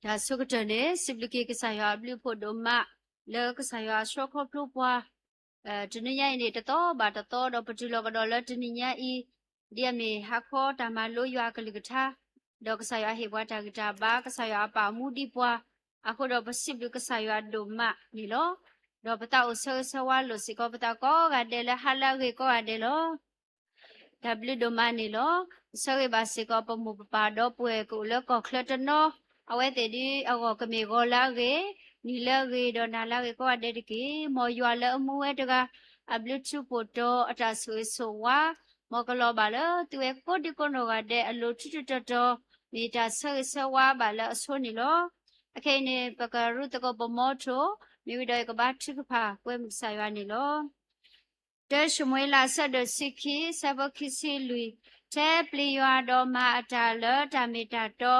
တၢ်ဆိကတၢၢ်န့ၣ် စံးဘျုးက့ၤကစၢ်ယွၤအဘျုးအဖှိၣ်ဒိၣ်မး လၢကစၢ်ယွၤအဆှၢခီဖျိပှၤ တနွံညါအံၤန့ၣ် တသီဘၣ်တသီ ဒီးပတုၤလီၤကဒီးလၢတနံၤညါအံၤ ဒ်အမ့ၢ်ဟါခီတၢ်မၤလိယွၤအကလုၢ်ကထါ, ဒီးကစၢ်ယွၤဟ့ၣ်ပှၤတၢ်ဂံၢ်တၢ်ဘါ ကစၢ်ယွၤအပာ်အမူဒံးပှၤ, အဃိဒီးပစံးဘျုးကစၢ်ယွၤဒိၣ်မးန့ၣ်လီၤ. ဒီးပသးအိၣ်ဆၢဂ့ၤဆၢဝါလိာ်စ့ၢ်ကီးပသးကိးဂၤဒဲးလၢဟါလၢအဂ့ၤကိးဂၤဒဲးလီၤ. တၢ်ဘျုးဒိၣ်မးန့ၣ်လီၤ. ဆၢဂ့ၤဘၣ်စ့ၢ်ကီးပမိၢ်ပပၢ်ဒီပုၢ်ဝဲၢ်ကအိၣ်လၢကီၢ်ချၢတနီၤ, အဝဲသ့ၣ်ဒ်အဂီၢ်ကမ့ၢ်ဂီၤလၢအဂ့ၤ, နံၤလၢအဂ့ၤ ဒီးနၤလၢအဂ့ၤကိးဂၤဒဲးတက့ၢ်. မ်ယွၤလၢအမူဝဲတဂၤ အဘျုးထူးဖှိၣ်တီၤ အတၢ်ဆိၣ်ဂ့ၤဆိၣ်ဝါ မ်ကလီၤဘၣ်လၢသုဝဲကိးဒံကိးနီၢ်ဂၤဒဲးအလိၤ ထူးထူးတီၤတီၤ မ့ၢ်တၢ်ဆၢဂ့ၤဆၢဝါဘၣ်လၢအဆိန့ၣ်လီၤ. အခဲအံၤန့ၣ် ပကရူသကိးပမီထိၣ်, မ့ၢ်ဝံၤဒီးယကဘါထုကဖၣ်ကွဲမုာ်ကစၢ်ယွၤန့ၣ်လီၤ. တၢၡမူၤအ့လး အဆၢဒိၣ်တဆံခံ အဆၢဖိခံဆံလွံၢ်, ထဲပျံၤယွၤဒီးမၤအတၢ်လၢတၢ်မ့ၢ်တၢ်တီ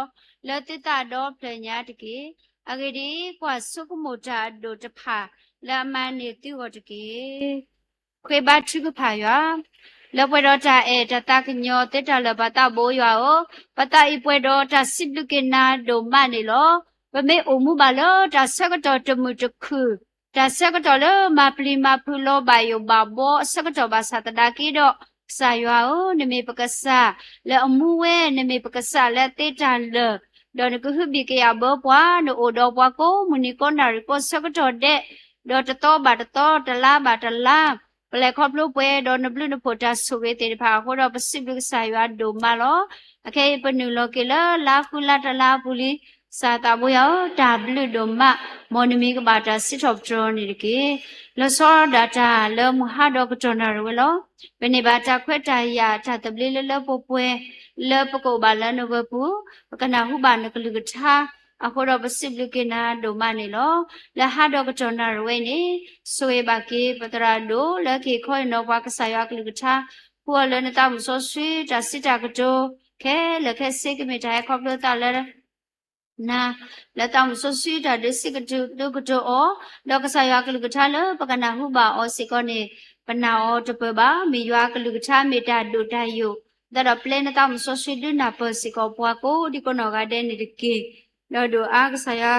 လၢသုသးဒီဖျၢၣ်ညါတက့ၢ်. အဂ့ၢ်ဒ်အံၤ, ကွၢ်ဆိကမိၣ်တၢ်အဒိၣ်တဖၣ် လၢအမၤန့ၢ်သုဂီၢ်တက့ၢ်. ဃ့ဘါထုကဖၣ်ယွၤ, လၢပှဲၤဒီးတၢ်အဲၣ်တၢ်သးကညီၤသ့တၢ်လၢာ် ပသးဘိယွၤဧၢ, ပသးအံၤပှဲၤဒီးတၢ်စံးဘျုးက့ၤနၤဒိၣ်မးန့ၣ်လီၤ. ပမ့ၢ်အိၣ်မူဘၣ်လၢတၢ်ဆၢကတီၢ်တမုာ်တခုၣ်, တၢ်ဆၢကတီၢ်လၢမၤပျံၤမၤဖုးလီၤဘၣ်ယိၣ်ဘၣ်ဘီအဆၢကတီၢ်ဘၣ်ဆၣ်သနာ်က့ဒီး, ကစၢ်ယွၤဧၢ, နမ့ၢ်ပကစၢ်လၢအမူဝဲ, နမ့ၢ်ပကစၢ်လၢအသ့တၢ်လၢာ်, ဒီးနကဟုဘံၣ်ကယာ်ဘၢပှၤ, နအိၣ်ဒီးပှၤကိးမုၢ်နံၤကိးနၣ်ရံၣ်ကိးဆၢကတီၢ်ဒဲး, ဒီးတသီဘၣ်တသီ တလါဘၣ်တလါ ပလဲၤခီဖျိပှဲၤဒီးနဘျုးနဖှိၣ်တၢ်ဆိၣ်ဂ့ၤသ့ၣ်တဖၣ်အဃိဒီး ပစံးဘျုးကစၢ်ယွၤဒိၣ်မးလီၤ. အခဲအံၤပနုာ်လီၤက့ၤလၢလါဃုလါတလါအပူၤလံ, ကစၢ်သးဘိယွၤဧၢ, တၢ်ဘျုးဒိၣ်မး, မ်နမံၤကဘၣ်တၢ်စံးထီၣ်ပတြၢၤန့ၣ်တက့ၢ်. လီၤဆီဒၣ်တၢ်လၢမုၢ်ဟါဒီးကတီၢ်နၣ်ရံၣ်ဝဲလီၤ. ပန့ၢ်ဘၣ်တၢ်ခွဲးတၢ်ယာ်တၢ်သဘျ့လၢလၢပှဲၤပှဲၤ လၢပကအိၣ်ဘၣ်လၢနဂၢၢ်ပူၤ, ပကနၢ်ဟူဘၣ်နကလုၢ်ကထါ အဃိဒီးပစံးဘျုးက့ၤနၤဒိၣ်မးန့ၣ်လီၤ. လၢဟါဒီးကတီၢ်နၣ်ရံၣ်ဝဲအံၤန့ၣ်, ဆိၣ်ဂ့ၤဘၣ်က့ၤပသရၣ်ဒိၣ်လၢကဟ့ၣ်ခီဟ့ၣ်နီၤပှၤကစၢ်ယွၤအကလုၢ်ကထါ, ဖှူအီၤလၢနသးမုၢ်စီဆှံတၢ်စံးတၢ်ကတိၤ, ခဲလၢာ်ခဲဆ့ကမ့ၢ်တၢ်ဟဲခီဖျိသးလၢ နၤ, လၢသးမုၢ်စီဆှံတၢ်ဒုးစံးကတိၤဒုးကတိၤအီၤ, ဒီးကစၢ်ယွၤအကလုၢ်ကထါလၢပကနၢ်ဟူဘၣ်အီၤစ့ၢ်ကီးန့ၣ်, ပနာ်အီၤတပၢၢ်ဘၣ်. မ့ၢ်ယွၤအကလုၢ်ကထါမ့ၢ်တၢ်ဒိၣ်တၢ်ယိာ်, ဒ်သိးဒီးပျဲနသးမုၢ်စီဆှံဒုးနၢ်ပၢၢ်စ့ၢ်ကီးပှၤကိးဒံကိးနီၢ်ဂၤဒဲးန့ၣ်တက့ၢ်. ဒီးဒိၣ်အါကစၢ်ယွၤ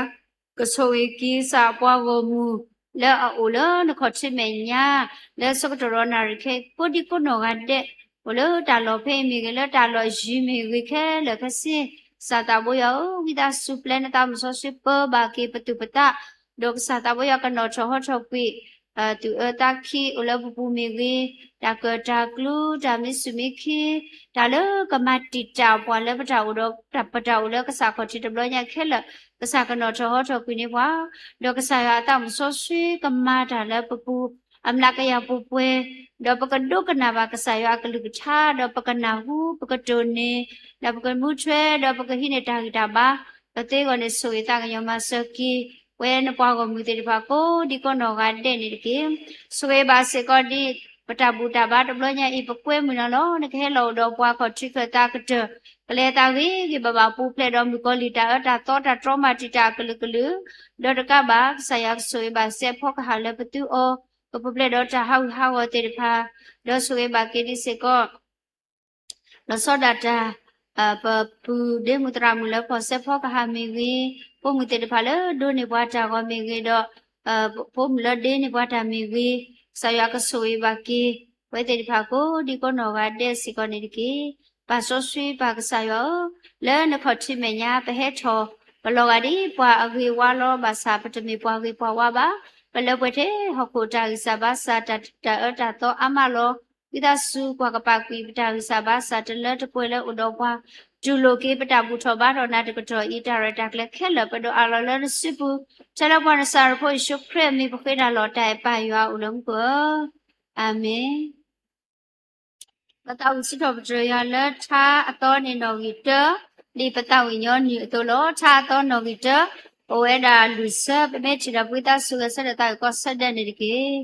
ကဆိၣ်ဂ့ၤက့ၤကစၢ်အပှၤဂီၢ်မုၢ် လၢအအိၣ်လၢနခီၣ်ထံးမဲာ်ညါ, လၢဆၢကတီၢ်ဒီးနၣ်ရံၣ်ခဲအံၤ ကိးဒံကိးနီၢ်ဂၤဒဲး, အိၣ်လၢတၢ်လီၢ်ဖဲအံၤမ့ၢ်ဂ့ၤ, လၢတၢ်လီၢ်ယံၤမ့ၢ်ဂ့ၤ, ခဲလၢာ်ခဲဆ့, ကစၢ်သးဘိယွၤဧၢ, ဝံသးစူၤပျဲနသးမုၢ်စီဆှံပၢဘၣ်က့ၤပသူၣ်ပသး, ဒီးကစၢ်သးဘိယွၤကနီၣ်ထီၣ်ဟီထီၣ်ကွံာ် သူၣ်အၢသးခံအိၣ်လၢပပူၤမ့ၢ်ဂ့ၤ, တၢ်ကၢၣ်တၢ်ကျူ, တၢ်မံစူၣ်မံခံ, တၢ်လၢကမၤတံာ်တာ်ပှၤလၢပတၢ်အိၣ်ဒီး ပတၢ်အိၣ်လၢကစၢ်ခီၣ်ထံးတဘျီညါခဲလၢာ်, ကစၢ်ကနီၣ်ထီၣ်ဟီထီၣ်ကွံာ်န့ၢ်ပှၤ, ဒီးကစၢ်ယွၤအသးမုၢ်စီဆှံကမၤတၢ်လၢပပူၤ အမျးကယၤပူၤပှဲၤ, ဒီးပကဒိကနၣ်ဘၣ်ကစၢ်ယွၤအကလုၢ်ကထါ, ဒီးပကနၢ်ဟူ, ပကတိၢ်န့ၢ်, ဒီးပကမူထွဲ, ဒီးပကဟံးန့ၢ်တၢ်ဂံၢ်တၢ်ဘါ, ပသ့အဂီၢ်န့ၣ် ဆိၣ်ဂ့ၤသးကညီၤမၤစၢၤက့ၤ ပဝဲနပှၤဂီၢ်မုၢ်သ့ၣ်တဖၣ် ကိးဒံကိးနီၢ်ဂၤဒဲးန့ၣ်တက့ၢ်. ဆိၣ်ဂ့ၤဘၣ်စ့ၢ်ကီးဒ် ပတၢ်ဘူၣ်တၢ်ဘါတဘျီညါအံၤ ပကွဲမုာ်နၤလီၤ. နကဟဲလီၤအိၣ်ဒီးပှၤခီၣ်ထံးခၢၣ်သးကတၢၢ်, ကလဲၤသးဂ့ၤဂ့ၤဘၣ်ဘၣ် ပူၤဖျဲးဒီးမုၣ်ကီၤလံၢ် တၢ်အၢတၢ်သီတၢ်တြီမၤတံာ်တာ်အကလုာ်ကလုာ်, ဒီးတကးဘၣ် ကစၢ်ယွၤကဆိၣ်ဂ့ၤဘၣ်စဲးဖီကဟၣ်လၢပသူအီၤ, ကပူၤဖျဲးဒီးတၢ်ဟးဂူာ်ဟးဂီၤသ့ၣ်တဖၣ်, ဒီးဆိၣ်ဂ့ၤဘၣ်က့ၤဒ်စ့ၢ်ကီး လီၤဆီဒၣ်တၢ် ပပုၢ်ဒ့မုၣ်သရၣ်မုၣ်လၢဖီၣ်စဲးဖီကဟၣ်မ့ၢ်ဂ့ၤ, ဖိမုၣ်သ့ၣ်တဖၣ်လၢဒိးန့ၢ်ပှၤတၢ်ဂီၤမ့ၢ်ဂ့ၤဒီး ဖိမုၣ်လၢဒ့န့ၢ်ပှၤတၢ်မ့ၢ်ဂ့ၤ, ကစၢ်ယွၤကဆိၣ်ဂ့ၤဘၣ်က့ၤ ပဝဲသ့ၣ်တဖၣ်ကိးဒံကိးနီၢ်ဂၤဒဲးစ့ၢ်ကီးန့ၣ်တက့ၢ်. ပၢ်စီဆှံပၢ်ကစၢ်ယွၤဧၢ, လၢနခီၣ်ထံးမဲာ်ညါ ပဟဲထီၣ် ပလီၤဂာ်ဒ်ပှၤအဂ့ၤဝါလီၤ. ဘၣ်ဆၣ်ပတမ့ၢ်ပှၤဂ့ၤပှၤဝါဘၣ်. ပလၢပှဲၤထဲဟီၣ်ခိၣ်တၢ်ဂံၢ်စၢ်ဘါစၢ် တၢ်အၢတၢ်သီအါမးလီၤ. ဝံသးစူၤကွၢ်ကပာ်ကွံာ်ပတၢ်ဂံၢ်စၢ်ဘါစၢ်တလၢတပှဲၤလၢအိၣ်ဒီးပှၤ, တူၢ်လိာ်က့ၤပတၢ်ဘူၣ်ထီၣ်ဘါထီၣ်နၤတကတီၢ်အံၤ တၢ်ရဲၣ်တၢ်ကျဲၤခဲလၢာ် ပဒိးအးလီၤလၢနစုပူၤ, ထဲလၢပှၤနစၢ်ရဖိယ့ၣ်ၡူးခရံာ်အမံၤ ပဃ့တၢ်လီၤတၢ်အဲၣ်ပၢ်ယွၤအိၣ်လၢမူခိၣ်ဧၢ, အၤမ့ၣ်. ပသးဝံၣ်စံးထီၣ်ပတြၢၤယွၤလၢထါအသီန့ၣ်နီၣ်ဂံၢ်တၢ, ဒ်ပသးဝံၣ်ညီနုၢ်အသိးလီၤ. ထါအသီနီၣ်ဂံၢ်တၢ, အိၣ်ဝဲဒၣ်လွံၢ်ဆၢ, ပမ့ၢ်ထံၣ်ဒီး ပဝံသးစူၤဂဲၤဆၢထၢၣ်သးဝံၣ်ကိးဆၢဒဲးန့ၣ်တက့ၢ်.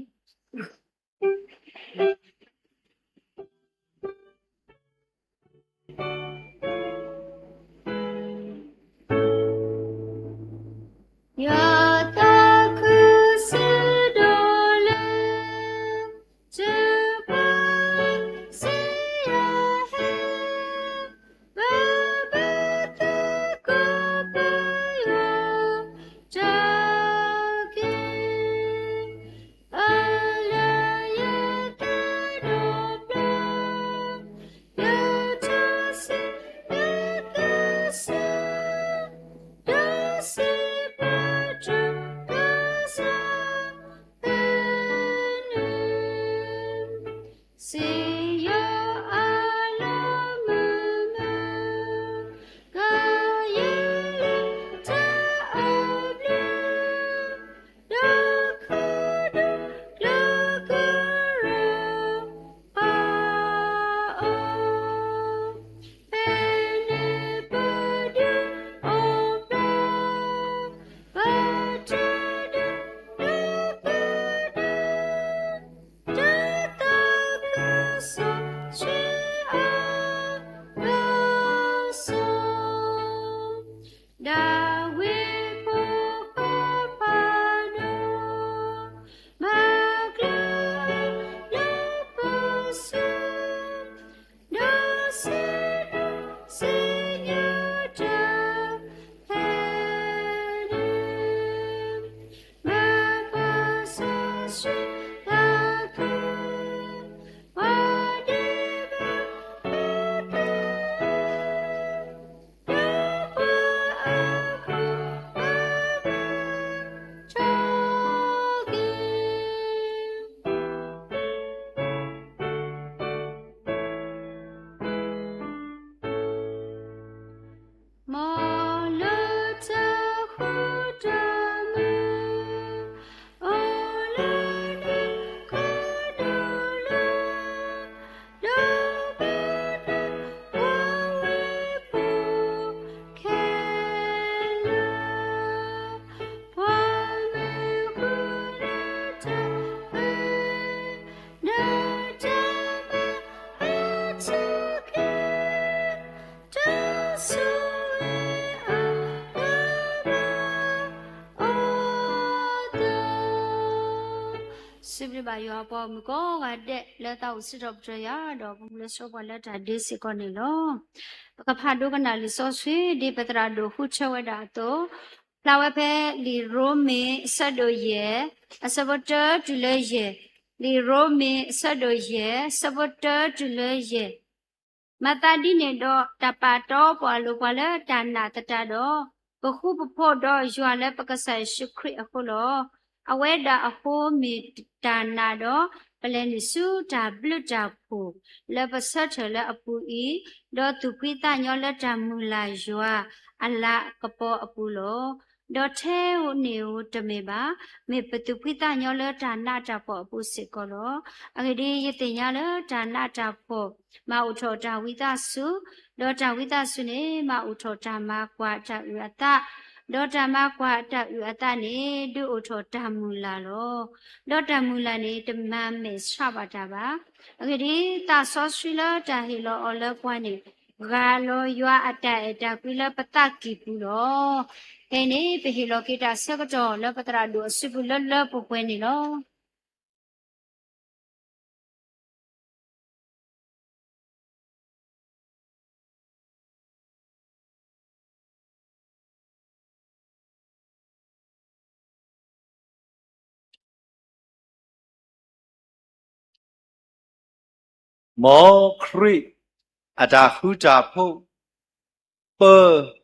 စံးဘျုးဘၣ်ယွၤ ပှၤဂီၢ်မုၢ်ကိးဂၤဒဲး လၢသးအိၣ်စံးထီၣ်ပတြၢၤယွၤ ဒီးပမူလၢဆှၢပှၤလၢတၢ်ဒ့စ့ၢ်ကီးန့ၣ်လီၤ. ပကဖးဒိကနၣ်လံာ်စီဆှံ ဒ်ပသရၣ်ဒိၣ်ဃုထၢဝဲဒၣ်အသိး, ဖျါဝဲဖဲလံာ်ရိမ့ၤအဆၢဒိၣ်ယဲၢ် အဆၢဖိတၢတုၤလၢယဲၢ်, လံာ်ရိမ့ၤအဆၢဒိၣ်ယဲၢ် အဆၢဖိတၢတုၤလၢယဲၢ်. မၤသးဒ်န့ၣ်ဒီး တၢ်ပာ်တီပှၤလိၤပှၤလၢတၢ်နာ်သတးဒီး, ပဃူပဖိးဒီးယွၤလၢပကစၢ်ယ့ၣ်ၡူးခရံာ်အဃိလီၤ. အဝဲဒၣ်အဃိမ့ၢ်တၢ်နာ်ဒီး, ပလဲၤနုာ်ဆူတၢ်ဘျုးတၢ်ဖှိၣ်လၢပဆၢထၢၣ်လၢအပူၤအံၤ, ဒီးသူၣ်ဖှံသးညီလၢတၢ်မုၢ်လၢ်ယွၤအလၤကပီၤအပူၤလီၤ. ဒီးထဲန့ၣ်ဧိၤတမ့ၢ်ဘၣ်, မ့ၢ်ပသူၣ်ဖှံသးညီလၢတၢ်နးတၢ်ဖှီၣ်အပူၤစ့ၢ်ကီးလီၤ. အဂ့ၢ်ဒ်အံၤ, ယသ့ၣ်ညါလၢတၢ်နးတၢ်ဖှီၣ် မၤအိၣ်ထီၣ်တၢ်ဝံသးစူၤ, ဒီးတၢ်ဝံသးစူၤန့ၣ် မၤအိၣ်ထီၣ်တၢ်မၤကွၢ်တၢ်အုၣ်အသး, ဒီးတၢ်မၤကွၢ်တၢ်အုၣ်အသးန့ၣ် ဒုးအိၣ်ထီၣ်တၢ်မုၢ်လၢ်လီၤ. ဒီးတၢ်မုၢ်လၢ်န့ၣ် တမၤမဲာ်ဆှးဘၣ်တၢ်ဘၣ်. အဂ့ၢ်ဒ်အံၤ, သးစီဆှံလၢတၢ်ဟ့ၣ်လီၤအီၤလၢပှၤန့ၣ် ဂၢ်လီၤယွၤအတၢ်အဲၣ်တၢ်ကွံလၢပသးကံၢ်ပူၤလီၤ. ဖဲန့ၣ် ပဟ့ၣ်လီၤက့ၤတၢ်ဆၢကတီၢ်လၢပသရၣ်ဒိၣ်အစုပူၤလၢလၢပှဲၤပှဲၤန့ၣ်လီၤ. မ်ခရံာ်အတၢ်ဃူတၢ်ဖိး ပၢ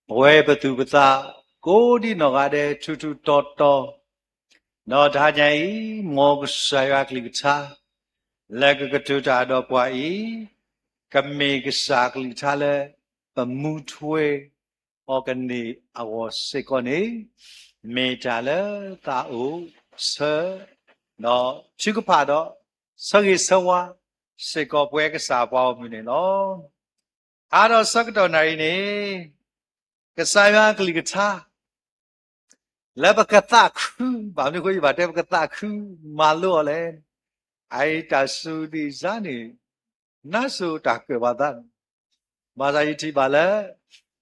ပဝဲပသူၣ်ပသး ကိးဒံနီၢ်ဂၤဒဲး ထူးထူးတီၤတီၤ, ဒီးတဟါညါအံၤ မ်ကစၢ်ယွၤကလုၢ်ကထါ လၢကကတိၤတၢ်ဒီးပှၤအံၤ ကမ့ၢ်ကစၢ်ကလုၢ်ကထါလၢ ပမူထွဲအီၤကန့ၢ်အဂီၢ်စ့ၢ်ကီးန့ၣ် မ့ၢ်တၢ်လၢသးအိၣ်ဆၢ ဒီးထုကဖၣ်ဒီး ဆၢဂ့ၤဆၢဝါစ့ၢ်ကီးပဝဲကစၢ်ပှၤဂီၢ်မုၢ်န့ၣ်လီၤ. အါဒီးဆၢကတီၢ်နၣ်ရံၣ်န့ၣ် ကစၢ်ယွၤကလုၢ်ကထါ လၢပကသးခု, ဘၣ်မနုၤအဃိယဘၣ်တဲပကသးခု မၤလိအီၤလဲၣ်. အအံၤတၢ်စူၤဒံးစါန့ၣ် နါစိၤတၢ်ကၢၣ်ပှၤသးန့ၣ်, ဘၣ်ဆၣ်ယထံၣ်ဘၣ်လၢ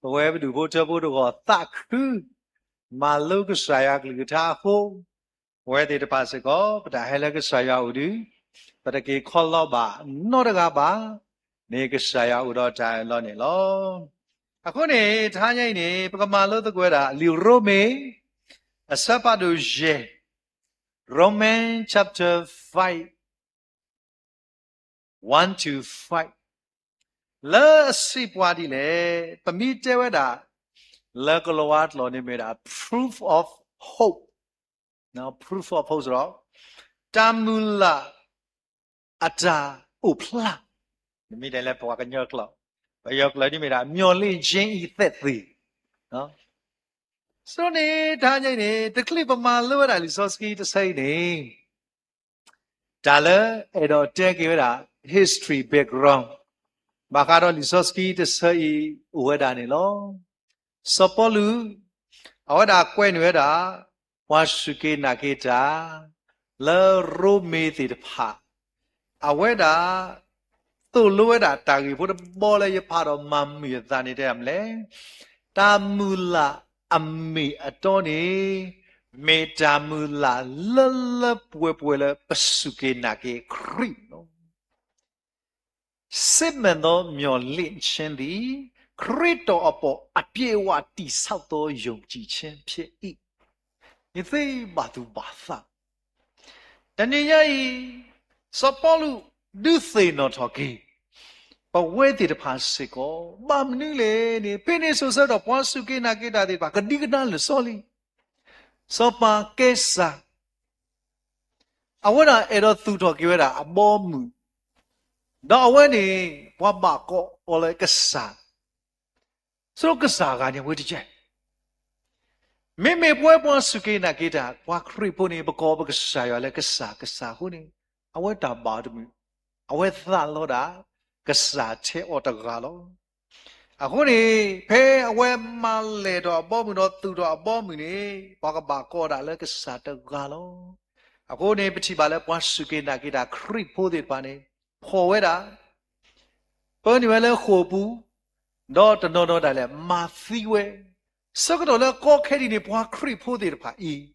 ပဝဲပဒူၣ်ဖိထၢဖိတဂီၢ်သးခု မၤလိကစၢ်ယွၤကလုၢ်ကထါအဃိ ပဝဲသ့ၣ်တဖၣ်စ့ၢ်ကီး ပတၢ်ဟဲလၢကစၢ်ယွၤအိၣ်ဒီး ပတက့ၤခီလီဘၣ်နီတဂၤဘၣ်, မ့ၢ်ကစၢ်ယွၤအိၣ်ဒီးတၢ်အၢၣ်လီၤန့ၣ်လီၤ. အဃိန့ၣ် တဟါညါအံၤန့ၣ် ပကမၤလိသကိးဝဲဒၣ် လံာ်ရိမ့ၤ အဆၢဖးဒိၣ်ယဲၢ်, Romans chapter five, one to five, လၢအစံးပှၤဒ်လဲၣ်, ပမ့ၢ်တဲဝဲဒၣ် လၢကလံးဝါကျိာ်န့ၣ်မ့ၢ်ဒၣ် proof of hope, proof of hope ဒီး တၢ်မုၢ်လၢ်အတၢ်အိၣ်ဖျါ, မ့မ့ၢ်ဒ်လဲၣ်ပှၤကညီကျိာ်, ပယီၤကျိာ်န့ၣ်မ့ၢ်ဒၣ် မျှော်လင့်ခြင်း အသက်သေ. ဆိုတော့န့ၣ် တဟါညါအံၤန့ၣ် တချုးပမၤလိဝဲဒၣ်လံာ်စီဆှံတဆၢအံၤန့ၣ် တၢ်လၢအဲၣ်ဒိးတဲက့ၤဝဲဒၣ် history background ဘၣ်ဃးဒီးလံာ်စီဆှံတဆၢအံၤအိၣ်ဝဲဒၣ်န့ၣ်လီၤ. စီၤပီလူး အဝဲဒၣ်ကွဲးန့ၢ်ဝဲဒၣ် ပှၤစူၢ်က့ၤနာ်က့ၤတၢ် လၢရိမ့ၤသ့ၣ်တဖၣ် အဝဲဒၣ် သိၣ်လိဝဲဒၣ်တၢ်ဂ့ၢ်ဖိတဘီလၢယဖးဒီးမၤမုာ်အသးန့ၣ် တဲဒ်လဲၣ်, တၢ်မုၢ်လၢ်အမ့ၢ်အတီန့ၣ် မ့ၢ်တၢ်မုၢ်လၢ်လၢလၢပှဲၤပှဲၤလၢပစူၢ်က့ၤနာ်က့ၤခရံာ်လီၤ. စစ်မှန်သောမျှော်လင့်ခြင်းသည် ခရစ်တော်အပေါ် အပြည့်အဝတည်ဆောက်သော ယုံကြည်ခြင်းဖြစ်၏. ယသ့ၣ်ဘၣ်သူၣ်ဘၣ်သး တနံၤညါအံၤ စီၤပီလူးဒုးသ့ၣ်နီၣ်ထီၣ်က့ၤ ပဝဲသ့ၣ်တဖၣ်စ့ၢ်ကီး ဘၣ်မနုၤလဲၣ်န့ၣ် ဖဲန့ၣ်စိၤဆၢကတီၢ်ပှၤစူၢ်က့ၤနာ်က့ၤတၢ်သ့ၣ်တဖၣ် ကဒံကဒါလၢာ်စီလံ. စီၤပၤကဲစၤ အဝဲဒၣ်အဲၣ်ဒိးသူၣ်ထီၣ်က့ၤဝဲဒၣ်အဘီအမုၢ်, ဒီးအဝဲန့ၣ် ပှၤဘၣ်ကိးအီၤလၢကစၢ်, ဆိကစၢ်အဂၤန့ၣ် အဝဲတကဲ. မ့မ့ၢ်ပဝဲပှၤစူၢ်က့ၤနာ်က့ၤတၢ် ပှၤခရံာ်ဖိန့ၣ် ပကိးပကစၢ်ယွၤလၢကစၢ်, ကစၢ်အဃိန့ၣ် အဝဲတၢ်ဘၣ်တမုာ်, အဝဲသးလီဒၣ် ကစၢ်ထဲအီၤတဂၤလီၤ. အဃိန့ၣ် ဖဲအဝဲမၤလဲၢ်ထီၣ်အဘီအမုၢ်ဒီးသူၣ်ထီၣ်အဘီအမုၢ်န့ၣ် ပှၤကဘၣ်ကိးဒၣ်လၢကစၢ်တဂၤလီၤ. အဃိန့ၣ် ပထံၣ်ဘၣ်လၢပှၤစူၢ်က့ၤနာ်က့ၤတၢ်ခရံာ်ဖိသ့ၣ်တဖၣ်န့ၣ် ဖီၣ်ဝဲဒၣ် ပၢနုာ်ဝဲလၢဃိာ်ပူၤ, ဒီးတနီၤနီၤဒၣ်လဲာ် မၤသံဝဲ, ဆၢကတီၢ်လၢကီခဲဒ်န့ၣ် ပှၤခရံာ်ဖိသ့ၣ်တဖၣ်အံၤ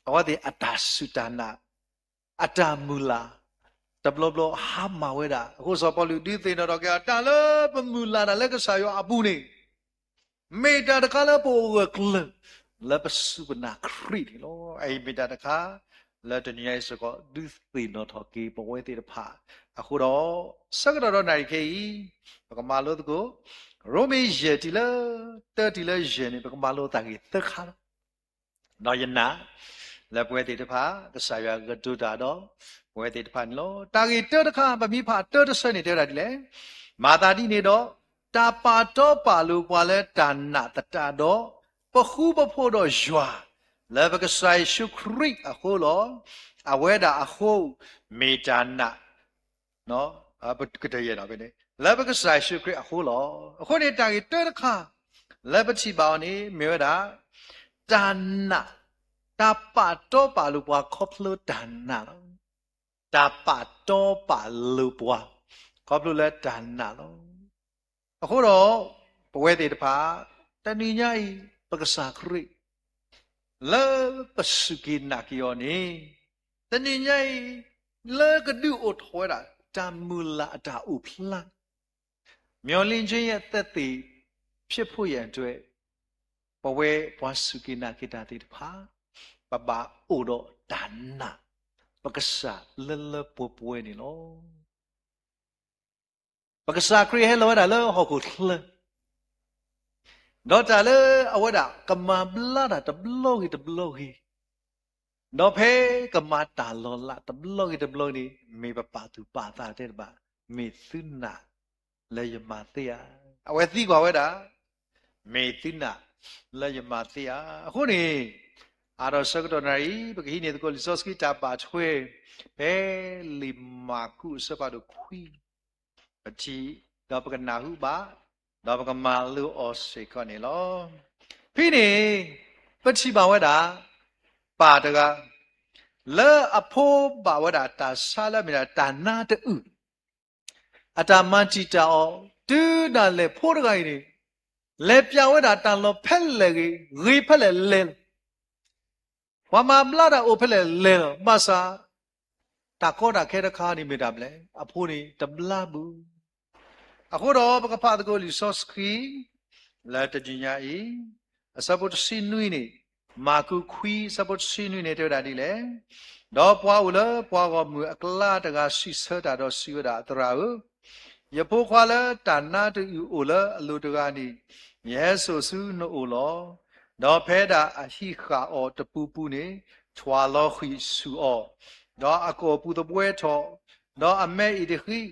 အဝဲသ့ၣ်အတၢ်စူၢ်တၢ်နာ် အတၢ်မုၢ်လၢ် တဘျီဘျီဟါမၢ်ဝဲဒၣ်. အဃိစီၤပီလူးဒုးသ့ၣ်နီၣ်ထီၣ်က့ၤ တၢ်လၢပမုၢ်လၢ်တၢ်လၢကစၢ်ယွၤအပူၤန့ၣ် မ့ၢ်တၢ်တခါလၢပအိၣ်ဂၢၢ်ကျၢၤ လၢပစူၢ်ပနာ်ခရံာ်န့ၣ်လီၤ. အအံၤမ့ၢ်တၢ်တခါ လၢတနံၤညါအံၤစ့ၢ်ကီး ဒုးသ့ၣ်နီၣ်ထီၣ်က့ၤပဝဲသ့ၣ်တဖၣ်. အဃိဒီး ဆၢကတီၢ်ဒီးနၣ်ရံၣ်ခဲအံၤ ပကမၤလိသကိး ရိမ့ၤယဲၢ်တုၤလၢ တၢတုၤလၢယဲၢ်န့ၣ် ပကမၤလိတၢ်ဂ့ၢ်သၢခါလီၤ. ဒီးယနာ် လၢပဝဲသ့ၣ်တဖၣ် ကစၢ်ယွၤကတိၤတၢ်ဒီး ပဝဲသ့ၣ်တဖၣ်န့ၣ်လီၤ. တၢ်ဂ့ၢ်တၢတခါ ပမ့ၢ်ဖးတၢတဆၢန့ၣ် တဲဝဲဒၣ်ဒ်လဲၣ်. မၤသးဒ်န့ၣ်ဒီး တၢ်ပာ်တီပာ်လိၤပှၤလၢတၢ်နာ်သတးဒီး ပဃူပဖိးဒီးယွၤ လၢပကစၢ်ယ့ၣ်ၡူးခရံာ်အဃိလီၤ. အဝဲဒၣ်အဃိ မ့ၢ်တၢ်နာ် ကတၢၢ်ယဲၢ်န့ၣ် လၢပကစၢ်ယ့ၣ်ၡူးခရံာ်အဃိလီၤ. အဃိန့ၣ် တၢ်ဂ့ၢ်တၢတခါ လၢပထံၣ်ဘၣ်အီၤန့ၣ် မ့ၢ်ဝဲဒၣ် တၢ်နာ်, တၢ်ပာ်တီပာ်လိၤပှၤခီဖျိတၢ်နာ်လီၤ. တၢ်ပာ်တီပာ်လိၤပှၤ ခီဖျိလၢတၢ်နာ်လီၤ. အဃိဒီး ပဝဲသ့ၣ်တဖၣ် တနံၤညါအံၤ ပကစၢ်ခရံာ် လၢပစူၢ်က့ၤနာ်က့ၤအီၤန့ၣ် တနံၤညါအံၤ လၢကဒုးအိၣ်ထီၣ်ဝဲဒၣ် တၢ်မုၢ်လၢ်အတၢ်အိၣ်ဖျါ မျှော်လင့်ခြင်းရဲ့သက်သေဖြစ်ဖို့ရန်အတွက် ပဝဲပှၤစူၢ်က့ၤနာ်က့ၤတၢ်သ့ၣ်တဖၣ် ပဘၣ်အိၣ်ဒီးတၢ်နာ်, ပကစၢ်လၢလၢပှဲၤပှဲၤန့ၣ်လီၤ. ပကစၢ်ခရံာ်ဟဲလီၤဝဲဒၣ်လၢဟီၣ်ခိၣ်ချၢ ဒီးတၢ်လၢအဝဲဒၣ်ကမၤဘျါတၢ်တဘျီဂ့ၤတဘျီဂ့ၤ, ဒီးဖဲကမၤတၢ်လီၤလးတဘျီဂ့ၤတဘျီဂ့ၤန့ၣ် မ့ၢ်ပပာ်သူၣ်ပာ်သးတဲတဘၣ်, မ့ၢ်သုနာ်လၢယမၤသ့ဧါ. အဝဲသံကွၢ်ဝဲဒၣ်, မ့ၢ်သုနာ်လၢယမၤသ့ဧါ. အဃိန့ၣ် အါထီၣ်ဆၢကတီၢ်နၣ်ရံၣ် ပကဟံးန့ၢ်သကိးလံာ်စီဆှံတၢ်ဘၣ်ထွဲ ဖဲလံာ်မၢ်ကူးအဆၢဖးဒိၣ်ခွံ ပထံၣ် ဒီးပကနၢ်ဟူဘၣ်, ဒီးပကမၤလိအီၤစ့ၢ်ကီးန့ၣ်လီၤ. ဖဲန့ၣ် ပထံၣ်ဘၣ်ဝဲဒၣ် ပၢ်တဂၤ လၢအဖိဘၣ်ဝဲဒၣ်တၢ်ဆါလၢအမ့ၢ်ဒၣ်တၢ်နါတအုၣ်, အတၢ်မၤတံာ်တာ်အီၤ တုၤဒၣ်လဲာ်ဖိတဂၤအံၤန့ၣ် လဲၤပျးဝဲဒၣ်တၢ်လီၢ်ဖဲလဲၣ်ဂ့ၤ ဂ့ၤဖဲလဲၣ်လဲၤလီၤ. ပှၤမၤဘျါတၢ်အိၣ်ဖဲလဲၣ်လဲၤလီၤ. ဘၣ်ဆၣ် တၢ်ကီတၢ်ခဲတခါန့ၣ်မ့ၢ်တၢ်ဘျဲၣ်, အဖိန့ၣ်တဘျါဘူး. အဃိဒီးပကဖးသကိးလံာ်စီဆှံ လၢတနံၤညါအံၤ အဆၢဖိတဆံနွံန့ၣ်, မၢ်ကူးခွံ အဆၢဖိတဆံနွံန့ၣ် တဲဝဲဒၣ်ဒ်လဲၣ်. ဒီးပှၤအိၣ်လၢပှၤဂီၢ်မုၢ်အကျါတဂၤစံးဆၢတၢ်ဒီးစံးဝဲဒၣ်, သရၣ်ဧၢ, ယဖိခွါလၢတၢ်နါတအုၣ်အိၣ်လၢအလိၤတဂၤန့ၣ် ယဟဲစိာ်ဆူနအိၣ်လီၤ. ဒီးဖဲဒၣ်အဟံးဃာ်အီၤတပူၤပူၤန့ၣ် ထွၣ်လီၤဃံၣ်ဆူၣ်အီၤ, ဒီးအကိာ်ပူၤသဘှဲထီၣ်, ဒီးအမဲအံၤတဃံ, ဒီး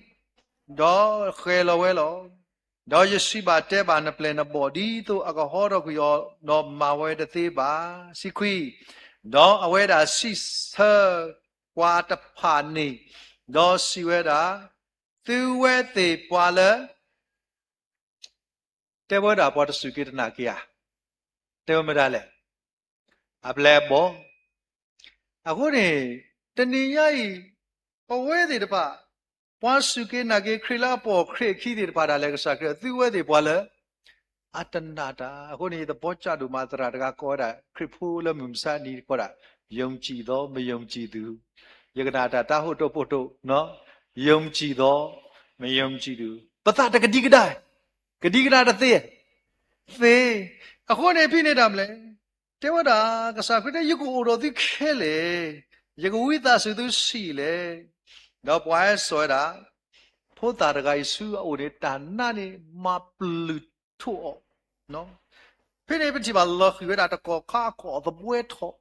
ဃဲၤလီၤဝဲလီၤ. ဒီးယစံးဘၣ်တဲဘၣ်နပျဲၢ်နဘီၣ် ဒ်သိးအကဟီထီၣ်ကွံာ်အီၤ, ဒီးမၤဝဲတသ့ဘၣ်. ဆံခွံ, ဒီးအဝဲဒၣ်စံးဆၢပှၤတဖၣ်န့ၣ်, ဒီးစံးဝဲဒၣ်, သုဝဲသ့ၣ်ပှၤလၢ တဲဝဲဒၣ်ပှၤတစူၢ်က့ၤတနာ်က့ၤဧါ, တဲဝဲမတၤလဲၣ်, အပျဲၢ်အဘီၣ်. အဃိန့ၣ် တနံၤညါအံၤ ပဝဲသ့ၣ်တဖၣ် ပှၤစူၢ်က့ၤနာ်က့ၤခရံာ်လၢအပိာ်ခရံာ်အခံသ့ၣ်တဖၣ်ဒၣ်လဲာ် ကစၢ်ခရံာ် သုဝဲသ့ၣ်ပှၤလၢ အတနာ်တၢ်. အဃိန့ၣ် ယသဘောကျဒိၣ်မး သရၣ်တဂၤကိးဝဲဒၣ် ခရံာ်ဖိလၢမုၢ်မဆါနံၤကိးဒၣ် ယုံကြည်သော မယုံကြည်သူ, ယကနၣ်တၢ်တၢ်ဟိၣ်တိၢ်ဖိးတိၢ်, ယုံကြည်သော မယုံကြည်သူ, ပသးတကဒံကဒါ, ကဒံကဒါတသ့, သ့. အဃိန့ၣ် ဖဲန့ၣ်တၢ်မနုၤလဲၣ်, တဲဝဲဒၣ် ကစၢ်ခရံာ်တဲ ယကအိၣ်ဒီးသုခဲလၢာ်, ယကဝံသးစူၤသုဆံးလဲၣ်. ဒီးပှၤဟဲစိာ်ဝဲဒၣ် ဖိသၣ်တဂၤအံၤဆူအအိၣ်န့ၣ် တၢ်နါန့ၣ်မၤပျုၢ်ထီၣ်အီၤ. ဖဲန့ၣ်ပထံၣ်ဘၣ်လီၤဃံၤဝဲဒၣ်တကီၢ်ခါအကီၢ်သဘှဲထီၣ်,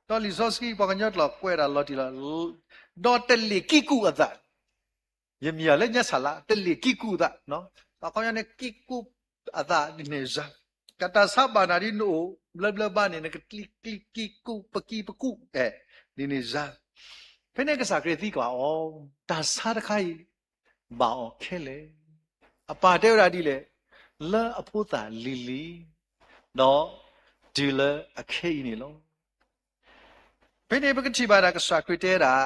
ဒီးလံာ်စီဆှံပှၤကညီကျိာ်ကွဲးဒၣ်လီၤတံၢ်လီၤ, ဒီးတလ့ၣ်ကံကူာ်အသး, ယမ့ၢ်ယၤလၢညါဆၣ်လၢ တလ့ၣ်ကံကူာ်အသး, အခီပညီန့ၣ် ကံကူာ်အသးဒ်န့ၣ်စါ, ကတၢ်ဆါဘၣ်နၤဒ်နအိၣ်ဘျၢဘျၢဘၣ်န့ၣ် နကကျံကျံကံကူာ်ပကံပကူာ် ဒ်န့ၣ်စါ. ဖဲန့ၣ်ကစၢ်ခရံာ်သံကွၢ်အီၤ, တၢ်ဆါတခါအံၤ ဘၣ်အီၤခဲလၢာ်. အပၢ်တဲဝဲဒၣ်ဒ်လဲၣ်, လၢအဖိသၣ်လံၤလံၤ, ဒီးတုၤလၢအခဲအံၤန့ၣ်လီၤ. ဖဲန့ၣ်ပကထံၣ်ဘၣ်ဒၣ်ကစၢ်ခရံာ်တဲဒၣ်,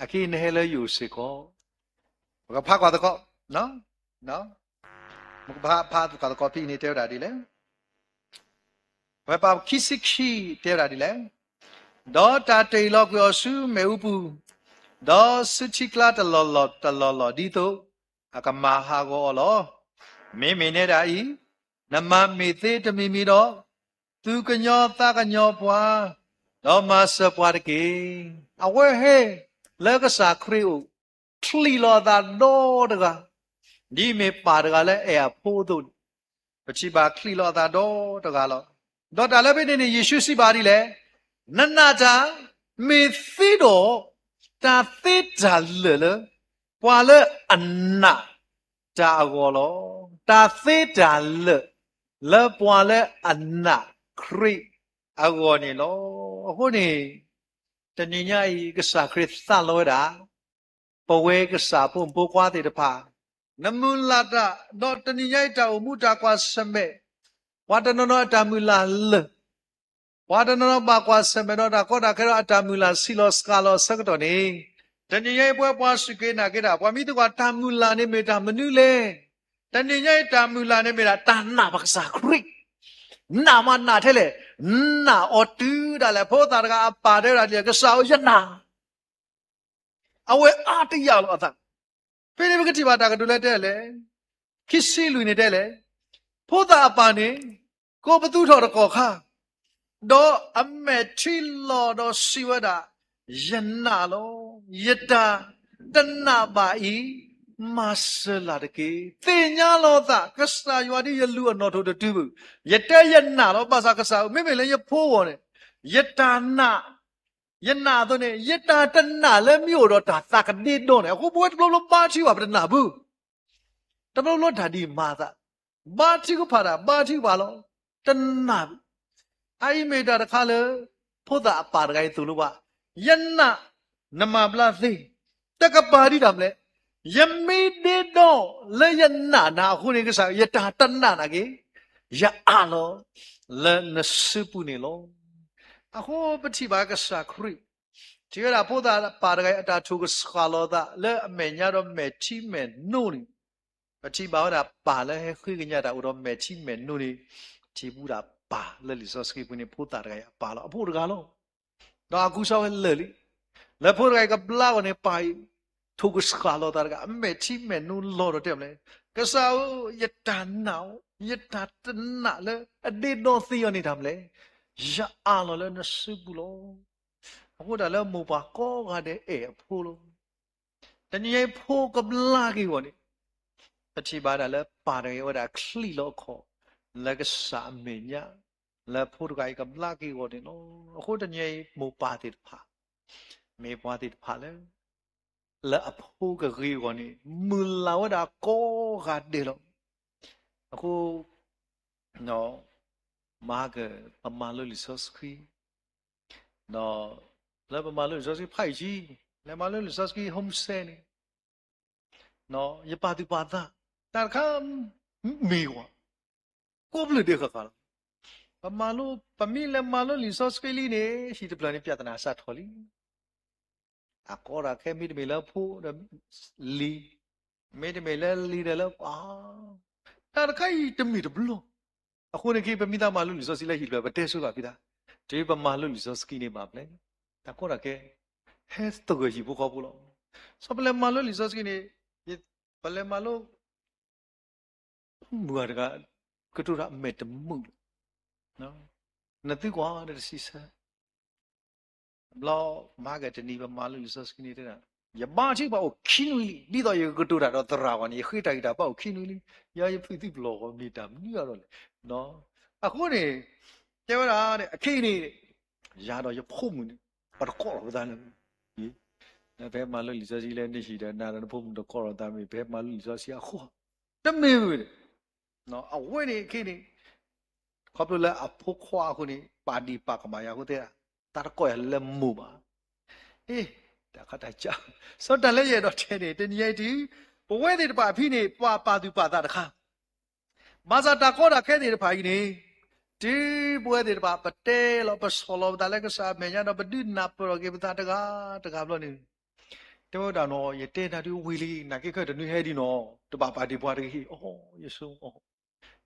အခဲအံၤနဟဲလၢယအိၣ်စ့ၢ်ကီး, ပကဖးကွၢ်သကိး, ပကဖးကွၢ်သကိးဖဲအံၤန့ၣ်တဲဝဲဒၣ်ဒ်လဲၣ်. ဝဲပာ်ခံဆံခံတဲဝဲဒၣ်ဒ်လဲၣ်, ဒီးတၢ်တ့ၢ်လီၤကွံာ်အီၤဆူမ့ၣ်အူပူၤ, ဒီးဆူထံကျါတလီၢ်လီၢ်တလီၢ်လီၢ်ဒ်သိးအကမၤဟးဂီၤအီၤလီၤ. မ့မ့ၢ်နဲဒၣ်အံၤ, နမၤမ့ၢ်သ့တမံၤမံၤဒီး, သူၣ်ကညီၤသးကညီၤပှၤ, ဒီးမၤစၢၤပှၤတက့ၢ်. အဝဲဟဲလၢကစၢ်ခရံာ်အိၣ်, ချံးလီၤအသးဒီတဂၤ, ဒ်မ့ၢ်ပၢ်တဂၤလၢအဲၣ်အဖိအသိးန့ၣ်, ပထံၣ်ဘၣ်ချံးလီၤအသးဒီတဂၤလီၤ. ဒီးတၢ်လၢဖဲန့ၣ်န့ၣ် ယ့ၣ်ၡူးစံးဘၣ်ဒ်လဲၣ်, နနာ်တၢ်, မ့ၢ်သ့ဒီး, တၢ်သ့တၢ်လၢာ်လၢ ပှၤလၢအနာ်တၢ်အဂီၢ်လီၤ. တၢ်သ့တၢ်လၢာ် လၢပှၤလၢအနာ်ခရံာ်အဂီၢ်န့ၣ်လီၤ. အဃိန့ၣ် တနံၤညါအံၤ ကစၢ်ခရံာ်သးလီဝဲဒၣ် ပဝဲကစၢ်ဖိမုၣ်ဖိခွါသ့ၣ်တဖၣ်, နမုၢ်လၢ်တၢ်, ဒီးတနံၤညါအံၤတၢ်အိၣ်မူတၢ်ကွၢ်ဆၢၣ်မဲာ်, ပှၤတနီၤနီၤအတၢ်မုၢ်လၢ်လၢာ်, ပှၤတနီၤနီၤဘၣ်ကွၢ်ဆၢၣ်မဲာ်ဒီးတၢ်ကီတၢ်ခဲဒီးအတၢ်မုၢ်လၢ်ဆံးလီၤစှၤလီၤအဆၢကတီၢ်န့ၣ်, တနံၤညါအံၤပဝဲပှၤစူၢ်က့ၤနာ်က့ၤတၢ် ပှၤမ့ၢ်သံကွၢ်တၢ်မုၢ်လၢ်န့ၣ်မ့ၢ်တၢ်မနုၤလဲၣ်. တနံၤညါအံၤတၢ်မုၢ်လၢ်န့ၣ်မ့ၢ်ဒၣ် တၢ်နာ်ဘၣ်ကစၢ်ခရံာ်, နာ်မးနာ်ထဲလဲၣ်, နာ်အီၤတုၤဒၣ်လဲာ် ဖိသၣ်တဂၤအပၢ်တဲဝဲဒၣ်ဒ်လဲၣ်, ကစၢ်ဧၢ ယနာ် အဝဲအါတယၢ်လီၤအသး. ဖဲန့ၣ်ပကထံၣ်ဘၣ်တၢ်ကတိၤလၢတဲလဲၣ်, ခံဆံလွံၢ်န့ၣ်တဲလဲၣ်, ဖိသၣ်အပၢ်န့ၣ် ကိးပသူထီၣ်တကီၢ်ခါ, ဒီးအမဲာ်ထံလီၤဒီးစံးဝဲဒၣ်, ယနာ်လီၤ, ယတၢ်တနာ်ဘၣ်အံၤ မၤစၢၤလၢ်တက့ၢ်. သ့ၣ်ညါလီၤအသး ကစၢ်ယွၤဒ်ယလူၤအနီၣ်ထိၣ်တတုၤဘၣ်, ယတဲယနာ်လီၤ. ဘၣ်ဆၣ်ကစၢ်ဧၢ မ့မ့ၢ်လၢယဖိအဂီၢ်န့ၣ်, ယတၢ်နာ် ယနာ်အသိးန့ၣ် ယတၢ်တနာ်လၢမ့ၢ်အိၣ်ဒီးတၢ်သးကဒ့ဒီန့ၣ်, အဃိပဝဲတဘျီဘျီဘါထုကဖၣ် ပတနာ်ဘၣ်. တဘျီဘျီတၢ်ဒ်မၤသး, ဘါထုကဖၣ်တၢ် ဘါထုကဖၣ်လီၤ, တနာ်ဘၣ်. အအံၤမ့ၢ်တၢ်တခါလၢ ဖိသၣ်အပၢ်တဂၤအံၤသိၣ်လိဘၣ်, ယနာ်, နမၤဘျါသ့, တကပၤဒ်တၢ်မနုၤလဲၣ်, ယမ့ၢ်ဒ့ဒီလၢယနာ်နၤအဃိန့ၣ် ကစၢ် ယတၢ်တနာ်နာ်က့ၤ, ယအးလီၤလၢနစုပူၤန့ၣ်လီၤ. အဃိပထံၣ်ဘၣ်ကစၢ်ခရံာ် ထံၣ်ဝဲဒၣ်ဖိသၣ်ပၢ်တဂၤအံၤ အတၢ်ထိၣ်ကဆှၣ်လီၤအသးလၢအမဲာ်ညါဒီး မဲာ်ထံမဲာ်နိန့ၣ်, ပထံၣ်ဘၣ်ဝဲဒၣ်ပၢ်လၢဟဲဃ့ကညးတၢ်အိၣ်ဒီးမဲာ်ထံမဲာ်နိန့ၣ်, ထံၣ်ဘူးဒၣ်ပၢ်လၢလံာ်စီဆှံပူၤန့ၣ် ဖိသၣ်တဂၤအံၤအပၢ်လီၤ, အဖိတဂၤလီၤ. ဒီးအကူစါဝဲလၢာ်လံ, လၢဖိတဂၤအံၤကဘျါအဂီၢ်န့ၣ် ပၢ်အံၤ ထိၣ်ကဆှၣ်လီၤအသးတဂၤ အမဲာ်ထံမဲာ်နိလီၤဒီးတဲမနုၤလဲၣ်, ကစၢ်ဧၢ, ယတၢ်နာ်, ယတၢ်တနာ်လၢအဒ့ဒီသ့အီၤန့ၣ်တၢ်မနုၤလဲၣ်, ယအးလီၤလၢနစုပူၤလီၤ. အဃိတၢ်လၢမိၢ်ပၢ်ကိးဂၤဒဲးအဲၣ်အဖိလီၤ. တနံၤညါအံၤဖိကဘျါက့ၤအဂီၢ်န့ၣ်, ပထံၣ်ဘၣ်ဒၣ်လၢပၢ်တဂၤအံၤဝဲဒၣ်ချံးလီၤအခီၣ် လၢကစၢ်အမဲာ်ညါ, လၢဖိတဂၤအံၤကဘျါက့ၤအဂီၢ်န့ၣ်လီၤ. အဃိတနံၤညါအံၤ မိၢ်ပၢ်သ့ၣ်တဖၣ်, မ့ၢ်ပှၤသ့ၣ်တဖၣ်လၢ လၢအဖိကဂ့ၤအဂီၢ်န့ၣ် မုၢ်လၢ်ဝဲဒၣ်ကိးဂၤဒဲးလီၤ. အဃိ မၤက ပမၤလိလံာ်စီဆှံ, ဒီးလၢပမၤလိလံာ်စီဆှံဖးယံာ်ဆံ, လဲၤမၤလိလံာ်စီဆှံ homesick န့ၣ်, ယပာ်သူၣ်ပာ်သး, တၢ်တခါမ့ၢ်ဝဲ ကိးဘျုးဒဲးဃၣ်ဃၣ်လီၤ. ပမၤလိ, ပမ့ၢ်လဲၤမၤလိလံာ်စီဆှံလံန့ၣ် ဟံၣ်တဖျၢၣ်န့ၣ် ပြဿနာစးထီၣ်လံ. အကီတၢ်ခဲ မ့တမ့ၢ်လၢဖိဒီးလံၤ, မ့တမ့ၢ်လၢလံၤဒီးလၢပၢ်, တၢ်တခါအံၤတမ့ၢ်တဘျီ. အဃိန့ၣ်က့ ပမ့ၢ်သးမၤလိလံာ်စီဆှံလၢဟံၣ်တဖျၢၣ် ပတဲဆိဃာ်ဖဲသး, တုၤပမၤလိလံာ်စီဆှံန့ၣ်ဘၣ်ဖျါ, တၢ်ကီတၢ်ခဲ ဟဲသဂၢၢ်ဟံၣ်ဖိဃီဖိလီၤ. စီၤပလဲၤမၤလိလံာ်စီဆှံန့ၣ်, ပလဲၤမၤလိ မုၢ်ဂၤတဂၤ ကတိၤတၢ်အမဲာ်တမုာ်လီၤ. နသုကွၢ်ဒီးတဆံဆၢ ဘျီမၤကတနံၤ ပမၤလိလံာ်စီဆှံန့ၣ်တဲဒၣ်, ယဘါထုကဖၣ်အိၣ်ခံနွံလံ, ဒ်သိးယကကတိၤတၢ်ဒီးသရၣ်ဂီၢ်န့ၣ် ယဃ့တၢ်ဂံၢ်တၢ်ဘါအိၣ်ခံနွံလံ. ယၤယဖုးသုပျီၢ်ဂီၢ် မ့ၢ်တၢ်မနုၤအါထီၣ်လဲၣ်. အဃိန့ၣ် တဲဝဲဒၣ် အခဲအံၤန့ၣ် ယၤဒီးယဖိမုၣ်န့ၣ် ပတကိးထီၣ်ပသးလၢၤ. ဖဲမၤလိလံာ်စီဆှံလၢနဟံၣ်ဒီးနၤဒီးနဖိမုၣ်တကိးထီၣ်သးမ့ၢ် ဖဲမၤလိလံာ်စီဆှံအဃိ တမ့ၢ်ဝဲန့ၣ်. အဝဲန့ၣ်ခဲအံၤန့ၣ် ခီဖျိလၢအဖိခွါအဃိန့ၣ် ပာ်ဒံးပာ်ကမၣ်ယၤအဃိသ့ၣ်, တၢ်တကိးယၤလၢမိၢ်ဘၣ်. အ့ တၢ်ခါတၢ်ကၢ်, စီၤတၢ်လၢယအဲၣ်ဒိးတဲန့ၣ် တနံၤညါအံၤတုၤ ပဝဲသ့ၣ်တဖၣ်အဖံန့ၣ် ပှၤပာ်သူၣ်ပာ်သးတခါ ဘၣ်ဆၣ်တၢ်ကီတၢ်ခဲသ့ၣ်တဖၣ်အံၤန့ၣ် တုၤပဝဲသ့ၣ်တဖၣ် ပတဲလီၤပဆီၣ်လီၤပသးလၢကစၢ်အမဲာ်ညါဒီး ပဒုးနၢ်ပၢၢ်ထီၣ်က့ၤပသးတဂၤတဂၤဘျီန့ၣ် တဲဝဲဒၣ်နီၤ ယတဲနၤဒုးဝံၤလံ နာ်က့ခဲတနွံဟဲဒံးနီၤ တဘၣ်ပာ်ဒံးပှၤတဂ့ၤ အီ ယဆိကမိၣ်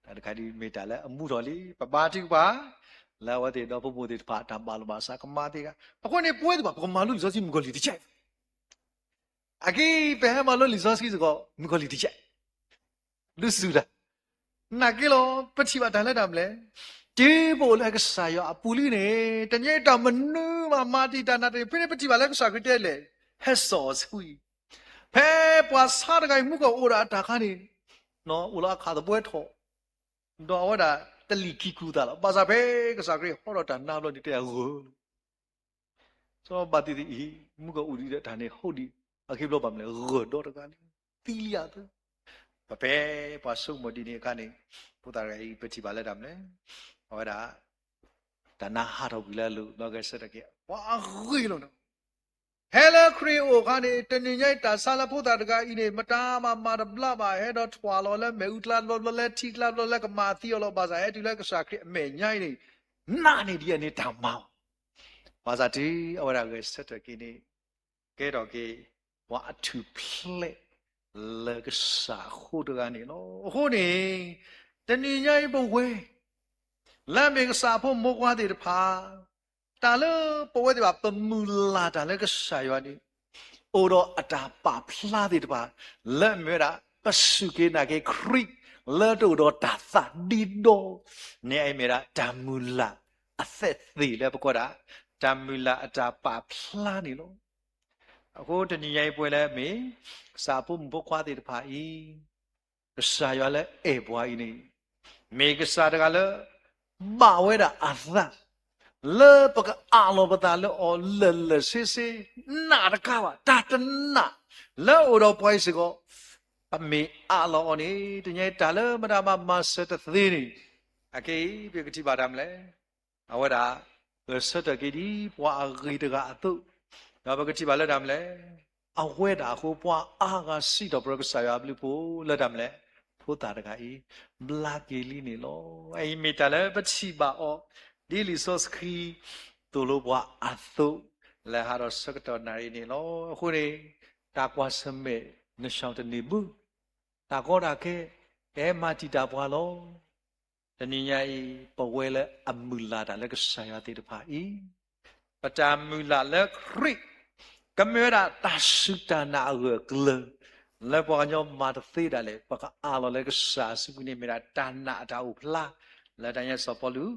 တၢ်တခါဒ်မ့ၢ်တၢ်လၢအမူထီၣ်လံ ပဘါထုကဖၣ် လၢအဝဲသ့ၣ်ဒီဖိမိၢ်သ့ၣ်တဖၣ် တၢ်ဘၣ်လိာ်ဘၣ်စးကမါသ့ၣ်တဖၣ် အဃိန့ၣ် ပဝဲသ့ၣ်တဖၣ် ပကမၤလိလံာ်စီဆှံမုၣ်ကီၤလံၢ်တကဲး အဂ့ၢ် ပဟဲမၤလိလံာ်စီဆှံစ့ၢ်ကီး မုၣ်ကီၤလံၢ်တကဲး ဒုးစူၤတၢ် နာ်က့လီၤ ပထံၣ်ဘၣ်တၢ်လၢတၢ်မနုၤလဲၣ်, တုၤပအိၣ်လၢကစၢ်ယွၤအပူၤလံန့ၣ် တနံၤအံၤတၢ်မနုၤမး မၤတံာ်တာ်နးတ့ၢ် ဖဲန့ၣ်ပထံၣ်ဘၣ်လၢကစၢ်ခရံာ်တဲလဲၣ်, ဟဲစိာ်အီၤဆူအံၤ, ဖဲပှၤဆါတဂၤအံၤ မုၢ်ကအိၣ်ဒီးအတၢ်ခါန့ၣ်, အိၣ်လၢအခးသဘှဲထီၣ်, ဒီးအဝဲဒၣ်တလံၣ်ခံကူသးလီၤ. ဘၣ်ဆၣ်ဖဲကစၢ်ခရံာ်ဟီထီၣ်တၢ်နါဘျီန့ၣ် တဲဂၢၢ်လီၤ စီၤဘၣ်သံးအံၤ မုၢ်ကအိၣ်ဒံးဒီးတၢ်န့ၣ် ဟီၣ်ဒံး, အဂ့ၢ်ဘျီဘၣ်မနုၤလဲၣ်, ဂၢၢ်ဒီတဂၤန့ၣ် သံလံအသး. ပဖဲပှၤဆိကမိၣ်ဒ်န့ၣ်အခါန့ၣ် ဖိသၣ်တဂၤအံၤ ပထံၣ်ဘၣ်လၢတၢ်မနုၤလဲၣ်, အဝဲဒၣ် တၢ်နါဟးထီၣ်ကွံာ်လၢအလိၤ ဒီးဂဲၤဆၢထၢၣ်က့ၤ ပှၤအဂ့ၢ်လီၤနီၤ. ဟဲလၢခရံာ်အအိၣ်အခါန့ၣ် တနံၤညါအံၤ တၢ်ဆါလၢဖိသၣ်တဂၤအံၤန့ၣ် မတၤမၤမၤတဘျါဘၣ်, ဟဲဒီးထွဲလီၤလၢမဲာ်အူကျါဘျီဘျီ လၢထံကျါဘျီ လၢကမၤသံအီၤလီၤ. ဘၣ်ဆၣ်ဟဲတုၤလၢကစၢ်ခရံာ်အမဲာ်ညါအံၤန့ၣ် နးန့ၢ်ဒံးအန့ၣ်တၢ်မၤအီၤ ဘၣ်ဆၣ်တုၤအဝဲဒၣ်ဂဲၤဆၢထၢၣ်က့ၤန့ၣ် ကဲထီၣ်က့ၤ ပှၤအထူၣ်ဖျဲးလၢကစၢ်အဃိတဂၤန့ၣ်လီၤ. အဃိန့ၣ် တနံၤညါအံၤပဝဲ လၢအမ့ၢ်ကစၢ်အဖိမုၣ်ဖိခွါသ့ၣ်တဖၣ် တၢ်လၢပဝဲသ့ၣ်တဖၣ် ပမုၢ်လၢ်တၢ်လၢကစၢ်ယွၤန့ၣ် အိၣ်ဒီးအတၢ်ပာ်ဖျါသ့ၣ်တဖၣ် လၢအမ့ၢ်ဝဲဒၣ် ပစူၢ်က့ၤနာ်က့ၤခရံာ် လၢတအိၣ်ဒီးတၢ်သးဒ့ဒီ န့ၣ်အမ့ၢ်ဒၣ် တၢ်မုၢ်လၢ်အသဲၣ်သ့ၣ်လၢပကွၢ်ဒၣ် တၢ်မုၢ်လၢ်အတၢ်ပာ်ဖျါန့ၣ်လီၤ. အဃိတနံၤညါအံၤပဝဲလၢအမ့ၢ် ကစၢ်အဖိမုၣ်ဖိခွါသ့ၣ်တဖၣ်အံၤ ကစၢ်ယွၤလၢအဲၣ်ပှၤအံၤန့ၣ် မ့ၢ်ကစၢ်တဂၤလၢ ဘၣ်ဝဲဒၣ်အသး လၢပကအးလီၤပသးလၢအီၤလၢာ်လၢာ်ဆ့ဆ့ နးတကးဘၣ် တၢ်တနးလၢအအိၣ်ဒီးပှၤအံၤစ့ၢ်ကီး ပမ့ၢ်အးလီၤအီၤန့ၣ် တနံၤညါအံၤတၢ်လၢမတၤမၤမၤစၢၤတသ့န့ၣ် အခဲအံၤပကထံၣ်ဘၣ်တၢ်မနုၤလဲၣ်. အဝဲဒၣ် ဂဲၤဆၢထၢၣ်က့ၤဒ်ပှၤအဂ့ၤတဂၤအသိး, ဒီးပကထံၣ်ဘၣ်လၢတၢ်မနုၤလဲၣ်. အဝဲဒၣ်အဃိ ပှၤအါဂၤစံးထီၣ်ပတြၢၤကစၢ်ယွၤအဘျုးအဖှိၣ်လၢတၢ်မနုၤလဲၣ်, ဖိသၣ်တဂၤအံၤ ဘျါက့ၤလံန့ၣ်လီၤ. အအံၤမ့ၢ်တၢ်လၢပထံၣ်ဘၣ်အီၤ ဒ်လံာ်စီဆှံသိၣ်လိပှၤအသိး လၢဟးထီၣ်ဆၢကတီၢ်နၣ်ရံၣ်န့ၣ်လီၤ. အဃိန့ၣ် တၢ်ကွၢ်ဆၢၣ်မဲာ် နဆှီတန့ၢ်ဘၣ်, တၢ်ကီတၢ်ခဲ ကဟဲမၤတံာ်တာ်ပှၤလီၤ. တနံၤညါအံၤ ပဝဲလၢအမုၢ်လၢ်တၢ်လၢကစၢ်ယွၤသ့ၣ်တဖၣ်အံၤ, ပတၢ်မုၢ်လၢ်လၢခရံာ် ကမ့ၢ်ဝဲဒၣ်တၢ်စူၢ်တၢ်နာ်အဂၢၢ်အကျၢၤ လၢပှၤကညီမၤတသ့ဒၣ်လဲာ် ပကအးလီၤလၢကစၢ်အစုပူၤန့ၣ် မ့ၢ်ဒၣ်တၢ်နာ်အတၢ်အိၣ်ဖျါ လၢတၢ်ညါစီၤပီလူး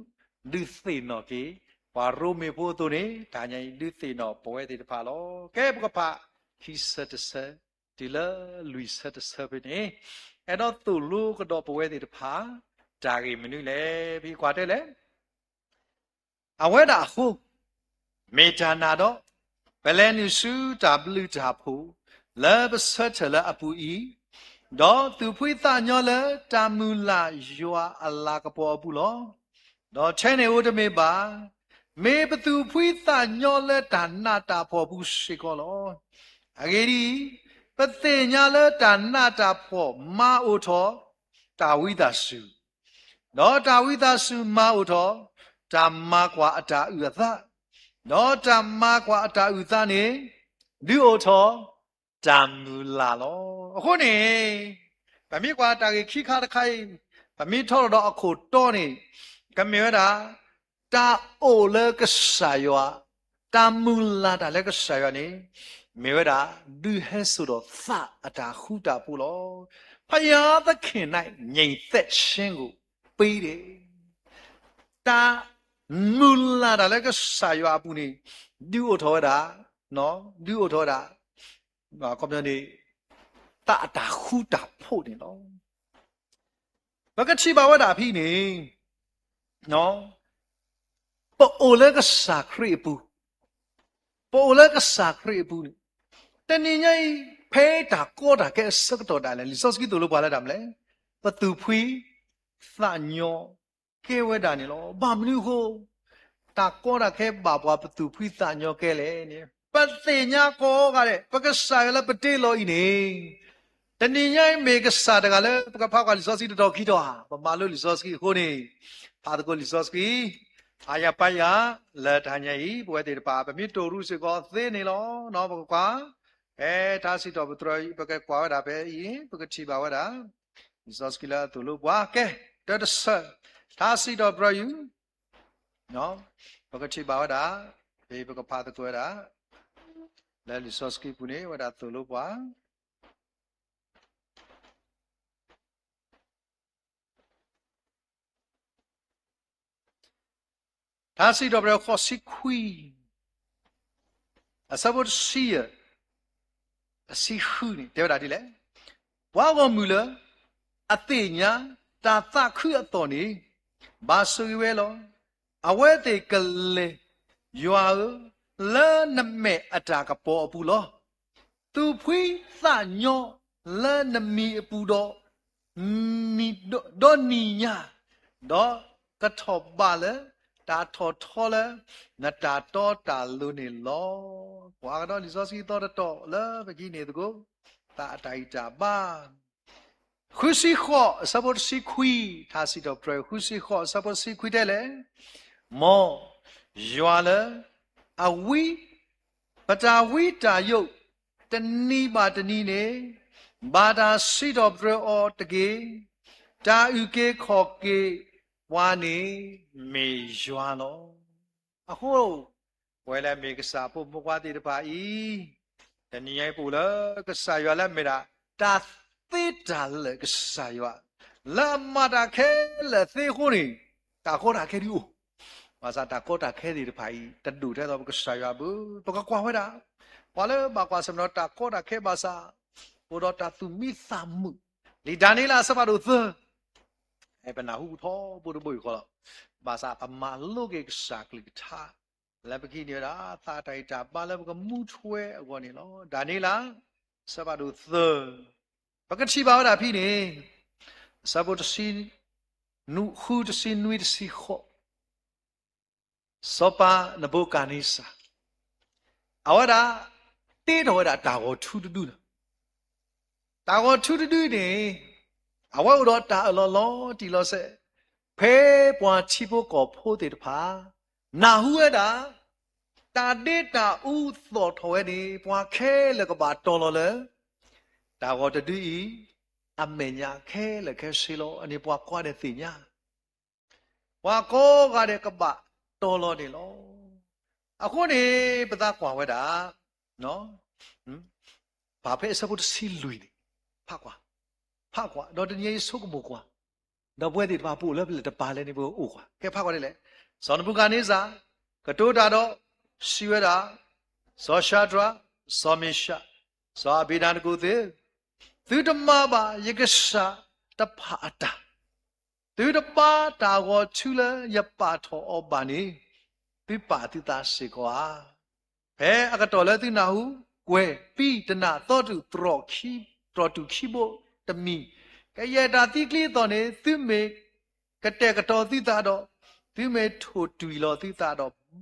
ဒုးသ့ၣ်နီၣ်က့ၤ ပှၤရိမ့ၤဖိအသိးန့ၣ် တၢ်ညါအံၤဒုးသ့ၣ်နီၣ်ပဝဲသ့ၣ်တဖၣ်လီၤ. ကဲပကဖး ခံဆၢတဆၢ တုၤလၢလွံၢ်ဆၢတဆၢဖဲန့ၣ် အဲၣ်ဒိးသိၣ်လိကဒီးပဝဲသ့ၣ်တဖၣ် တၢ်ဂ့ၢ်မနုၤလဲၣ်. ဖဲကွၢ်တဲလဲၣ် အဝဲဒၣ်အဃိ မ့ၢ်တၢ်နာ်ဒီး ပလဲၤနုာ်ဆူတၢ်ဘျုးတၢ်ဖှိၣ် လၢပဆၢထၢၣ်လၢအပူၤအံၤ, ဒီးသူၣ်ဖှံသးညီလၢတၢ်မုၢ်လၢ်ယွၤအလၤကပီၤအပူၤလီၤ. ဒီးထဲန့ၣ်ဧိၤတမ့ၢ်ဘၣ်, မ့ၢ်ပသူၣ်ဖှံသးညီလၢတၢ်နးတၢ်ဖှီၣ်အပူၤစ့ၢ်ကီးလီၤ. အဂ့ၢ်ဒ်အံၤ, ပသ့ၣ်ညါလၢတၢ်နးတၢ်ဖှီၣ်မၤအိၣ်ထီၣ် တၢ်ဝံသးစူၤ, ဒီးတၢ်ဝံသးစူၤမၤအိၣ်ထီၣ် တၢ်မၤကွၢ်အတၢ်အုၣ်အသး, ဒီးတၢ်မၤကွၢ်အတၢ်အုၣ်အသးန့ၣ် ဒုးအိၣ်ထီၣ် တၢ်မုၢ်လၢ်လီၤ. အဃိန့ၣ် ပမ့ၢ်ကွၢ်တၢ်ဂ့ၢ်ခံခါတခါအံၤ ပမ့ၢ်ထီထီၣ်ဒီးအခိၣ်တီန့ၣ် ကမ့ၢ်ဝဲဒၣ် တၢ်အိၣ်လၢကစၢ်ယွၤ, တၢ်မုၢ်လၢ်တၢ်လၢကစၢ်ယွၤန့ၣ် မ့ၢ်ဝဲဒၣ် ဒုးဟဲစိာ်ဒီးသးအတၢ်ဃူတၢ်ဖိးလီၤ. ဘုရားသခင်၌ ငြိမ်သက်ခြင်းကို ပေးတယ်. တၢ် မုၢ်လၢ်တၢ်လၢကစၢ်ယွၤအပူၤန့ၣ် ဒုးအိၣ်ထီၣ်ဝဲဒၣ်, ဒုးအိၣ်ထီၣ်ဝဲဒၣ် ခီပညီန့ၣ် သးအတၢ်ဃူတၢ်ဖိးန့ၣ်လီၤ. ပကထံၣ်ဘၣ်ဝဲဒၣ်ဖဲန့ၣ် ပအိၣ်လၢကစၢ်ခရံာ်အပူၤ, ပအိၣ်လၢကစၢ်ခရံာ်အပူၤန့ၣ်, တနံၤညါအံၤ ဖဲတၢ်ကီတၢ်ခဲအဆၢကတီၢ်ဒၣ်လဲာ် လံာ်စီဆှံသိၣ်လိပှၤလၢတၢ်မနုၤလဲၣ်, ပသူၣ်ဖှံသးညီကဲဝဲဒၣ်န့ၣ်လီၤ. ဘၣ်မနုၤအဃိ တၢ်ကီတၢ်ခဲဘၣ်ပှၤပသူၣ်ဖှံသးညီကဲလဲၣ်န့ၣ် ပသ့ၣ်ညါကိးဂၤဒဲး ပကစၢ်ယွၤလၢပတ့လီၤအံၤန့ၣ် တနံၤညါအံၤမ့ၢ်ကစၢ်တဂၤလၢပကဖးကွၢ်လံာ်စီဆှံတတီၤခံတီၤဧါ, ပမၤလိလံာ်စီဆှံအဃိန့ၣ် ဖးသကိးလံာ်စီဆှံ အါယၤပၢယၤ လၢတဟါညါအံၤ ပဝဲသ့ၣ်တဖၣ် ပမ့ၢ်တိၢ်ရူးစ့ၢ်ကီးသ့န့ၣ်လီၤ. ပကကွၢ် ဖဲထါစံးထီၣ်ပတြၢၤအံၤ ပကကွၢ်ဝဲဒၣ်ဖဲအံၤ ပကထံၣ်ဘၣ်ဝဲဒၣ် လံာ်စီဆှံလၢအသိၣ်လိပှၤ ကဲ တၢတဆၢ ထါစံးထီၣ်ပတြၢၤအံၤ ပကထံၣ်ဘၣ်ဝဲဒၣ် ဖဲပကဖးသကိးဝဲဒၣ် လၢလံာ်စီဆှံပူၤန့ၣ် ဝဲဒၣ်သိၣ်လိပှၤ ထါစံးထီၣ်ပတြၢၤဃိးဆံခွံ အဆၢဖိတဆံယဲၢ် အဆံဃုန့ၣ် တဲဝဲဒၣ်ဒ်လဲၣ်, ပှၤဂီၢ်မုၢ်လၢ အသ့ၣ်ညါ တၢ်သးခုအသီၣ်န့ၣ် ဘၣ်ဆိၣ်ဂ့ၤဝဲလီၤ. အဝဲသ့ၣ်ကလဲၤ ယွၤဧၢ, လၢနမဲာ်အတၢ်ကပီၤအပူၤလီၤ. သူၣ်ဖှံသးညီလၢနမံၤအပူၤဒီး ဒီနံၤညါ, ဒီးကထီၣ်ဘးလၢ တၢ်ထီၣ်ထီလၢ နတၢ်တီတၢ်လိၤန့ၣ်လီၤ. ကွၢ်ကဒီးလံာ်စီဆှံသီတတီၤလၢပကဟံးန့ၢ်သကိး သးအတၢ်ဂံၢ်တၢ်ဘါ ဃုဆံဃိး အဆၢဖိတဆံခွံ, ထါစံးထီၣ်ပတြၢၤ ဃုဆံဃိး အဆၢဖိတဆံခွံတဲလဲၣ်, မ်ယွၤလၢ အဝံ ပတၢ်ဝံတၢ်ယိး တနံၤဘၣ်တနံၤန့ၣ် ဘၣ်တၢ်စံးထီၣ်ပတြၢၤအီၤတက့ၢ်. တၢ်အုၣ်က့ၤခီၣ်က့ၤပှၤန့ၣ် မ့ၢ်ယွၤလီၤ. အဃိ ပဝဲလၢအမ့ၢ်ကစၢ်ဖိမုၣ်ဖိခွါသ့ၣ်တဖၣ်အံၤ တနံၤညါအံၤပအိၣ်လၢကစၢ်ယွၤလၢအမ့ၢ်ဒၣ် တၢ်သ့တၢ်လၢာ်ကစၢ်ယွၤ လၢအမၤတၢ်ခဲလၢာ်သ့အဃိန့ၣ် တၢ်ကီတၢ်ခဲဒုးအိၣ် ဘၣ်ဆၣ်တၢ်ကီတၢ်ခဲသ့ၣ်တဖၣ်အံၤ တဒိၣ်ထဲသိးပကစၢ်ယွၤဘၣ်. ပကကွၢ်ဝဲဒၣ် ပှၤလၢဘၣ်ကွၢ်ဆၢၣ်မဲာ်ဒီးတၢ်ကီတၢ်ခဲဘၣ်ဆၣ် အိၣ်ဒီးတၢ်သူၣ်မံသးမုာ် လံာ်ဒၤနံးယ့လးအဆၢဖးဒိၣ်သၢ ပနၢ်ဟူပူၤထီဘိတဘိယူၢ်ဃီလီၤ. ဘၣ်ဆၣ်ပမၤလိက့ၤကစၢ်ကလုၢ်ကထါ လၢပကဟံးန့ၢ်ဝဲဒၣ် သးတၢ်ဂံၢ်တၢ်ဘါလၢပကမူထွဲအဂီၢ်န့ၣ်လီၤ. ဒၤနံးယ့လး အဆၢဖးဒိၣ်သၢ ပကထံၣ်ဘၣ်ဝဲဒၣ်ဖဲန့ၣ် အဆၢဖိတဆံ ဃုတဆံနွံတဆံဃိး စီၤပၤနဘူၤခၣ်နံစၢ် အဝဲဒၣ် တ့ထီၣ်ဝဲဒၣ်တၢ်ဂီၤထူတဒုလီၤ. တၢ်ဂီၤထူတဒုန့ၣ် အဝဲအိၣ်ဒီးတၢ်အၢၣ်လီၤလီၤတံၢ်လီၤဆဲး ဖဲပှၤထံဖိကီၢ်ဖိသ့ၣ်တဖၣ် နၢ်ဟူဝဲဒၣ် တၢ်ဒ့တၢ်အူသီၣ်ထီၣ်ဝဲန့ၣ် ပှၤခဲလၢာ်ကဘၣ်တီၤလီၤလၢ တၢ်ဂီၤတဒုအံၤ အမဲာ်ညါခဲလၢာ်ခဲဆ့လီၤ. အန့ၣ်ပှၤကိးဂၤဒဲးသ့ၣ်ညါ ပှၤကိးဂၤဒဲးကဘၣ်တီၤလီၤန့ၣ်လီၤ. အဃိန့ၣ် ပသးကွၢ်ဝဲဒၣ် ဖဲအဆၢဖိတဆံလွံၢ်န့ၣ် ဖးကွၢ်, ဖးကွၢ် ဒီးတနံၤအံၤဆိကမိၣ်ကွၢ်, ဒီပုၢ်ဝဲၢ်သ့ၣ်တဖၣ် ပအိၣ်လၢပလဲၣ်တပၤလဲၣ်န့ၣ် ပကအိၣ်ကွၢ်. ကဲဖးကွၢ်ဒ်လဲၣ်, စီၤနဘူၤခၣ်နံစၢ် ကတိၤတၢ်ဒီးစံးဝဲဒၣ်, စီၤၡၤဒြး, စီၤမ့ၣ်ၡး, စီၤအဘ့းနကိၤသ့ၣ်, သုတမၤဘၣ်ယကစၢ်တဖၣ်အတၢ် သုတဘါတၢ်ဂီၤထူလၢယပာ်ထီၣ်အီၤဘၣ်န့ၣ်, သုပာ်သုသးစ့ၢ်ကီးဧါ. ဖဲအကတီၢ်လၢသုနၢ်ဟူကွဲၤပံတနၢ်သီတုၤ တြီၢ်တူၢ်ခံဘိတမံၤ, ကယဲၢ်တၢ်သံကျံအသိးန့ၣ် သုမ့ၢ်ကတဲာ်ကတီၤသုသးဒီး, သုမ့ၢ်ထိၣ်တွံၢ်လီၤသုသးဒီး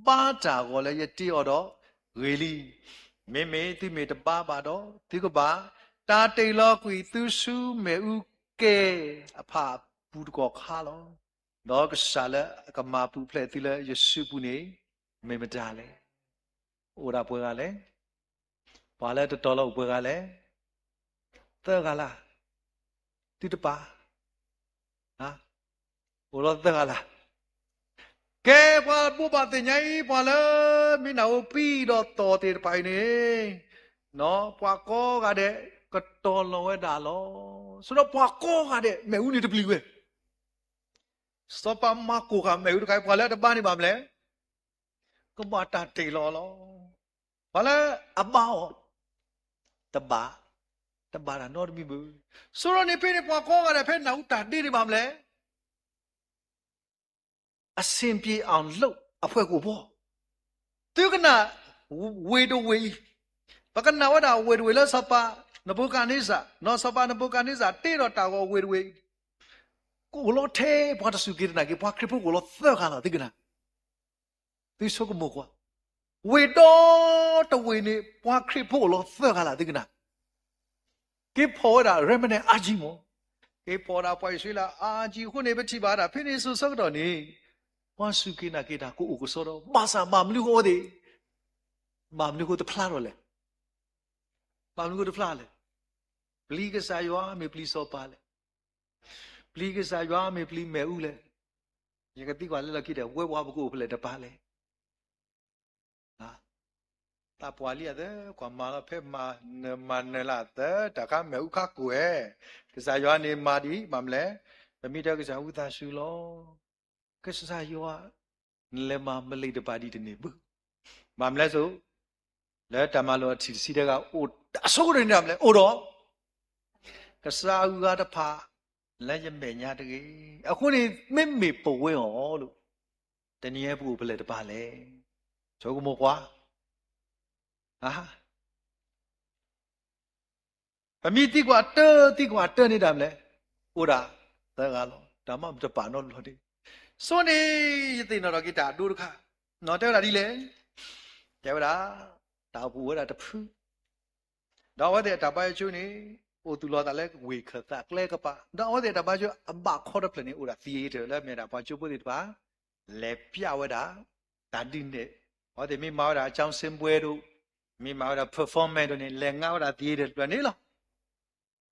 ဘါတၢ်ဂီၤလၢယတ့အီၤဒီးဂ့ၤလံ. မ့မ့ၢ်သုမ့ၢ်တဘါဘၣ်ဒီး, သုကဘၣ်တၢ်တ့ၢ်လီၤကွံာ်သုဆူမ့ၣ်အူကဲအဖးပူၤတကီၢ်ခါလီၤ. ဒီးကစၢ်လၢအကမၤပူၤဖျဲးသုလၢယစုပူၤန့ၣ် မ့ၢ်မတၤလဲၣ်. အိၣ်ဒၣ်ပှဲၤဂၤလဲၣ်. ပှၤလၢတတီၤလီၤအိၣ်ပှဲၤဂၤလဲၣ်. သၢဂၤလၢ်. သုတပာ်, အိၣ်လီၤသၢဂၤလၢ်. ကဲပှၤဘိးဘၣ်သ့ၣ်ညါအံၤ ပှၤလၢမ့ၢ်နၢ်ဟူပံဒီးသီၣ်သ့ၣ်တဖၣ်အံၤန့ၣ်, ပှၤကိးဂၤဒဲးကတီၤလီၤဝဲဒၣ်လီၤ. ဆိဒီးပှၤကိးဂၤဒဲး မ့ၣ်အူန့ၣ်တပျံၤဝဲ. စီၤပၤမၤကိၢ်ဃာ်မ့ၣ်အူတခါအံၤ ပှၤလၢအတဘါန့ၣ်ဘၣ်မနုၤလဲၣ်, ကဘၣ်တၢ်တ့ၢ်လီၤလီၤ. ပှၤလၢအဘါအီၤ တဘၣ်, တဘၣ်တၢ်နီတမံၤဘၣ်. ဆိဒီးန့ၣ်ဖဲန့ၣ် ပှၤကိးဂၤဒဲးဖဲနၢ်ဟူတၢ်ဒ့န့ၣ်ဘၣ်မနုၤလဲၣ် အဆင်ပြေအောင်လုပ် အဖွဲ့ကိုပေါ့. သုကနၣ်ဝ့ၢ်တဝ့ၢ်အံၤ, ပကနၣ်ဝဲဒၣ်ဝ့ၢ်တဝ့ၢ်လၢစီၤပၤနဘူၤခၣ်န့စၢ်, နီၢ်စီၤပၤနဘူၤခၣ်န့စၢ်တ့ထီၣ်တၢ်ဂီၤဝ့ၢ်တဝ့ၢ်အံၤ, ကအိၣ်လီၤထဲပှၤတစူၢ်က့ၤနာ်က့ၤ ပှၤခရံာ်ဖိကအိၣ်လီၤသၢဂၤလီၤ သုကနၣ် သုဆိကမိၣ်ကွၢ်, ဝ့ၢ်ဒီတဝ့ၢ်န့ၣ် ပှၤခရံာ်ဖိအိၣ်လီၤသၢဂၤလီၤ သုကနၣ်, က့ၤဖီၣ်ဝဲဒၣ် remnant အါကံမး, က့ၤဖီၣ်ဝဲဒၣ်ပှၤအံၣ်စရ့လးအါကံအဃိန့ၣ် ပထံၣ်ဘၣ်ဒၣ်ဖဲန့ၣ်စိၤဆၢကတီၢ်န့ၣ်, ပှၤစူၢ်က့ၤနာ်က့ၤတၢ်ကအိၣ်ကစီဒီ ဘၣ်ဆၣ်ဘၣ်မနုၤဃိအဝဲသ့ၣ်, ဘၣ်မနုၤဃိတဖျါထီၣ်လဲၣ်, ဘၣ်မနုၤဃိတဖျါလဲၣ်, ပျံၤကစၢ်ယွၤမ့ၢ်ပျံၤစီၤပၤလဲၣ်, ပျံၤကစၢ်ယွၤမ့ၢ်ပျံၤမ့ၣ်အူလဲၣ်, ယကသံကွၢ်လၢလီၢ်ခံဒီး ဝဲပှၤပကအိၣ်ဖဲလဲၣ်တပၤလဲၣ် သးပှၢ်လံအသး ကွၢ်မၤလီၤဖဲမၤနၢၤမၤနၢၤလၢအသး တၢ်ခါမ့ၣ်အူခါကိၣ်ဧါ, ကစၢ်ယွၤန့ၣ်မၤဒံး ဘၣ်မနုၤလဲၣ်, ပမ့ၢ်တဲကစၢ်ဝံသးစူၤလီၤ, ကစၢ်ယွၤ နလဲၤမၤမလ့ၢ်တပၤဒံးတန့ၢ်ဘၣ်, ဘၣ်မနုၤလဲၣ်စိ လၢတၢ်မၤလိာ်အထံၣ်တဆံတဲဂၤ အိၣ်တၢ်ဆိကတၢၢ်န့ၣ်ဒၣ်မနုၤလဲၣ် အိၣ်ဒီး ကစၢ်အဂၤတဖၣ် လၢယမဲာ်ညါတဂ့ၤ. အဃိန့ၣ် မ့မ့ၢ်ပဝဲအီၤလီၤ, တနံၤအံၤပအိၣ်ဖဲလဲၣ်တပၤလဲၣ်, ဆိကမိၣ်ကွၢ်, ပမ့ၢ်သံကွၢ်တၢ် သံကွၢ်တၢ်န့ၣ်ဒၣ်မနုၤလဲၣ်, အိၣ်ဒၣ်သၢဂၤလီၤ, တၢ်မ့ၢ်တပာ်နီတဘျီဒံး, ဆိန့ၣ် ယသ့ၣ်နီၣ်ထီၣ်က့ၤတၢ်အဒိတခါ, တဲဝဲဒၣ်ဒ်လဲၣ်, တဲဝဲဒၣ်, တၢ်အိၣ်ဖှိၣ်ဝဲဒၣ်တဖု ဒီးအဝဲသ့ၣ်အတၢ်ဘါယွၤကၠိန့ၣ် အိၣ်သူၣ်လီၤသးလၢဝ့ၢ်ခၢၣ်သးကျဲကပၤ, ဒီးအဝဲသ့ၣ်အတၢ်ဘါယွၤကၠိအဘၣ်ခီတဖျၢၣ်န့ၣ် အိၣ်ဒၣ် theater လၢအမ့ၢ်ဒၣ်ပှၤကၠိဖိသ့ၣ်တဖၣ် လဲၤပျဲဝဲဒၣ် တၢ်ဒုးနဲၣ်, အဝဲသ့ၣ်မ့ၢ်မၤဝဲဒၣ်အကၠိစ့ပွဲဒိၣ်, မ့ၢ်မၤဝဲဒၣ် performance ဒိၣ်န့ၣ် လဲၤငါဝဲဒၣ် theater တဖျၢၣ်န့ၣ်လီၤ.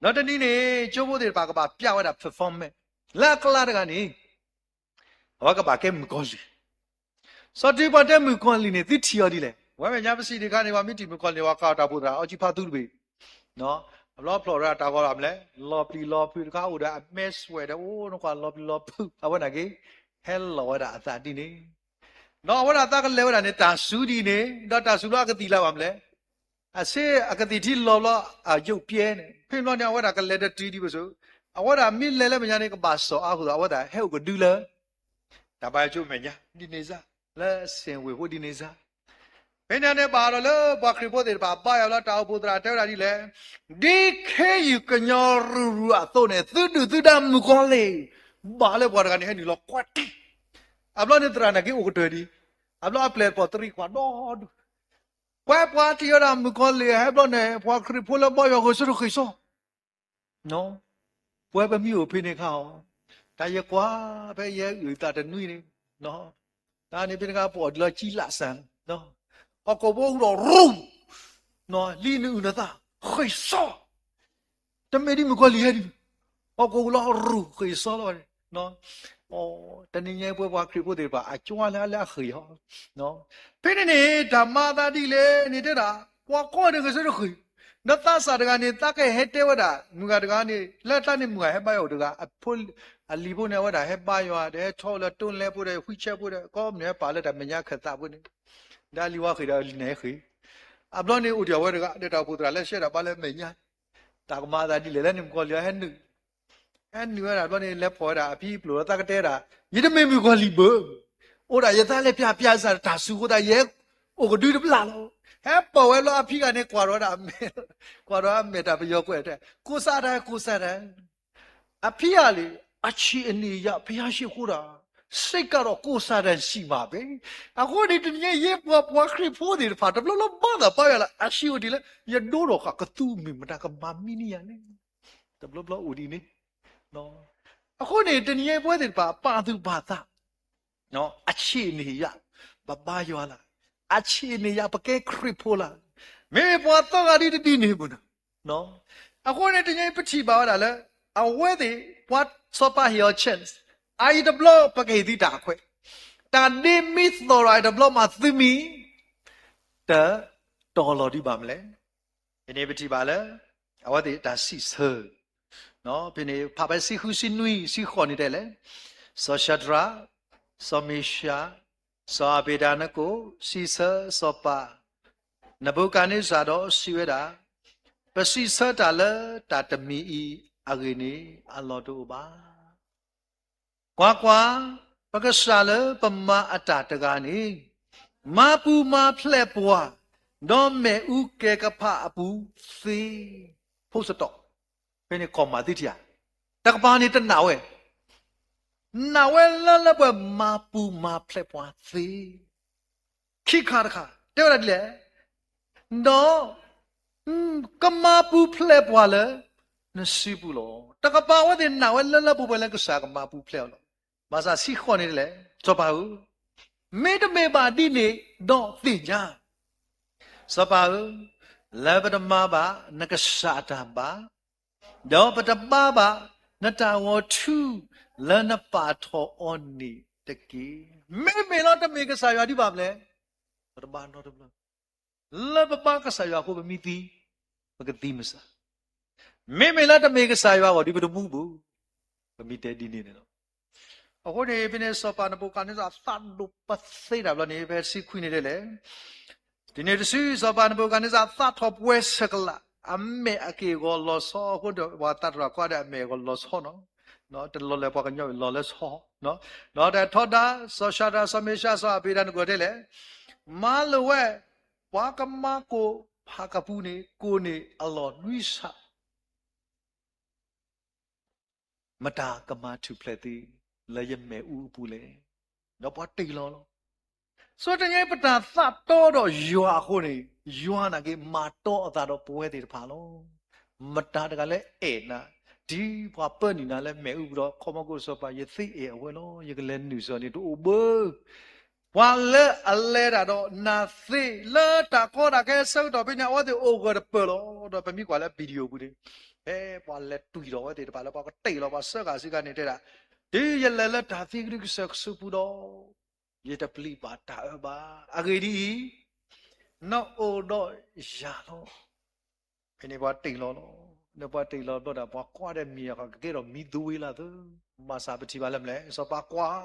ဒီးတနံၤန့ၣ် ကၠိဖိသ့ၣ်တဖၣ်ကဘၣ်ပျဲဝဲဒၣ် performance လၢအကျါတဂၤန့ၣ် အဝဲကဘၣ်ကဲမုၣ်ကီၤလံၢ်, စီၤတံၤပှၤတဲမုၣ်ကီၤလံၢ်န့ၣ် သုထံၣ်အီၤဒ်လဲၣ်, ဝဲမဲာ်ညါပစံးတခါန့ၣ် ပှၤမ့ၢ်ထံၣ်မုၣ်ကီၤလံၢ်န့ၣ် ပှၤကးအီၤတၢ်အိၣ်ဖှိၣ်သရၣ်အီကၠံဖးသူတဘ့ၣ်, အဘျီဖျိးဝဲဒၣ်တၢ်ဂီၤလီၤမနုၤလဲၣ်, လီၤပျံၤလီၤဖုးတခါ အိၣ်ဒီးအမဲစွဲးဒီး အိၣ်နကွၢ်လီၤပျံၤလီၤဖုး အဝဲန့ၣ်က့ၤ ဟဲလီၤဝဲဒၣ်အသးဒ်န့ၣ်, ဒီးအဝဲဒၣ်သးကလဲၤဝဲဒၣ်န့ၣ် တၢ်စူၤဒ်န့ၣ် ဒီးတၢ်စူၤလၢအကသံၣ်လၢၤဘၣ်မနုၤလဲၣ် အဆ့အကသံၣ်ထံလီၤဘျီ အယိာ်ပျဲန့ၣ် ဖဲဘျီန့ၣ် အဝဲဒၣ်ကလဲၤတတုၤဒံးဘၣ်စိ, အဝဲဒၣ်မ့ၢ်လဲၤလၢမဲာ်ညါန့ၣ် ကဘၣ်စီၤအါအဃိသတး အဝဲဒၣ်ဟဲအိၣ်ကဒုလၢ တၢ်ဘါယွၤကၠိမဲာ်ညါ ဒ်န့ၣ်စ့ၢ်, လၢစ့ၣ်ဝ့ၢ်ဖိဒ်န့ၣ်စ့ၢ်. ဖဲန့ၣ်န့ၣ်ဘၣ်ဒီးလၢပှၤခရံာ်ဖိသ့ၣ်တဖၣ် ဘါယွၤလၢတၢ်အိၣ်ဖှိၣ်သရၣ်တဲဝဲဒၣ်ဒ်လဲၣ်, ဒ်ခ့ယုၢ်ကညီရူၤရူၤအသိးန့ၣ် သုဒုၣ်သုဒါမုၣ်ကီၤလံၢ် ဘၣ်လၢပှၤတဂၤန့ၣ် ဟဲနုာ်လီၤကွၢ်တံၢ်, အဘျီန့ၣ်သရၣ်န့ၣ်က့ၤအိၣ်ကတၢၢ်ဒံး, အဘျီအပျဲၢ်အဘီၣ်သရံးကွၢ်ဒီဒူၣ် ကွဲပှၤထံၣ်ဝဲဒၣ်မုၣ်ကီၤလံၢ်ဟဲဘျီန့ၣ် ပှၤခရံာ်ဖိလၢဘါယွၤဂ့ၤစိတဂ့ၤစိ, ပဝဲပမ့ၢ်အိၣ်ဖဲန့ၣ်ခါအီၤ, တၢ်ယကွၢ်ဖဲယဲအုၣ်သးတနွံန့ၣ်, တၢ်န့ၣ်ဖဲန့ၣ်ခါပအီၣ်ဒ်လီၤကံလးစၢ်, ဟီၣ်ခိၣ်ဖိအူဒီးရူၢ်, လံနအုၣ်နသး, ဃ့ၢ်စီ တမ့ၢ်ဒ်မုၣ်ကီၤလံၢ်ဟဲဒံး, ဟီၣ်ခိၣ်လီၤရူၢ်ဃ့ၢ်စီလီၤန့ၣ်, တနံၤညါပဝဲပှၤခရံာ်ဖိသ့ၣ်တဖၣ် အကွၢ်လၢအလၢအဃ့ၢ်ဟီ, ဖဲန့ၣ်န့ၣ် တၢ်မၤအသးဒ်လဲၣ်န့ၣ်တဲဒၣ်, ပှၤကိးဂၤဒဲးဂ့ၤစိတဃ့ၢ်, ဒီးသးစၢ်တဂၤန့ၣ် သးကဟဲတဲဝဲဒၣ် မုၢ်ဂၤတဂၤန့ၣ် လၢတၢ်န့ၣ်မုၢ်ဂၤဟဲဘါယွၤအိၣ်တဂၤ, အဖိ, အလံၤဖိန့ၣ် အဝဲဒၣ်ဟဲဘါယွၤဒီးဟဲထီၣ်လၢတိလဲဖိဒီး ဝှံဆဲဖိဒီး ကိးမုၢ်နံၤဟဲပာ်လၢတၢ်မဲာ်ညါခၢၣ်သးဖိန့ၣ်, ဒီးအလံၤဝါဃ့ၢ်ဒီးအလံၤန့ၣ်ဟဲဃ့ၢ်, အဘျီန့ၣ်အိၣ်ဒံးအဝဲတဂၤ ဒီးတၢ်အိၣ်ဖှိၣ်သရၣ်လၢဆှၢတၢ်ဘါလၢမဲာ်ညါ, တၢ်ကမၤအသးဒ်လဲၣ်လၢန့ၣ်မုၣ်ကီၤလံၢ်ဟဲနုာ် ဟဲနုာ်ဝဲဒၣ်ဘျီန့ၣ် လဲၤဖီၣ်ဝဲဒၣ်အဖံအပျိၢ်လၢသးကတဲဒၣ်, ယတမ့ၢ်မုၣ်ကီၤလံၢ်ဘၣ်, အိၣ်ဒၣ်ယသးလဲၤပျၢ်ပျၢ်စၢ်တၢ်စူၤဃိသတး ယဲအိၣ်ကဒုတဘျၣ်လီၤ. ဟဲပၢၢ်ဝဲဘျီအဖံဂၤန့ၣ် ကွၢ်ဒီးဝဲဒၣ်အမဲာ်, ကွၢ်ဒီးအမဲာ်တၢ်ပယီၤကွဲးတဲ ကိုးစားတယ် ကိုးစားတယ်, အဖံဂၤလံ, အခြေအနေအရ ဘုရားရှိခိုးတာ စိတ်ကတော့ ကိုးစားတယ် ရှိမှာပဲ. အဃိန့ၣ် တနံၤအံၤ ယဲပှၤပှၤခရံာ်ဖိသ့ၣ်တဖၣ် တဘျီဘျီဘၣ်သးဘါယွၤလၢ အဆံးအိၣ်ဒ်လဲၣ်, ယဒိဒီးဃာ်ကသူမ့ၢ်မတၤကမၤမံန့ၢ်ယၤန့ၣ် တဘျီဘျီအိၣ်ဒ်န့ၣ်. အဃိန့ၣ် တနံၤအံၤပဝဲသ့ၣ်တဖၣ် ပာ်သူၣ်ပာ်သး အဆံးန့ၣ်ယၤ ပဘါယွၤလၢ်, အဆံးန့ၣ်ယၤ ပကဲခရံာ်ဖိလၢ်, မ့မ့ၢ်ပှၤသၢဂၤဒ်တဒ်န့ၣ်မ့ၢ်နီၤ. အဃိန့ၣ် တနံၤအံၤပထံၣ်ဘၣ်ဝဲဒၣ်လၢ အဝဲသ့ၣ် ပှၤစီၤပၤဟ့ၣ်အီၤ chance အအံၤတဘျီ ပကဟ့ၣ်သုတၢ်ခွဲး, တၢ်ဒ့မ့ၢ်သီၣ်ဒီးအံၤတဘျီမးသုမံၤ တတီၤလီၤဒံးဘၣ်မလဲၣ်. ဖဲန့ၣ်ပထံၣ်ဘၣ်လၢ အဝဲသ့ၣ်တၢ်စံးဆၢ, ဖဲန့ၣ်ဖးဖဲဆံဃုဆံနွံဆံဃိးန့ၣ်တဲလဲၣ်, စီၤၡၤဒြး, စီၤမ့ၡး, စီၤအၤဘ့းနကိၣ် စံးဆၢစီၤပၤနဘူၤခၣ်နံစၢ်ဒီးစံးဝဲဒၣ်, ပစံးဆၢတၢ်လၢတၢ်တမံၤအံၤအဂ့ၢ်န့ၣ် အလီၢ်တအိၣ်ဘၣ်. ကွၢ်ကွၢ်, ပကစၢ်လၢပမၤအတၢ်တဂၤန့ၣ် မၤပူၤမၤဖျဲးပှၤ, ဒီးမ့ၣ်အူကဲၤကပၤအပူၤသ့. ဖိစတီ, ဖဲန့ၣ်ကီၢ်မၤသံထံဧါ, တကပၤန့ၣ်တနာ်ဝဲ, နာ်ဝဲလၢလၢပှဲၤမၤပူၤမၤဖျဲးပှၤသ့. ခံခါတခါ တဲဝဲဒၣ်ဒ်လဲၣ်, ဒီး ကမၤပူၤဖျဲးပှၤလၢနစုပူၤလီၤ. တကပၤအဝဲသ့ၣ်နာ်ဝဲလၢလၢပှဲၤပှဲၤလၢကစၢ်ကမၤပူၤဖျဲးအီၤလီၤ. ဘၣ်ဆၣ်ဆံဃိးန့ၣ်ဒ်လဲၣ်, စီၤပၤဧၢ, မ့တမ့ၢ်ဘၣ်ဒ်န့ၣ်ဒီးသ့ၣ်ညါ, စီၤပၤဧၢ, လၢပတမၤဘၣ်နကစၢ်အတၢ်ဘၣ်, ဒီးပတဘါဘၣ်နတၢ်ဂီၤထူ လၢနပာ်ထီၣ်အီၤန့ၣ်တက့ၢ်. မ့မ့ၢ်လီၤတမ့ၢ်ကစၢ်ယွၤဒ်ဘၣ်မလဲၣ်, ပတဘါနီတဘျီ. လၢပဘါကစၢ်ယွၤအဃိပမ့ၢ်သံ, ပကသံမစၢ်. မ့မ့ၢ်လၢတမ့ၢ်ကစၢ်ယွၤအဂီၢ်ဒီးပတမူဘူး, ပမ့ၢ်တဲဒ်န့ၣ်န့ၣ်လီၤ. အဃိန့ၣ် ဖဲန့ၣ်စီၤပၤနဘူၤခၣ်နံစၢ်သးဒိၣ်ပသ့တၢ်ဘျီန့ၣ် ဖဲတဆံခွံန့ၣ်ဒ်လဲၣ်, တုၤန့ၣ်တစု စီၤပၤနဘူၤခၣ်နံစၢ်သးထီၣ်ပှဲၤဆဲးကလး, အမဲာ်အက့ၢ်ဂီၤလီၤဆီအဃိဒီး ပှၤသးတရၣ်ကွၢ်ဒီးအမဲာ်ဂီၤလီၤဆီနီၤ, တလီၤလဲၤပှၤကညီလီၤလၢဆီ, ဒီးတၢ်ထီဒါ စီၤၡၤဒြး စီၤမ့ၡး စီၤအၤဘ့းနကိၣ်ဒ်လဲၣ်, မၤလိာ်ဝဲ ပှၤကမၤကိၣ်ဖးကပူၤန့ၣ် ကိၣ်န့ၢ်အလီၢ်နွံဆၣ် မတၤကမၤထူၣ်ဖျဲးသု လၢယမ့ၣ်အူအပူၤလဲၣ်. ဒီးပှၤတ့ၢ်လီၤလီၤ. ဆိတနံၤအံၤပတၢ်သးတီဒီးယွၤအဃိန့ၣ်, ယွၤနာ်က့မၤတီအသးဒီးပဝဲသ့ၣ်တဖၣ်လီၤ. မတၤတဂၤလၢအဲၣ်နၤ, တုၤပှၤပၢနုာ်နၤလၢမ့ၣ်အူပူၤဒီး ခီမီကိၣ်စီၤပၤ ယသ့အဲၣ်အဝဲလီၤ, ယကလဲၤနုာ်စၢၤန့ၣ်တအိၣ်ဘၣ်. ပှၤလၢအလဲၤတၢ်ဒီးနၤသ့ လၢတၢ်ကီတၢ်ခဲအဆၢကတီၢ်ဖဲန့ၣ် အဝဲသ့ၣ်အိၣ်ဂၢၢ်တပၢၢ်လီၤ. ဒီးပမ့ၢ်ကွၢ်လၢ video ပူၤန့ၣ်, ဖဲပှၤလဲၤတွံၢ်ဒီးအဝဲသ့ၣ်တဖၣ်လၢပှၤကတ့ၢ်လီၤပှၤစၢဃာ်စ့ၢ်ကီးန့ၣ်တဲဒၣ်, တုၤယလဲၤလၢတၢ်သံကဒုကစၢၢ်ကဆူးပူၤဒီး ယတပျံၤဘၣ်တၢ်အၢဘၣ်. အဂ့ၢ်ဒ်အံၤ, နအိၣ်ဒီးယၤလီၤ. ဖဲန့ၣ်ပှၤတ့ၢ်လီၤလီၤ. ဒီးပှၤတ့ၢ်လီၤဘျီဒီး ပှၤကွၢ်ဒီးမ့ၢ်ယၤဃီ ကကဲထီၣ်မံသူဝံၤလၢသၢ, ဘၣ်ဆၣ်ပထံၣ်ဘၣ်လၢမလဲၣ်, စီၤပၤကွၢ်,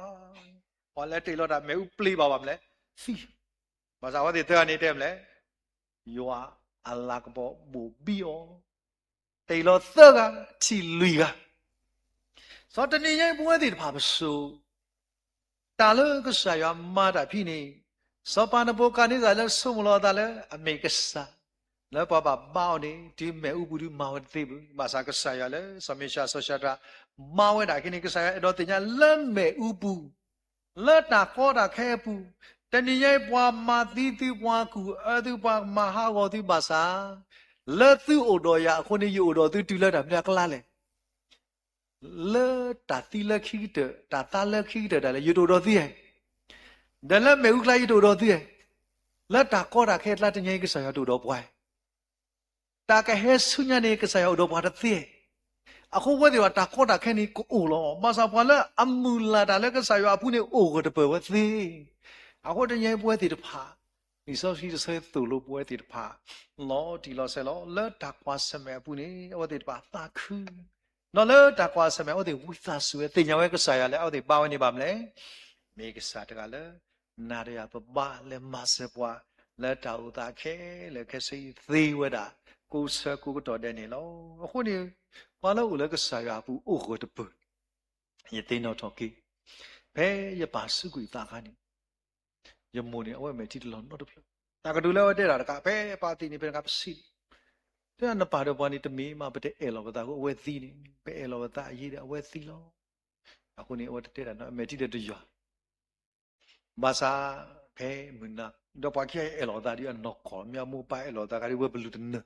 ပှၤလၢတ့ၢ်လီၤတၢ်မ့ၣ်အူပျံၤဘၣ်ဘၣ်မလဲၣ်, သံ. ဘၣ်ဆၣ်အဝဲသ့ၣ်သၢဂၤန့ၣ်တဲမလဲၣ်, ယွၤအလၤကပီၤဘိၣ်ဘံအီၤ, တ့ၢ်လီၤသၢဂၤ ထံၣ်လွံၢ်ဂၤ. စီၤတနံၤညါအံၤပဝဲသ့ၣ်တဖၣ်ပစိၤ တၢ်လၢကစၢ်ယွၤမၤတၢ်ဖဲန့ၣ်, စီၤပၤနဘူၤခၣ်နံစၢ်လၢဆိကမိၣ်လီၤအသးလၢအမ့ၢ်ကစၢ်, လၢပှၤဘၣ်ဘါအီၤန့ၣ် တုၤမ့ၣ်အူပူၤဒုးမၤဝဲတသ့ဘၣ်. ဘၣ်ဆၣ်ကစၢ်ယွၤလၢစီၤမ့ၡး စီၤၡၤဒြး မၤဝဲဒၣ်ခဲန့ၣ် ကစၢ်ယွၤအဲၣ်ဒိးသ့ၣ်ညါလၢမ့ၣ်အူပူၤ, လၢတၢ်ကီတၢ်ခဲအပူၤ, တနံၤညါအံၤပှၤမၤသံသု ပှၤကူၣ်အၢသု ပှၤမၤဟးဂီၤသုဘၣ်ဆၣ်, လၢသုအိၣ်ဒီးယၤအဃိန့ၣ် ယအိၣ်ဒီးသုတုၤလၢတၢ်မနုၤအကျါလဲၣ်. လၢတၢ်သံလၢခံကတၢၢ် တၢ်သါလၢခံကတၢၢ်ဒၣ်လဲာ် ယတအိၣ်ဒီးသုဧါ. ဒီးလၢမ့ၣ်အူကျါယတအိၣ်ဒီးသုဧါ. လၢတၢ်ကီတၢ်ခဲအကျါတနံၤညါအံၤ ကစၢ်ယွၤတအိၣ်ဒီးပှၤဧါ. တၢ်ကဟဲဆူညါန့ၣ် ကစၢ်ယွၤအိၣ်ဒီးပှၤတသ့ဧါ. အဃိဝဲသ့ၣ်တဖၣ်တၢ်ကီတၢ်ခဲန့ၣ်ကအိၣ်လီၤ. ဘၣ်ဆၣ်ပှၤလၢအမုၢ်လၢ်တၢ်လၢကစၢ်ယွၤအပူၤန့ၣ် အိၣ်ဂၢၢ်တပၢၢ်ဝဲသ့. အဃိတနံၤညါအံၤပဝဲသ့ၣ်တဖၣ် လံာ်စီဆှံတဆၢသိၣ်လိပဝဲသ့ၣ်တဖၣ် လီၤတံၢ်လီၤဆဲးလီၤ လၢတၢ်ကွၢ်ဆၢၣ်မဲာ်အပူၤန့ၣ် အဝဲသ့ၣ်တဖၣ်သးခု, ဒီးလၢတၢ်ကွၢ်ဆၢၣ်မဲာ် အဝဲသ့ၣ်ဝံသးစူၤဝဲ သ့ၣ်ညါဝဲကစၢ်ယွၤလၢအဝဲသ့ၣ်ဘါဝဲန့ၣ်ဘၣ်မလဲၣ်, မ့ၢ်ကစၢ်တဂၤလၢ နၤဒီးယၤပဘါလၢမၤစၢၤပှၤ လၢတၢ်အိၣ်သးခဲလၢာ်ခဲဆ့အံၤသ့ဝဲဒၣ် ကိးဆၢကိးကတီၢ်ဒဲးန့ၣ်လီၤ. အဃိန့ၣ် ပှၤလၢအိၣ်လၢကစၢ်ယွၤအပူၤအိၣ်ဂၢၢ်တပၢၢ် ယသ့ၣ်နီၣ်ထီၣ်က့ၤ, ဖဲယပၢ်စူးကွံာ်သးအခါန့ၣ် ယမိၢ်န့ၣ် အဝဲမဲာ်ထံတလီၤနီတဖျၢၣ်. တၢ်ကတိၤလၢအဝဲတဲတၢ်တခါ ဖဲပၢ်သံန့ၣ် ဖဲတခါပစံး, တဲဒၣ်နပၢ်ဒီးပှၤန့ၣ် တမ့ၢ်မး ပတအဲၣ်လီၤပသးအဃိ အဝဲသံန့ၣ်, ပအဲၣ်လီၤပသးအယံၤဒီး အဝဲသံလီၤ. အဃိန့ၣ် အဝဲတတဲတၢ်နီတမံၤ အမဲာ်ထံဒီးတယွၤ ဘၣ်ဆၣ် ဖဲမုၢ်နၤ ဒီးပှၤခံဂၤအဲၣ်လီၤသးဒီးအနီၢ်ကီၢ် မ့ၢ်အမိၢ်ပၢ်အဲၣ်လီၤသးဂၤဒီး ဝဲပလူၤတနၢၤ,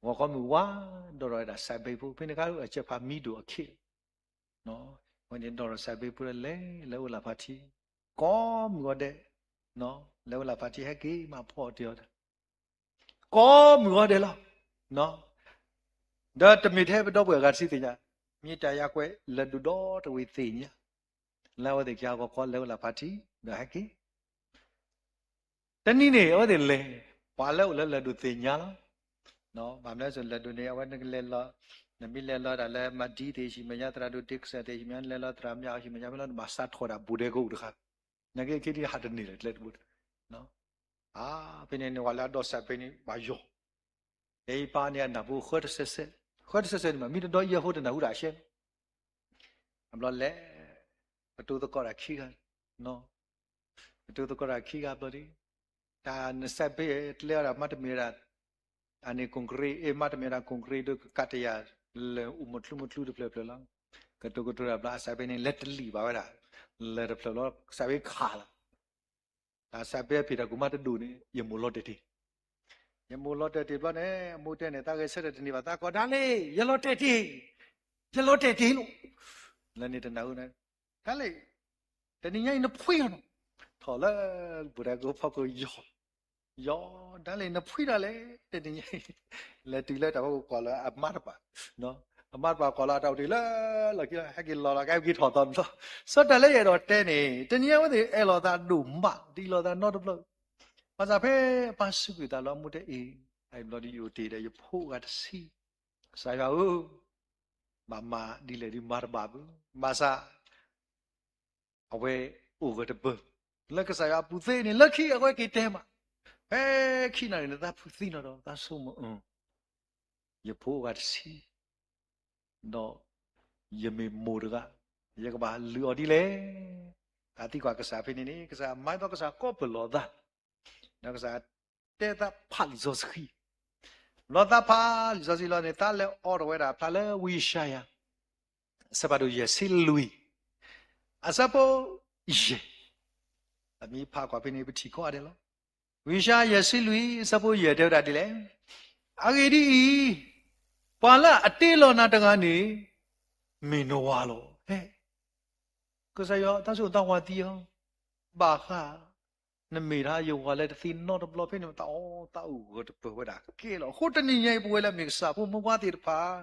ဂီၤခီမုၢ်ဝါ ဒီးထီၣ်ဝဲဒၣ်စဲးဘ့ဖိ ဖဲန့ၣ်အခါ အစဲးဖးမံဒိၣ်အခ့လီၤ. ဝဲန့ၣ်ဒီးထီၣ်စဲးဘ့ဖိဒီးလဲၤလၢဝဲလၢ်ဖးထံ, ကိးမုၢ်ဂီၤဒဲး, လဲၤဝဲလၢ်ဖးထံဟဲက့ၤမးဖီအီၣ်တ့ၢ်အီၤတၢ် ကိးမုၢ်ဂီၤဒဲးလီၤ. ဒီးတမ့ၢ်ထဲပဒီပုၢ်ဝဲၢ်အဂၤတဆံသ့ၣ်ညါ, မ့ၢ်တၢ်ယါကွဲးလၢဒိၣ်ဒီတဝ့ၢ်သ့ၣ်ညါ, လၢအဝဲသ့ၣ်ခံဂၤဂီၤခီလဲၤဝဲလၢ်ဖးထံ ဒီးဟဲက့ၤ တနံၤန့ၣ် အဝဲသ့ၣ်လဲၤ, ပှၤလၢအိၣ်လၢလၢၢ်ဒိၣ်သ့ၣ်ညါလီၤ. ဘၣ်မနုၤလဲၣ် လဲၤဒိးန့ၣ် အဝဲနကလဲၤလီၤ, နမ့ၢ်လဲၤလီၤဒၣ်လၢ မၤဒံသ့ၣ်ဟံၣ်မဲာ်ညါ သရၣ်ဒိၣ်ဒ့ကစၢၢ်သ့ၣ်ဟံၣ်မဲာ်ညါ နလဲၤလီၤသရၣ်မုၣ်ဟံၣ်မဲာ်ညါ ဖဲလီၤ နဘၣ်စးထီၣ်ဒၣ်ဘူးဒဲကအိၣ်တခါ, နာ်က့ခံထံၣ်ဟးတန့ၢ်လၢၤကျဲတဘိ, အါ, ဖဲန့ၣ်န့ၣ် ဝဲလၢအဒီးစးဖဲန့ၣ် ဘၣ်ယီၤ, ယဲအံၤပၢ်န့ၣ်အနၢ်ပူၤဃၢတဆဲးဆဲး, ဃၢတဆဲးဆဲးန့ၣ်မး မ့ၢ်တဒီးအံၤအဃိတနၢ်ဟူဒၣ်အရှဲ, အဘျီလဲၤ, ပတိသကိးတၢ်ခံဂၤ, ပတိသကိးတၢ်ခံဂၤဘျီဒ်, တၢ်နစးဖဲတလဲအီၤဒၣ် မ့တမ့ၢ်ဒၣ် အန့ၣ် concrete အ့ၣ် မ့တမ့ၢ်ဒၣ် concrete ဒိကကးတယၤ လၢအိၣ်မုာ်ချူမုာ်ချူတဖျၢၣ်ဖျၢၣ်လီၤ, ကတိၤကတိၤတၢ်ဘျီ အစးဖဲန့ၣ် လဲၤတလံာ်ဘၣ်ဝဲဒၣ်, လၢတဖျၢၣ်လီၤ ကစးဖဲခးလီၤ, တၢ်စးဖဲအဖံးတၢ်ကူၣ်မးတဒိၣ်န့ၣ် ယမိၢ်လီၤတဲာ်တ့ၢ်, ယမိၢ်လီၤတဲာ်တ့ၢ်ဘျီန့ၣ် အမိၢ်တဲန့ၣ် သးဂဲၤဆၢထၢၣ်တန့ၢ်ဘၣ် သးကိးဒၣ်လံ, ယလီၤတဲာ်တ့ၢ်, ယလီၤတဲာ်တ့ၢ်လီၤ, လၢန့ၣ်တနၢ်ဟူန့ၣ်, ဒၣ်လံ, တနံၤညါအံၤနဖှံအီၤနီၤ, ထီၣ်လၢဘူးဒဲကအိၣ်ဖီခိၣ်ယီၤ, ယီၤ, ဒၣ်လံနဖှံဒၣ်လဲာ်, တနံၤညါအံၤ, လဲၤတုၤလၢတၢ်ဖီခိၣ်ကွၢ်လၢအမါတပၤ, အမါတပၤကွၢ်လၢအတၢ်အိၣ်တ့ၢ်လၢလီၢ်ခံလီၤ ဟဲက့ၤလီၤလီၤ ကဲက့ၤထီၣ်သီတဘျီ, စီၤတၢ်လၢယအဲၣ်ဒိးတဲန့ၣ် တနံၤညါအဝဲသ့ၣ်အဲၣ်လီၤသးဒိၣ်မး ဒ်လီၤသးနီတဘျီ, ဘၣ်ဆၣ်ဖဲပၢ်စူးကွံာ်သးလၢအမူတဲအ့ၣ်, အဘျီဒီးယအိၣ်တ့ၢ်ဒီးယဖိဂၤတဆံ, ကစၢ်ယွၤဧၢ, ဘၣ်မၤဒ်လဲၣ်ဒ်မၤတဘၣ်ဘၣ်, ဘၣ်ဆၣ် အဝဲအိၣ်ဂၢၢ်တပၢၢ်, လၢကစၢ်ယွၤအပူၤသ့န့ၣ် လၢခံအဝဲက့ၤတဲမး, ဖဲခံနၣ်ရံၣ်န့ၣ် သးဖုးသံနီၣ်ဒီး သးဆိကမိၣ်အၢ, ယဖိအိၣ်ဂၤတဆံ, ဒီးယမ့ၢ်မိၢ်တဂၤ, ယကဘၣ်လုၢ်အီၤဒ်လဲၣ်, တၢ်သံကွၢ်ကစၢ်ဖဲန့ၣ်န့ၣ် ကစၢ်မၤသီကစၢ်ကိးပၢၢ်လီၤသး, ဒီးကစၢ်တဲသးဖးလံာ်စီဆှံ, ဘျီသးဖးလံာ်စီဆှံလီၤန့ၣ် သးလဲၤအိးထီၣ်ဝဲဒၣ်ဖျါလၢဝံယၡါယၤ အဆၢဖးဒိၣ်ယဲၢ်ဆံလွံၢ်, အဆၢဖိယဲၢ်, အမ့ၢ်ဖးကွၢ်ဖဲန့ၣ် ပထံၣ်ကိးဂၤဒဲးလီၤ. ဝံယၡါယၤ ယဲၢ်ဆံလွံၢ် အဆၢဖိယဲၢ်တဲဝဲဒၣ်ဒ်လဲၣ်, အဂ့ၢ်ဒ်အံၤ, ပှၤလၢအတ့လီၤနၤတဂၤန့ၣ် မ့ၢ်နဝၤလီၤ. ဟဲ, ကစၢ်ယွၤ တၢ်ဆိၣ်တၢ်ဝၤသံအီၤ, ဘၣ်ဃး နမ့ၢ်ဒၣ်ယဝၤလၢတသ့နီတဘျီဖဲန့ၣ် တၢ်အီၣ်တၢ်အီအိၣ်ဂၢၢ်တပၢၢ်ဝဲဒၣ်ကဲလီၤ. အဃိတနံၤညါအံၤ ပဝဲလၢအမ့ၢ်ကစၢ်ဖိမုၢ်ပှၢ်သ့ၣ်တဖၣ်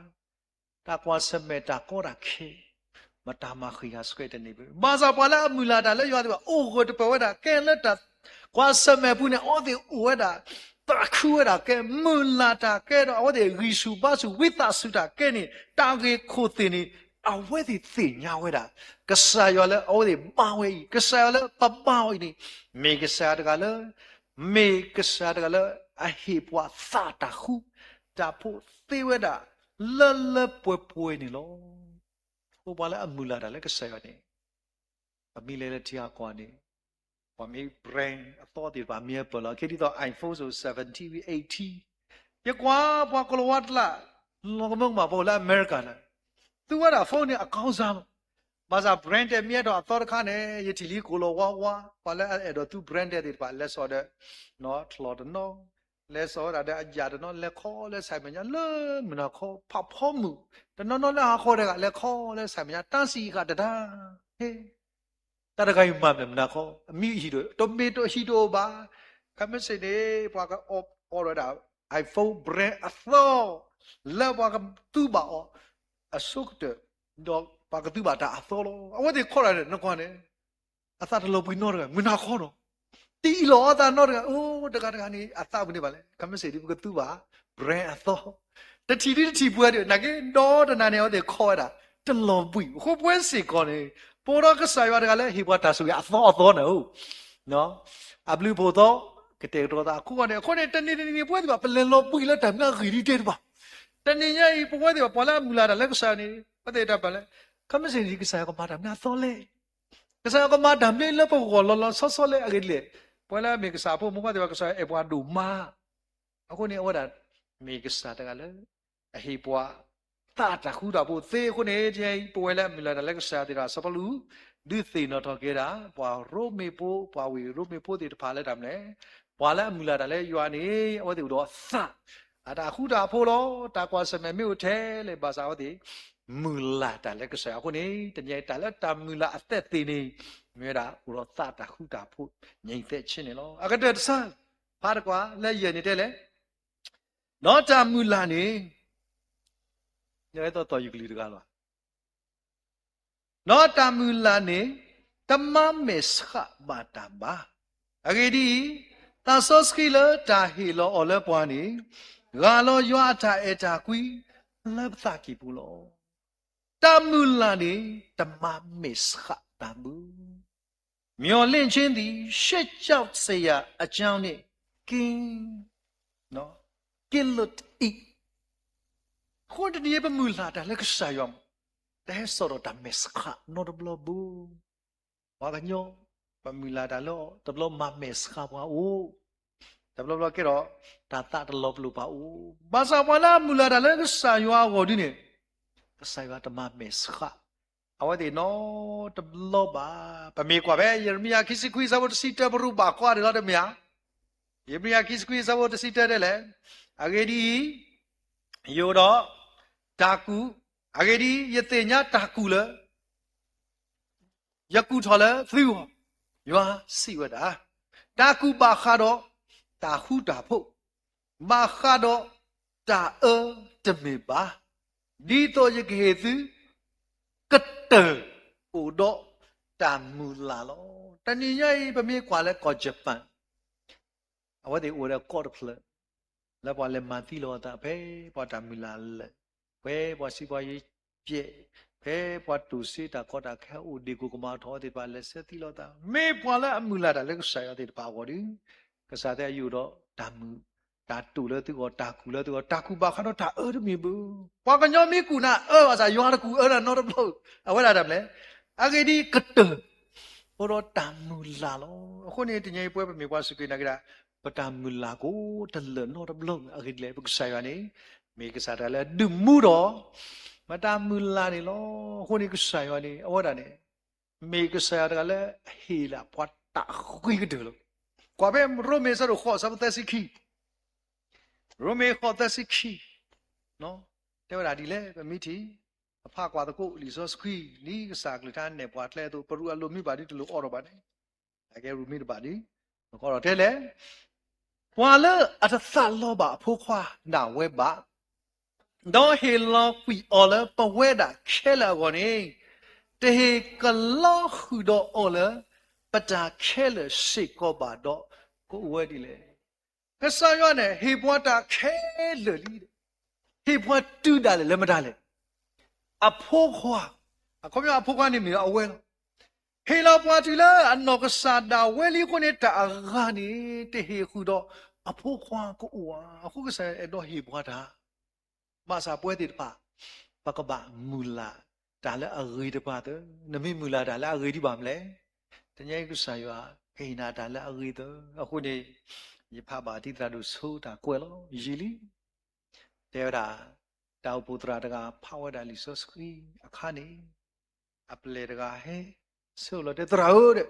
တၢ်ကွၢ်ဆၢၣ်မဲာ်တၢ်ကီတၢ်ခဲ မတၤမၤဃံၤဟးဆှဲးတန့ၢ်ဘၣ်. ဘၣ်ဆၣ်ပှၤလၢအမုၢ်လၢ်တၢ်လၢယွၤသ့ၣ်တဖၣ် အိၣ်ဂၢၢ်တပၢၢ်ဝဲဒၣ်ကဲလၢတၢ်ကွၢ်ဆၢၣ်မဲာ်ပူၤန့ၣ် အဝဲသ့ၣ်အိၣ်ဝဲဒၣ် သးခုဝဲဒၣ်ကဲ မုၢ်လၢ်တၢ်ကဲဒီး အဝဲသ့ၣ်ဂံၢ်ဆူၣ်ဘါဆူၣ် ဝံသးစူၤတၢ်ကဲန့ၣ် တၢ်ဂ့ၢ်ခိၣ်သ့ၣ်န့ၣ် အဝဲသ့ၣ်သ့ၣ်ညါဝဲဒၣ် ကစၢ်ယွၤလၢအဝဲသ့ၣ်မၤဝဲအံၤ ကစၢ်ယွၤလၢပမၤအီၤအံၤန့ၣ် မ့ၢ်ကစၢ်ယွၤတဂၤလၢ မ့ၢ်ကစၢ်ယွၤတဂၤလၢ အဟ့ၣ်ပှၤသးတၢ်ဃူတၢ်ဖိးသ့ဝဲဒၣ် လၢလၢပှဲၤပှဲၤန့ၣ်လီၤ. အဃိပှၤလၢအမုၢ်လၢ်တၢ်လၢကစၢ်ယွၤန့ၣ် ပမ့ၢ်လဲၤလၢထံဂၤကီၢ်ဂၤန့ၣ် ပှၤမ့ၢ် brand အသီသ့ၣ်တဖၣ်မ့ၢ်အပၢၢ်လီၤ. ခဲဒ်သိး iPhone ဆို seventeen ဝံၤ eighteen ယကွၢ်ပှၤကိၣ်လၤဝါတကျါ လီၤကမၢကမၣ် ပအိၣ်လၢအမဲရကၤန့ၣ် သူဝဲဒၣ် phone န့ၣ် အကောင်းစားမး ဘၣ်ဆၣ် brand တဲမ့ၢ်အဲၣ်ဒိးအသီတခါန့ၣ် ယထံၣ်လံကိၣ်လၤဝါဝါ ပှၤလၢအအဲၣ်ဒိးသူ brand တဲသ့ၣ်တဖၣ် လဲၤစိာ်ဒီး ထလီၣ်တနီၤ လဲၤစိာ်ဝဲဒၣ်ဒီးအယၣ်တနီၤ လဲၤခီလၢဆၣ်မဲာ်ညါလၢမုၢ်နၤခီ ဖးဖီမုၢ် တနီၤနီၤလၢဟးဃီတဂၤ လဲၤခီလၢဆၣ်မဲာ်ညါ တၢ်စံးဃာ်တဒါ ဟ့ တၢ်တဂၤအံၤမၤမနုၤမနုၤခီ အမံၤဟံၣ်တအိၣ် တမ့ၢ်တဟံၣ်တအိၣ်ဘၣ် ခဲမုၢ်ဆ့ၣ်န့ၣ် ပှၤကအိးထီၣ်ဝဲဒၣ် iPhone brand အသီ လၢပှၤကသူဘၣ်အီၤ အဆိကတၢၢ် ဒီးပှၤကသူဘၣ်တၢ်အသီလီၤ. အဝဲသ့ၣ်ခီတၢ်န့ၣ် နကွၢ်န့ၣ် အသးတလီၤဘှံးနီတဂၤ မုၢ်နၤခီနီၤ တအံးလီၤအသးနီတဂၤ အိၣ် တဂၤတဂၤန့ၣ် အသးပူၤန့ၣ်ဘၣ်လဲၣ် ခဲမုၢ်ဆ့ၣ်ဒ်ပကသူဘၣ် brand အသီ တထံၣ်ဒ်တထံၣ်ပှဲၤဒီး နာ်က့ ဒီတနၤန့ၣ် အဝဲသ့ၣ်ခီဝဲဒၣ် တလီၤဘှံး အဃိပဝဲစ့ၢ်ကီးန့ၣ် ပအိၣ်ဒီးကစၢ်ယွၤတဂၤလၢဟ့ၣ်ပှၤတၢ်ဆိၣ်ဂ့ၤအသီအသီန့ၣ်ဧိၤ အဘျုးအဖှိၣ်သီ ကတဲာ်ကတီၤသးအခိၣ်ဂီၤန့ၣ် အဃိန့ၣ် တနံၤတနံၤန့ၣ် ပဝဲသ့ၣ်တဖၣ် ပလဲၤလီၤဘှံးလၢတၢ်မနုၤအဂ့ၢ်ဒ်တဲတဘၣ် တနံၤညါအံၤ ပဝဲသ့ၣ်တဖၣ် ပှၤလၢအမုၢ်လၢ်တၢ်လၢကစၢ်ယွၤန့ၣ် ပဝဲသ့ၣ်တဖၣ်လဲၣ် ခဲမုၢ်ဆ့ၣ်န့ၣ် ကစၢ်ယွၤကမၤတၢ်မနုၤအသီလဲၣ် ကစၢ်ယွၤကမၤတၢ်မနုၤလၢပဂီၢ်လီၤလီၤဆီဆီလဲၣ် အဂ့ၢ်ဒ်လဲၣ် ပဝဲလၢအမ့ၢ်ကစၢ်ဖိမုၣ်ဖိသ့ၣ်တဖၣ် ကစၢ်ယွၤအဲၣ်ပှၤဒိၣ်မး အဃိန့ၣ် အဝဲဒၣ် မ့ၢ်ကစၢ်တဂၤလၢ အဟ့ၣ်ပှၤ သးတၢ်ဃူတၢ်ဖိးသ့အဃိန့ၣ် တနံၤညါအံၤ ပဝဲလၢအမုၢ်လၢ်တၢ်လၢကစၢ်ယွၤသ့ၣ်တဖၣ် စီၤပီလူး ဒုးသ့ၣ်နီၣ်ထီၣ်က့ၤဒၣ် ပှၤရိမ့ၤဖိ ပှၤဝ့ၢ်ရိမ့ၤဖိသ့ၣ်တဖၣ်လၢတၢ်မနုၤလဲၣ် ပှၤလၢအမုၢ်လၢ်တၢ်လၢယွၤန့ၣ် အဝဲသ့ၣ်အိၣ်ဒီးသး အတၢ်ဃူတၢ်ဖိးလီၤ. တၢ်ကွၢ်ဆၢၣ်မဲာ်မ့ၢ်အိၣ်ထဲလဲၣ် ဘၣ်ဆၣ်အဝဲသ့ၣ် မုၢ်လၢ်တၢ်လၢကစၢ်ယွၤအဃိန့ၣ် တနံၤညါအံၤ တၢ်လၢတၢ်မုၢ်လၢ်အသက်သေန့ၣ် မ့ၢ်ဝဲဒၣ်အိၣ်ဒီးသးတၢ်ဃူတၢ်ဖိး ငြိမ်သက်ခြင်းန့ၣ်လီၤ. အကတၢၢ်တဆၢ ဖးတကွၢ်လၢယဲၢ်န့ၣ်တဲလဲၣ် ဒီးတၢ်မုၢ်လၢ်န့ၣ် ယဲသိးသိးယကလုၢ်တဂၤလီၤ ဒီးတၢ်မုၢ်လၢ်န့ၣ် တမၤမဲာ်ဆှးဘၣ်တၢ်ဘၣ်. အဂ့ၢ်ဒ်အံၤ, သးစီဆှံလၢတၢ်ဟ့ၣ်လီၤအီၤလၢပှၤန့ၣ် ဂၢ်လီၤယွၤအတၢ်အဲၣ်တၢ်ကွံလၢပသးကံၢ်ပူၤလီၤ. တၢ်မုၢ်လၢ်န့ၣ် တမၤမဲာ်ဆှးတၢ်ဘၣ်. မျှော်လင့်ခြင်းသည် ရှက်ကြောက်စရာအကြောင်းနှင့် ကင်း ကင်းလွတ်၏. အဃိတနံၤအံၤ ပမုၢ်လၢ်တၢ်လၢကစၢ်ယွၤမး တဟဲစိာ်ဒီးတၢ်မဲာ်ဆှးနီတဘျီဘၣ်. ပှၤကညီ ပမုၢ်လၢ်တၢ်လၢအီၤ တဘျီမၤမဲာ်ဆှးပှၤအိၣ်, တဘျီဘျီကဲဒီး တၢ်သးတလီၤပလိာ်ပှၤအိၣ်, ဘၣ်ဆၣ်ပှၤလၢအမုၢ်လၢ်တၢ်လၢကစၢ်ယွၤအဂီၢ်ဒ်န့ၣ် ကစၢ်ယွၤတမၤမဲာ်ဆှး အဝဲသ့ၣ်နီတဘျီဘၣ်. ပမ့ၢ်ကွၢ်ဖဲ ယံးရမံယၤ ခံဆံခွံ အဆၢဖိတဆံတၢ ပရူးဘၣ်ကွၢ်ဒၣ်လီၤတမ့ၢ်ဧါ. ယံးရမံယၤ ခံဆံခွံ အဆၢဖိတဆံတၢ တဲလဲၣ်, အဂ့ၢ်ဒ်အံၤ, ယအိၣ်ဒီးတၢ်ကူး, အဂ့ၢ်ဒ်အံၤ, ယသ့ၣ်ညါတၢ်ကူးလၢ ယကူးထီၣ်လၢသုဂီၢ်, ယွၤစံးဝဲဒၣ်, တၢ်ကူးဘၣ်ဃးဒီးတၢ်ဃူတၢ်ဖိး, ဘၣ်ဃးဒီးတၢ်အၢတမ့ၢ်ဘၣ်, ဒ်သိးယကဟ့ၣ်သု ကတၢၢ်အိၣ်ဒီးတၢ်မုၢ်လၢ်လီၤ. တနံၤညါအံၤ ပမ့ၢ်ကွၢ်လၢကီၢ် Japan အဝဲသ့ၣ်အိၣ်ဒီးကီၢ်တဖျၢၣ် လၢပှၤလဲၤမၤသံလီၤအသး ဖဲပှၤတၢ်မုၢ်လၢ်လၢာ်, ဖဲပှၤစံးပှၤယံၤပျဲး, ဖဲပှၤတိၢ်စ့တၢ်ကီတၢ်ခဲအိၣ် ဒ့ၣ်ကိၣ်ကမၤထီၣ်သ့ၣ်တဖၣ် လဲၤဆဲးသံလီၤသး, မ့ၢ်ပှၤလၢအမုၢ်လၢ်တၢ်လၢကစၢ်ယွၤသ့ၣ်တဖၣ်အဂီၢ်ဒီး ကစၢ်တဲယအိၣ်ဒီးတၢ်မုၢ် တၢ်တိာ်လၢသုဂီၢ်, တၢ်ကူးလၢသုဂီၢ်, တၢ်ကူးဘၣ်ဃးဒီးတၢ်အၢတမ့ၢ်ဘၣ်. ပှၤကညီမ့ၢ်ကူးနၤအၢဘၣ်ဆၣ် ယွၤတကူးအၢနၤနီတဘျီ, အဝဲဒၣ်တၢ်မနုၤလဲၣ်. အဂ့ၢ်ဒ်အံၤ, ကတၢၢ် အိၣ်ဒီးတၢ်မုၢ်လၢ်လီၤ. အဃိန့ၣ် တနံၤအံၤပဝဲပမ့ၢ်ပှၤစူၢ်က့ၤနာ်က့ၤတၢ် ပတၢ်မုၢ်လၢ်ကိးတလၢာ်နီတဘျီ, အဂ့ၢ်ဒ်လဲၣ်, ပကစၢ်ယွၤန့ၣ် မ့ၢ်ကစၢ်တဂၤလၢအဒုးမူဒီး ပတၢ်မုၢ်လၢ်န့ၣ်လီၤ. အဃိန့ၣ် ကစၢ်ယွၤန့ၣ် အဝဲဒၣ်န့ၣ် မ့ၢ်ကစၢ်ယွၤတဂၤလၢအဟ့ၣ်လၢပှၤတၢ်ဂ့ၤကတၢၢ်လီၤ. ကွၢ်ဖဲရိမ့ၤအဆၢဒိၣ်ဃိး အဆၢဖိသၢဆံခံ, ရိမ့ၤဃိးသၢဆံခံ တဲဝဲဒၣ်ဒ်လဲၣ်, ပမ့ၢ်ထံၣ် ပဖးကွၢ်သကိးလံာ်စီဆှံ ဒ်ကစၢ်အကလုၢ်ကထါနဲၣ်ပှၤကျဲအသိး ပရူးအလိၤမံဘၣ်ဒ်တလိၣ်အီၣ်ထီၣ်ဘၣ်န့ၣ်, အကဲရူၤမံတဘၣ်ဒ် ပကအီၣ်ထီၣ်တဲလဲၣ်, ပှၤလၢအတသးလီဘၣ်အဖိခွါဒၣ်ဝဲဘၣ် ဒီးဟ့ၣ်လီၤကွံာ်အီၤလၢပဝဲဒၣ်ခဲလၢာ်အဂီၢ်န့ၣ်, တဟ့ၣ်ကလီဃုာ်ဒီးအီၤလၢ ပတၢ်ခဲလၢာ်စ့ၢ်ကီးဘၣ်ဒီး ကအိၣ်ဝဲဒ်လဲၣ်. ကစၢ်ယွၤန့ၣ် ဟ့ၣ်ပှၤတၢ်ခဲလၢာ်လံ, ဟ့ၣ်ပှၤတုၤဒၣ်လဲာ်လၢမတၤလဲၣ်, အဖိခွါ, အခီပညီအဖိခွါန့ၣ်မ့ၢ်အဝဲလီၤ. ဟ့ၣ်လီၤပှၤတုၤလၢအနီၢ်ကစၢ်ဒၣ်ဝဲလံအဃိန့ၣ် တၢ်အဂၤန့ၣ် တဟ့ၣ်ဃုာ်ဒီးအဖိခွါကအိၣ်ဧါ. အဃိကစၢ်ယွၤအဲၣ်ဒိးဟ့ၣ်ပှၤတၢ် ဘၣ်ဆၣ်ပဝဲသ့ၣ်တဖၣ် ပကဘၣ်မုၢ်လၢ်တၢ်လၢအဂ့ၤတဖၣ်သၢ, နမ့ၢ်မုၢ်လၢ်တၢ်လၢအဂ့ၤဒံးဘၣ်မလဲၣ်. တနံၤအံၤကစၢ်ယွၤ ကဟ့ၣ်နၤတၢ်လၢအဂ့ၤသၢ. အဃိန့ၣ် ယဖးဘၣ်ထံသရၣ်ဒိၣ်ဆိတၢ်ကွဲးလီၤ. ယံာ်လံ တဲဝဲဒၣ် တၢ်အိၣ်ဖှိၣ်သရၣ်တဂၤဖးဝဲဒၣ်လံာ်စီဆှံအခါန့ၣ် အပျဲၢ်တဂၤဟဲဆၢလီၤတဲ သရၣ်ဧၢ,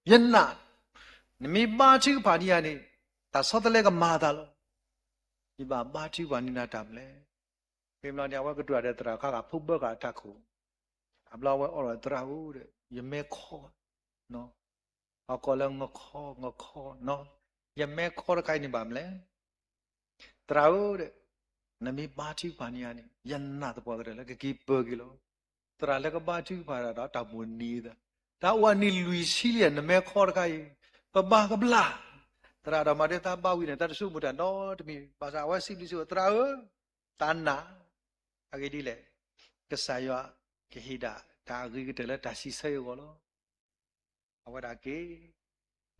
ယနာ်, နမ့ၢ်ဘါထုကဖၣ်န့ၢ်ယၤန့ၣ် တၢ်ဆီတလဲကမၤအသးလီၤ. ယဘၣ်ဘါထုကဖၣ်န့ၢ်နၤတၢ်မနုၤလဲၣ်. ဖဲမနုၤန့ၣ် အဝဲကတိၤတၢ်ဒီးသရၣ်ခါဂၤ ဖိဘၢဃာ်အတၢ်ခိၣ်, အဘျီအဝဲအီၣ်ဒီး သရၣ်ဧၢ, ယမဲခီ ဟီၣ်ခိၣ်လၢ ငခီ ငခီ, ယမဲခီတခါအံၤန့ၣ်ဘၣ်မနုၤလဲၣ်. သရၣ်ဧၢ, နမ့ၢ်ဘါထုကဖၣ်န့ၢ်ယၤန့ၣ် ယနာ်သပှၢ်ကတၢၢ်လၢကက့ၤပၢၤက့ၤလီၤ. သရၣ်လၢကဘါထုကဖၣ်တၢ်ဒီးတၢ်မိၣ်န့ၢ်သး, တၢ်အိၣ်အနံၣ်လွံၢ်ဆံလံ, နမဲခီတခါအံၤ ပဘၣ်ကဘျၣ်. သရၣ်ဒီးမၤဒ်သးဘါဝံၤန့ၣ် သးတဆိကမိၣ်တၢ်နီတမံၤ, ဘၣ်ဆၣ်အဝဲစံးဘျုးစံးဖှိၣ် သရၣ်ဧၢ, သးနာ်. အဂ့ၢ်ဒ်လဲၣ်, ကစၢ်ယွၤကဟ့ၣ်ဒၣ်တၢ်အဂ့ၤကတၢၢ်လၢတၢ်စံးဆၢအဂီၢ်လီၤ. အဝဲဒၣ်က့ၤ,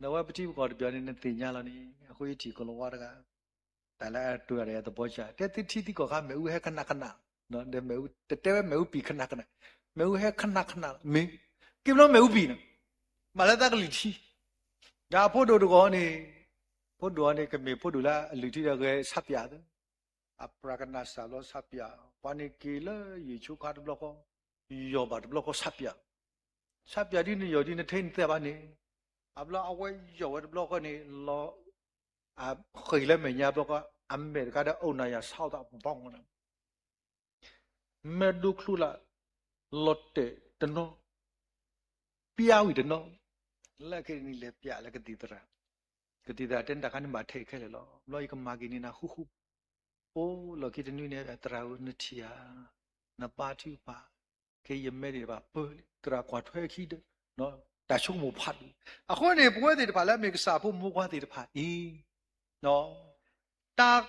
ဒီးအဝဲပထံပကီၢ်တဘျီန့ၣ် နသ့ၣ်ညါလီၤန့ၣ်, အဃိယထံၣ်ကီၤလၤဝါတဂၤ, တၢ်လၢအတိၤတၢ်ဒီးသဘီဆၣ်, တဲသုထံသုကီၢ်ခါ မ့ၣ်အူဟဲခနၣ်ခနၣ်, ဒီးမ့ၣ်အူ တတဲဝဲမ့ၣ်အူပံာ်ခနၣ်ခနၣ်, မ့ၣ်အူဟဲခနၣ်ခနၣ်လီၤ, မ့ၢ်, က့ၤဘျီမ့ၣ်အူပံာ်န့ၣ်, မၤလၢသးကလုၢ်ထံ, ဒီးအဖိဒိၣ်တဂီၤန့ၣ်, ဖိဒိၣ်အီၤန့ၣ် ကမ့ၢ်ဖိဒိၣ်လၢအလုၢ်ထံဒီးဂဲၤဆးပၠးသၢ အပြၢကနၣ်စၢ်ဘျီဆးပၠး, ပှၤန့ၣ်က့ၤလၢယံာ်ဆိခါတဘျီဃီ, ယီၢ်ဘၣ်တဘျီဃီဆးပၠး, ဆးပၠးဒ်နယီၢ်ဒ်နထဲနသဲဘၣ်န့ၣ်, အဘျီအဝဲယီၢ်ဝဲတဘျီဃီန့ၣ် လီၤ, အဃ့ၢ်လၢမဲာ်ညါဘျီဃီ, အမဲာ်တခါဒီးအိၣ်နၤယၤဆါအီၣ်သးဘီမနီၤ မဲာ်ဒိချိၣ်လၢ်, လီၤတဲာ်တနီၤ, ပျါဝံၤတနီၤ, လၢခံန့ၣ်လဲၤပျးလၢကသံၣ်သရၣ်, ကသံၣ်သရၣ်တဲနတၢ်ခါန့ၣ်ဘၣ်ထဲးခဲလၢာ်လီၤ, ဘျီယကမၤက့ၤန့ၢ်နၤဃူဃူ, အိၣ်လီၢ်ခံတနွံန့ၣ် သရၣ်ဧၢ နထံၣ်ဧါ, နဘါထုကဖၣ်, ခဲအံၤယမဲဒၣ်တဖၣ်ပၢၢ်လံ, သရၣ်ကွၢ်ထွဲခံဒီး, တၢ်ဆိကမိၣ်ဖးဒိၣ်, အဃိန့ၣ် ပဝဲသ့ၣ်တဖၣ်လၢအမ့ၢ်ကစၢ်ဖိမုၣ်ဖိခွါသ့ၣ်တဖၣ်အံၤ, တၢ်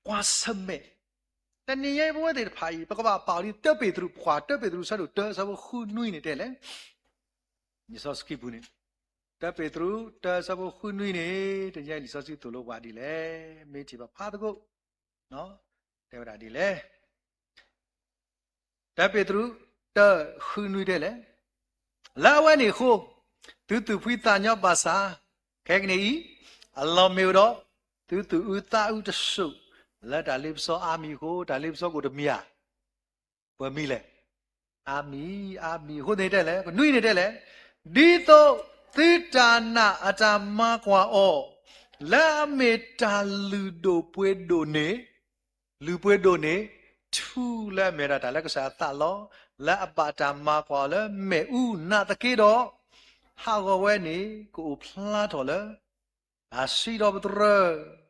ကွၢ်ဆၢၣ်မဲာ်, တနံၤညါအံၤပဝဲသ့ၣ်တဖၣ်အံၤ ပကဘၣ်ပာ်အီၤဒ်တၢပ့းတရူး ပှၤတၢပ့းတရူးဆၢဒိၣ်တၢ ဆၢဖိဃုနွံန့ၣ်တဲလဲၣ်, လံာ်စီဆှံပူၤန့ၣ်, တၢပ့းတရူးတၢ ဆၢဖိဃုနွံန့ၣ် တနံၤညါအံၤလံာ်စီဆှံသိၣ်လိပှၤဒ်လဲၣ်, မ့ၢ်ထံၣ်ဘၣ်ဖးသကိး, တဲဝဲဒၣ်ဒ်လဲၣ် တၢပ့းတရူး တၢ ဃုနွံတဲလဲၣ်, လၢအဝဲန့ၣ်အဃိ, သုသူၣ်ဖှံသးညီဘၣ်ဆၣ်, ခဲကနံၣ်အံၤ, အလီၢ်မ့ၢ်အိၣ်ဒီး, သုသူၣ်အုးသးအုးတစိၢ်, လၢတၢ်လ့ပစီအါမံၤအဃိ, တၢ်လ့ပစီကအိၣ်တမံၤဧါ, ပှဲၤမံၤလဲၣ်, အါမံၤ, အါမံၤ, အဃိန့ၣ်တဲလဲၣ်, ကနွံန့ၣ်တဲလဲၣ်, ဒ်သိးသုတၢ်နာ်အတၢ်မၤကွၢ်အီၤ, လၢအမ့ၢ်တၢ်လုၢ်ဒိၣ်ပှ့ၤဒိၣ်န့ၣ် လုၢ်ပှ့ၤဒိၣ်န့ၣ်, ထူလၢအမ့ၢ်ဝဲဒၣ်တၢ်လၢကစၢ်အသးလီ, လၢအဘၣ်တၢ်မၤကွၢ်အီၤလၢမ့ၣ်အူနာ်သက့ဒီး, ဟးဂီၤဝဲန့ၣ် ကအိၣ်ဖျါထီၣ်လၢ တၢ်စံးထီၣ်ပတြၢၤ,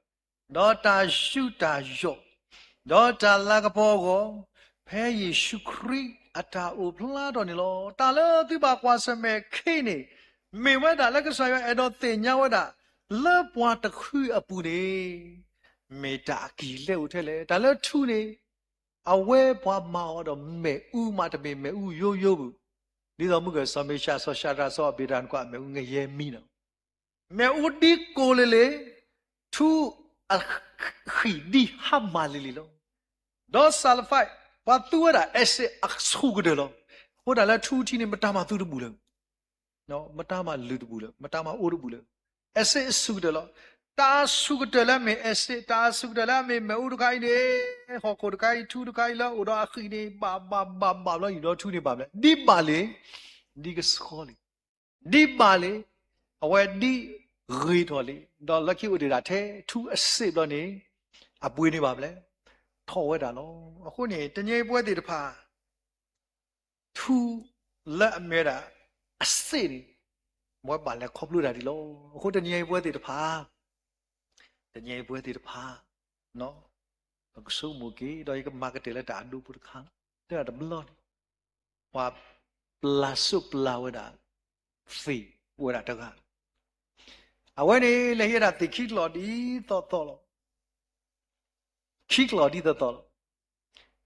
ဒီးတၢ်ယူးတၢ်ယီၣ်, ဒီးတၢ်လၤကပီၤအဂီၢ်, ဖဲယ့ၣ်ၡူးခရံာ်အတၢ်အိၣ်ဖျါထီၣ်န့ၣ်လီၤ. တၢ်လၢသုဘၣ်ကွၢ်ဆၢၣ်မဲာ်ခံန့ၣ်, မ့ၢ်ဝဲဒၣ်လၢကစၢ်ယွၤအဲၣ်ဒိးသ့ၣ်ညါဝဲဒၣ်, လၢပှၤတဖုအပူၤန့ၣ်, မ့ၢ်တၢ်အကံၢ်လဲအိၣ်ထဲလဲၣ်. တၢ်လၢထူန့ၣ်, အဝဲပှၤမၤအီၤဒီးမ့ၣ်အူမးတမ့ၢ်မ့ၣ်အူယိယိပူၤ, ဒ်သိးမုၢ်ကၢၢ်စီၤမ့ၡး စီၤၡၤဒြး စီၤအဘ့းနကိၤ အမ့ၣ်အူငရဲမံၤန့ၣ် မ့ၣ်အူဒ်ကိၢ်လ့လ့, ထူအဃံၣ်ဒ်ဟါမၢ်လ့လ့လီၤ. ဒီး sulfide ပှၤသူဝဲဒၣ် acid အဆူၣ်ကတၢၢ်လီၤ. အဃိတၢ်လၢထူထံန့ၣ် မတၤမၤသူတဘူၣ်လၢၤ, မတၤမၤလုၢ်တဘူၣ်လၢၤ, မတၤမၤအိၣ်တဘူၣ်လၢၤ, acid အဆူၣ်ကတၢၢ်လီၤ. တၢ်အဆူၣ်ကတၢၢ်လၢအမ့ၢ် acid, တၢ်အဆူၣ်ကတၢၢ်လၢအမ့ၢ်မ့ၣ်အူတခါအံၤန့ၣ်, ဟီၣ်ခိၣ်တခါအံၤ ထူတခါအံၤလၢအိၣ်ဒီးအဃံၣ်န့ၣ် ဘၣ်ဘၣ်ဘၣ်ဘၣ်လီၤယံၤဒီးထူန့ၣ်ဘၣ်မလဲၣ်. ဒ်ဘၣ်လံ, ဒ်ကဆှီလံ, ဒ်ဘၣ်လံ, အဝဲဒ်ဂ့ၤထီၣ်လံ, ဒီးလၢခံအိၣ်ဒံးဒၣ်ထဲထူအစ့းဘျီန့ၣ်, အပှ့ၤန့ၣ်ဘၣ်မလဲၣ်, ထီၣ်ဝဲဒၣ်လီၤ. အဃိန့ၣ် တနံၤအံၤပဝဲသ့ၣ်တဖၣ် ထူလၢအမ့ၢ်ဝဲဒၣ်အစ့းန့ၣ်, ပဝဲဘၣ်လဲၤခီဖျိတၢ်ဒ်လဲၣ်. အဃိတနံၤအံၤပဝဲသ့ၣ်တဖၣ်, တနံၤအံၤပဝဲသ့ၣ်တဖၣ်, ပကဆိကမိၣ်က့ၤ ဒီးယကမၤကတၢၢ်လၢတၢ်အဒိဖိတခါ, တဲဒၣ်တဘျီန့ၣ်, ပှၤပျၢ်စိပျၢ်ဝဲဒၣ်သ့ၣ်အိၣ်ဝဲဒၣ်တဂၤ, အဝဲန့ၣ်လဲၤဟံးဝဲဒၣ်သ့ၣ်ခံကျီၢ်ဒ်သိးသိးလီၤ. ခံကျီၢ်ဒ်သိးသိးလီၤ.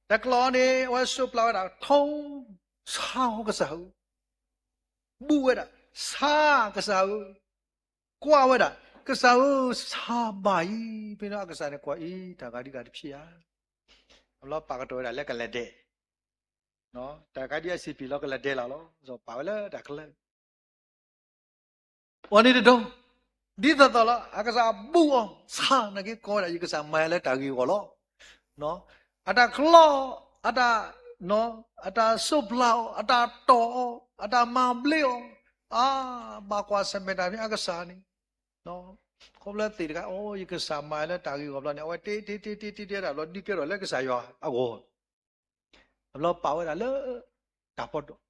တကျီၢ်န့ၣ် အဝဲစိပျၢ်ဝဲဒၣ်ထီ, ဆါအီၤကစၢ်ဧၢ, ဘူၣ်ဝဲဒၣ်, ဆါကစၢ်ဧၢ, ကွၢ်ဝဲဒၣ်, ကစၢ်ဧၢ, ဆါဘၣ်အံၤ, ဖဲန့ၣ်အကစၢ်န့ၣ်ကွၢ်အံၤ တၢ်ဂၤဒ်ဂၤတဖျ့ဧါ. အဘျီပာ်ကတီၢ်ဝဲဒၣ်လၢကလဲၤဒဲး, တၢ်ခါဒ်အစံးပျံၤလီၤကလဲၤဒဲးလီၤလီၤ, ပာ်ဝဲလၢတၢ်ချၢ အီၤန့ၣ်တဒီ, ဒ်သိးသိးလီၤ, အကစၢ်ဘူၣ်အီၤ, ဆါနာ်က့ကိးဝဲဒၣ် ယကစၢ်မၤလၢတၢ်ဂ့ၢ်အဂီၢ်လီၤ. အတၢ်ကျီ, အတၢ်, အတၢ်စိပျၢ်အီၤ, အတၢ်တီၢ်အီၤ, အတၢ်မၤဘျ့အီၤ, အါ, ဘၣ်ကွၢ်ဆၢၣ်မဲာ်တၢ်မ့ၢ်အကစၢ်န့ၣ်, ခီဖျိသ့ၣ်တခါ, အိ ယကစၢ်မၤလၢတၢ်ဂ့ၢ်အဂီၢ်ဘျီန့ၣ် အဝဲတ့တ့တ့တ့တ့တ့ဒၣ်ဘျီ ဒုးကဲထီၣ်လၢကစၢ်ယွၤအဂီၢ် အဘျီပာ်ဝဲဒၣ်လၢ တၢ်ဖီဒိၣ်,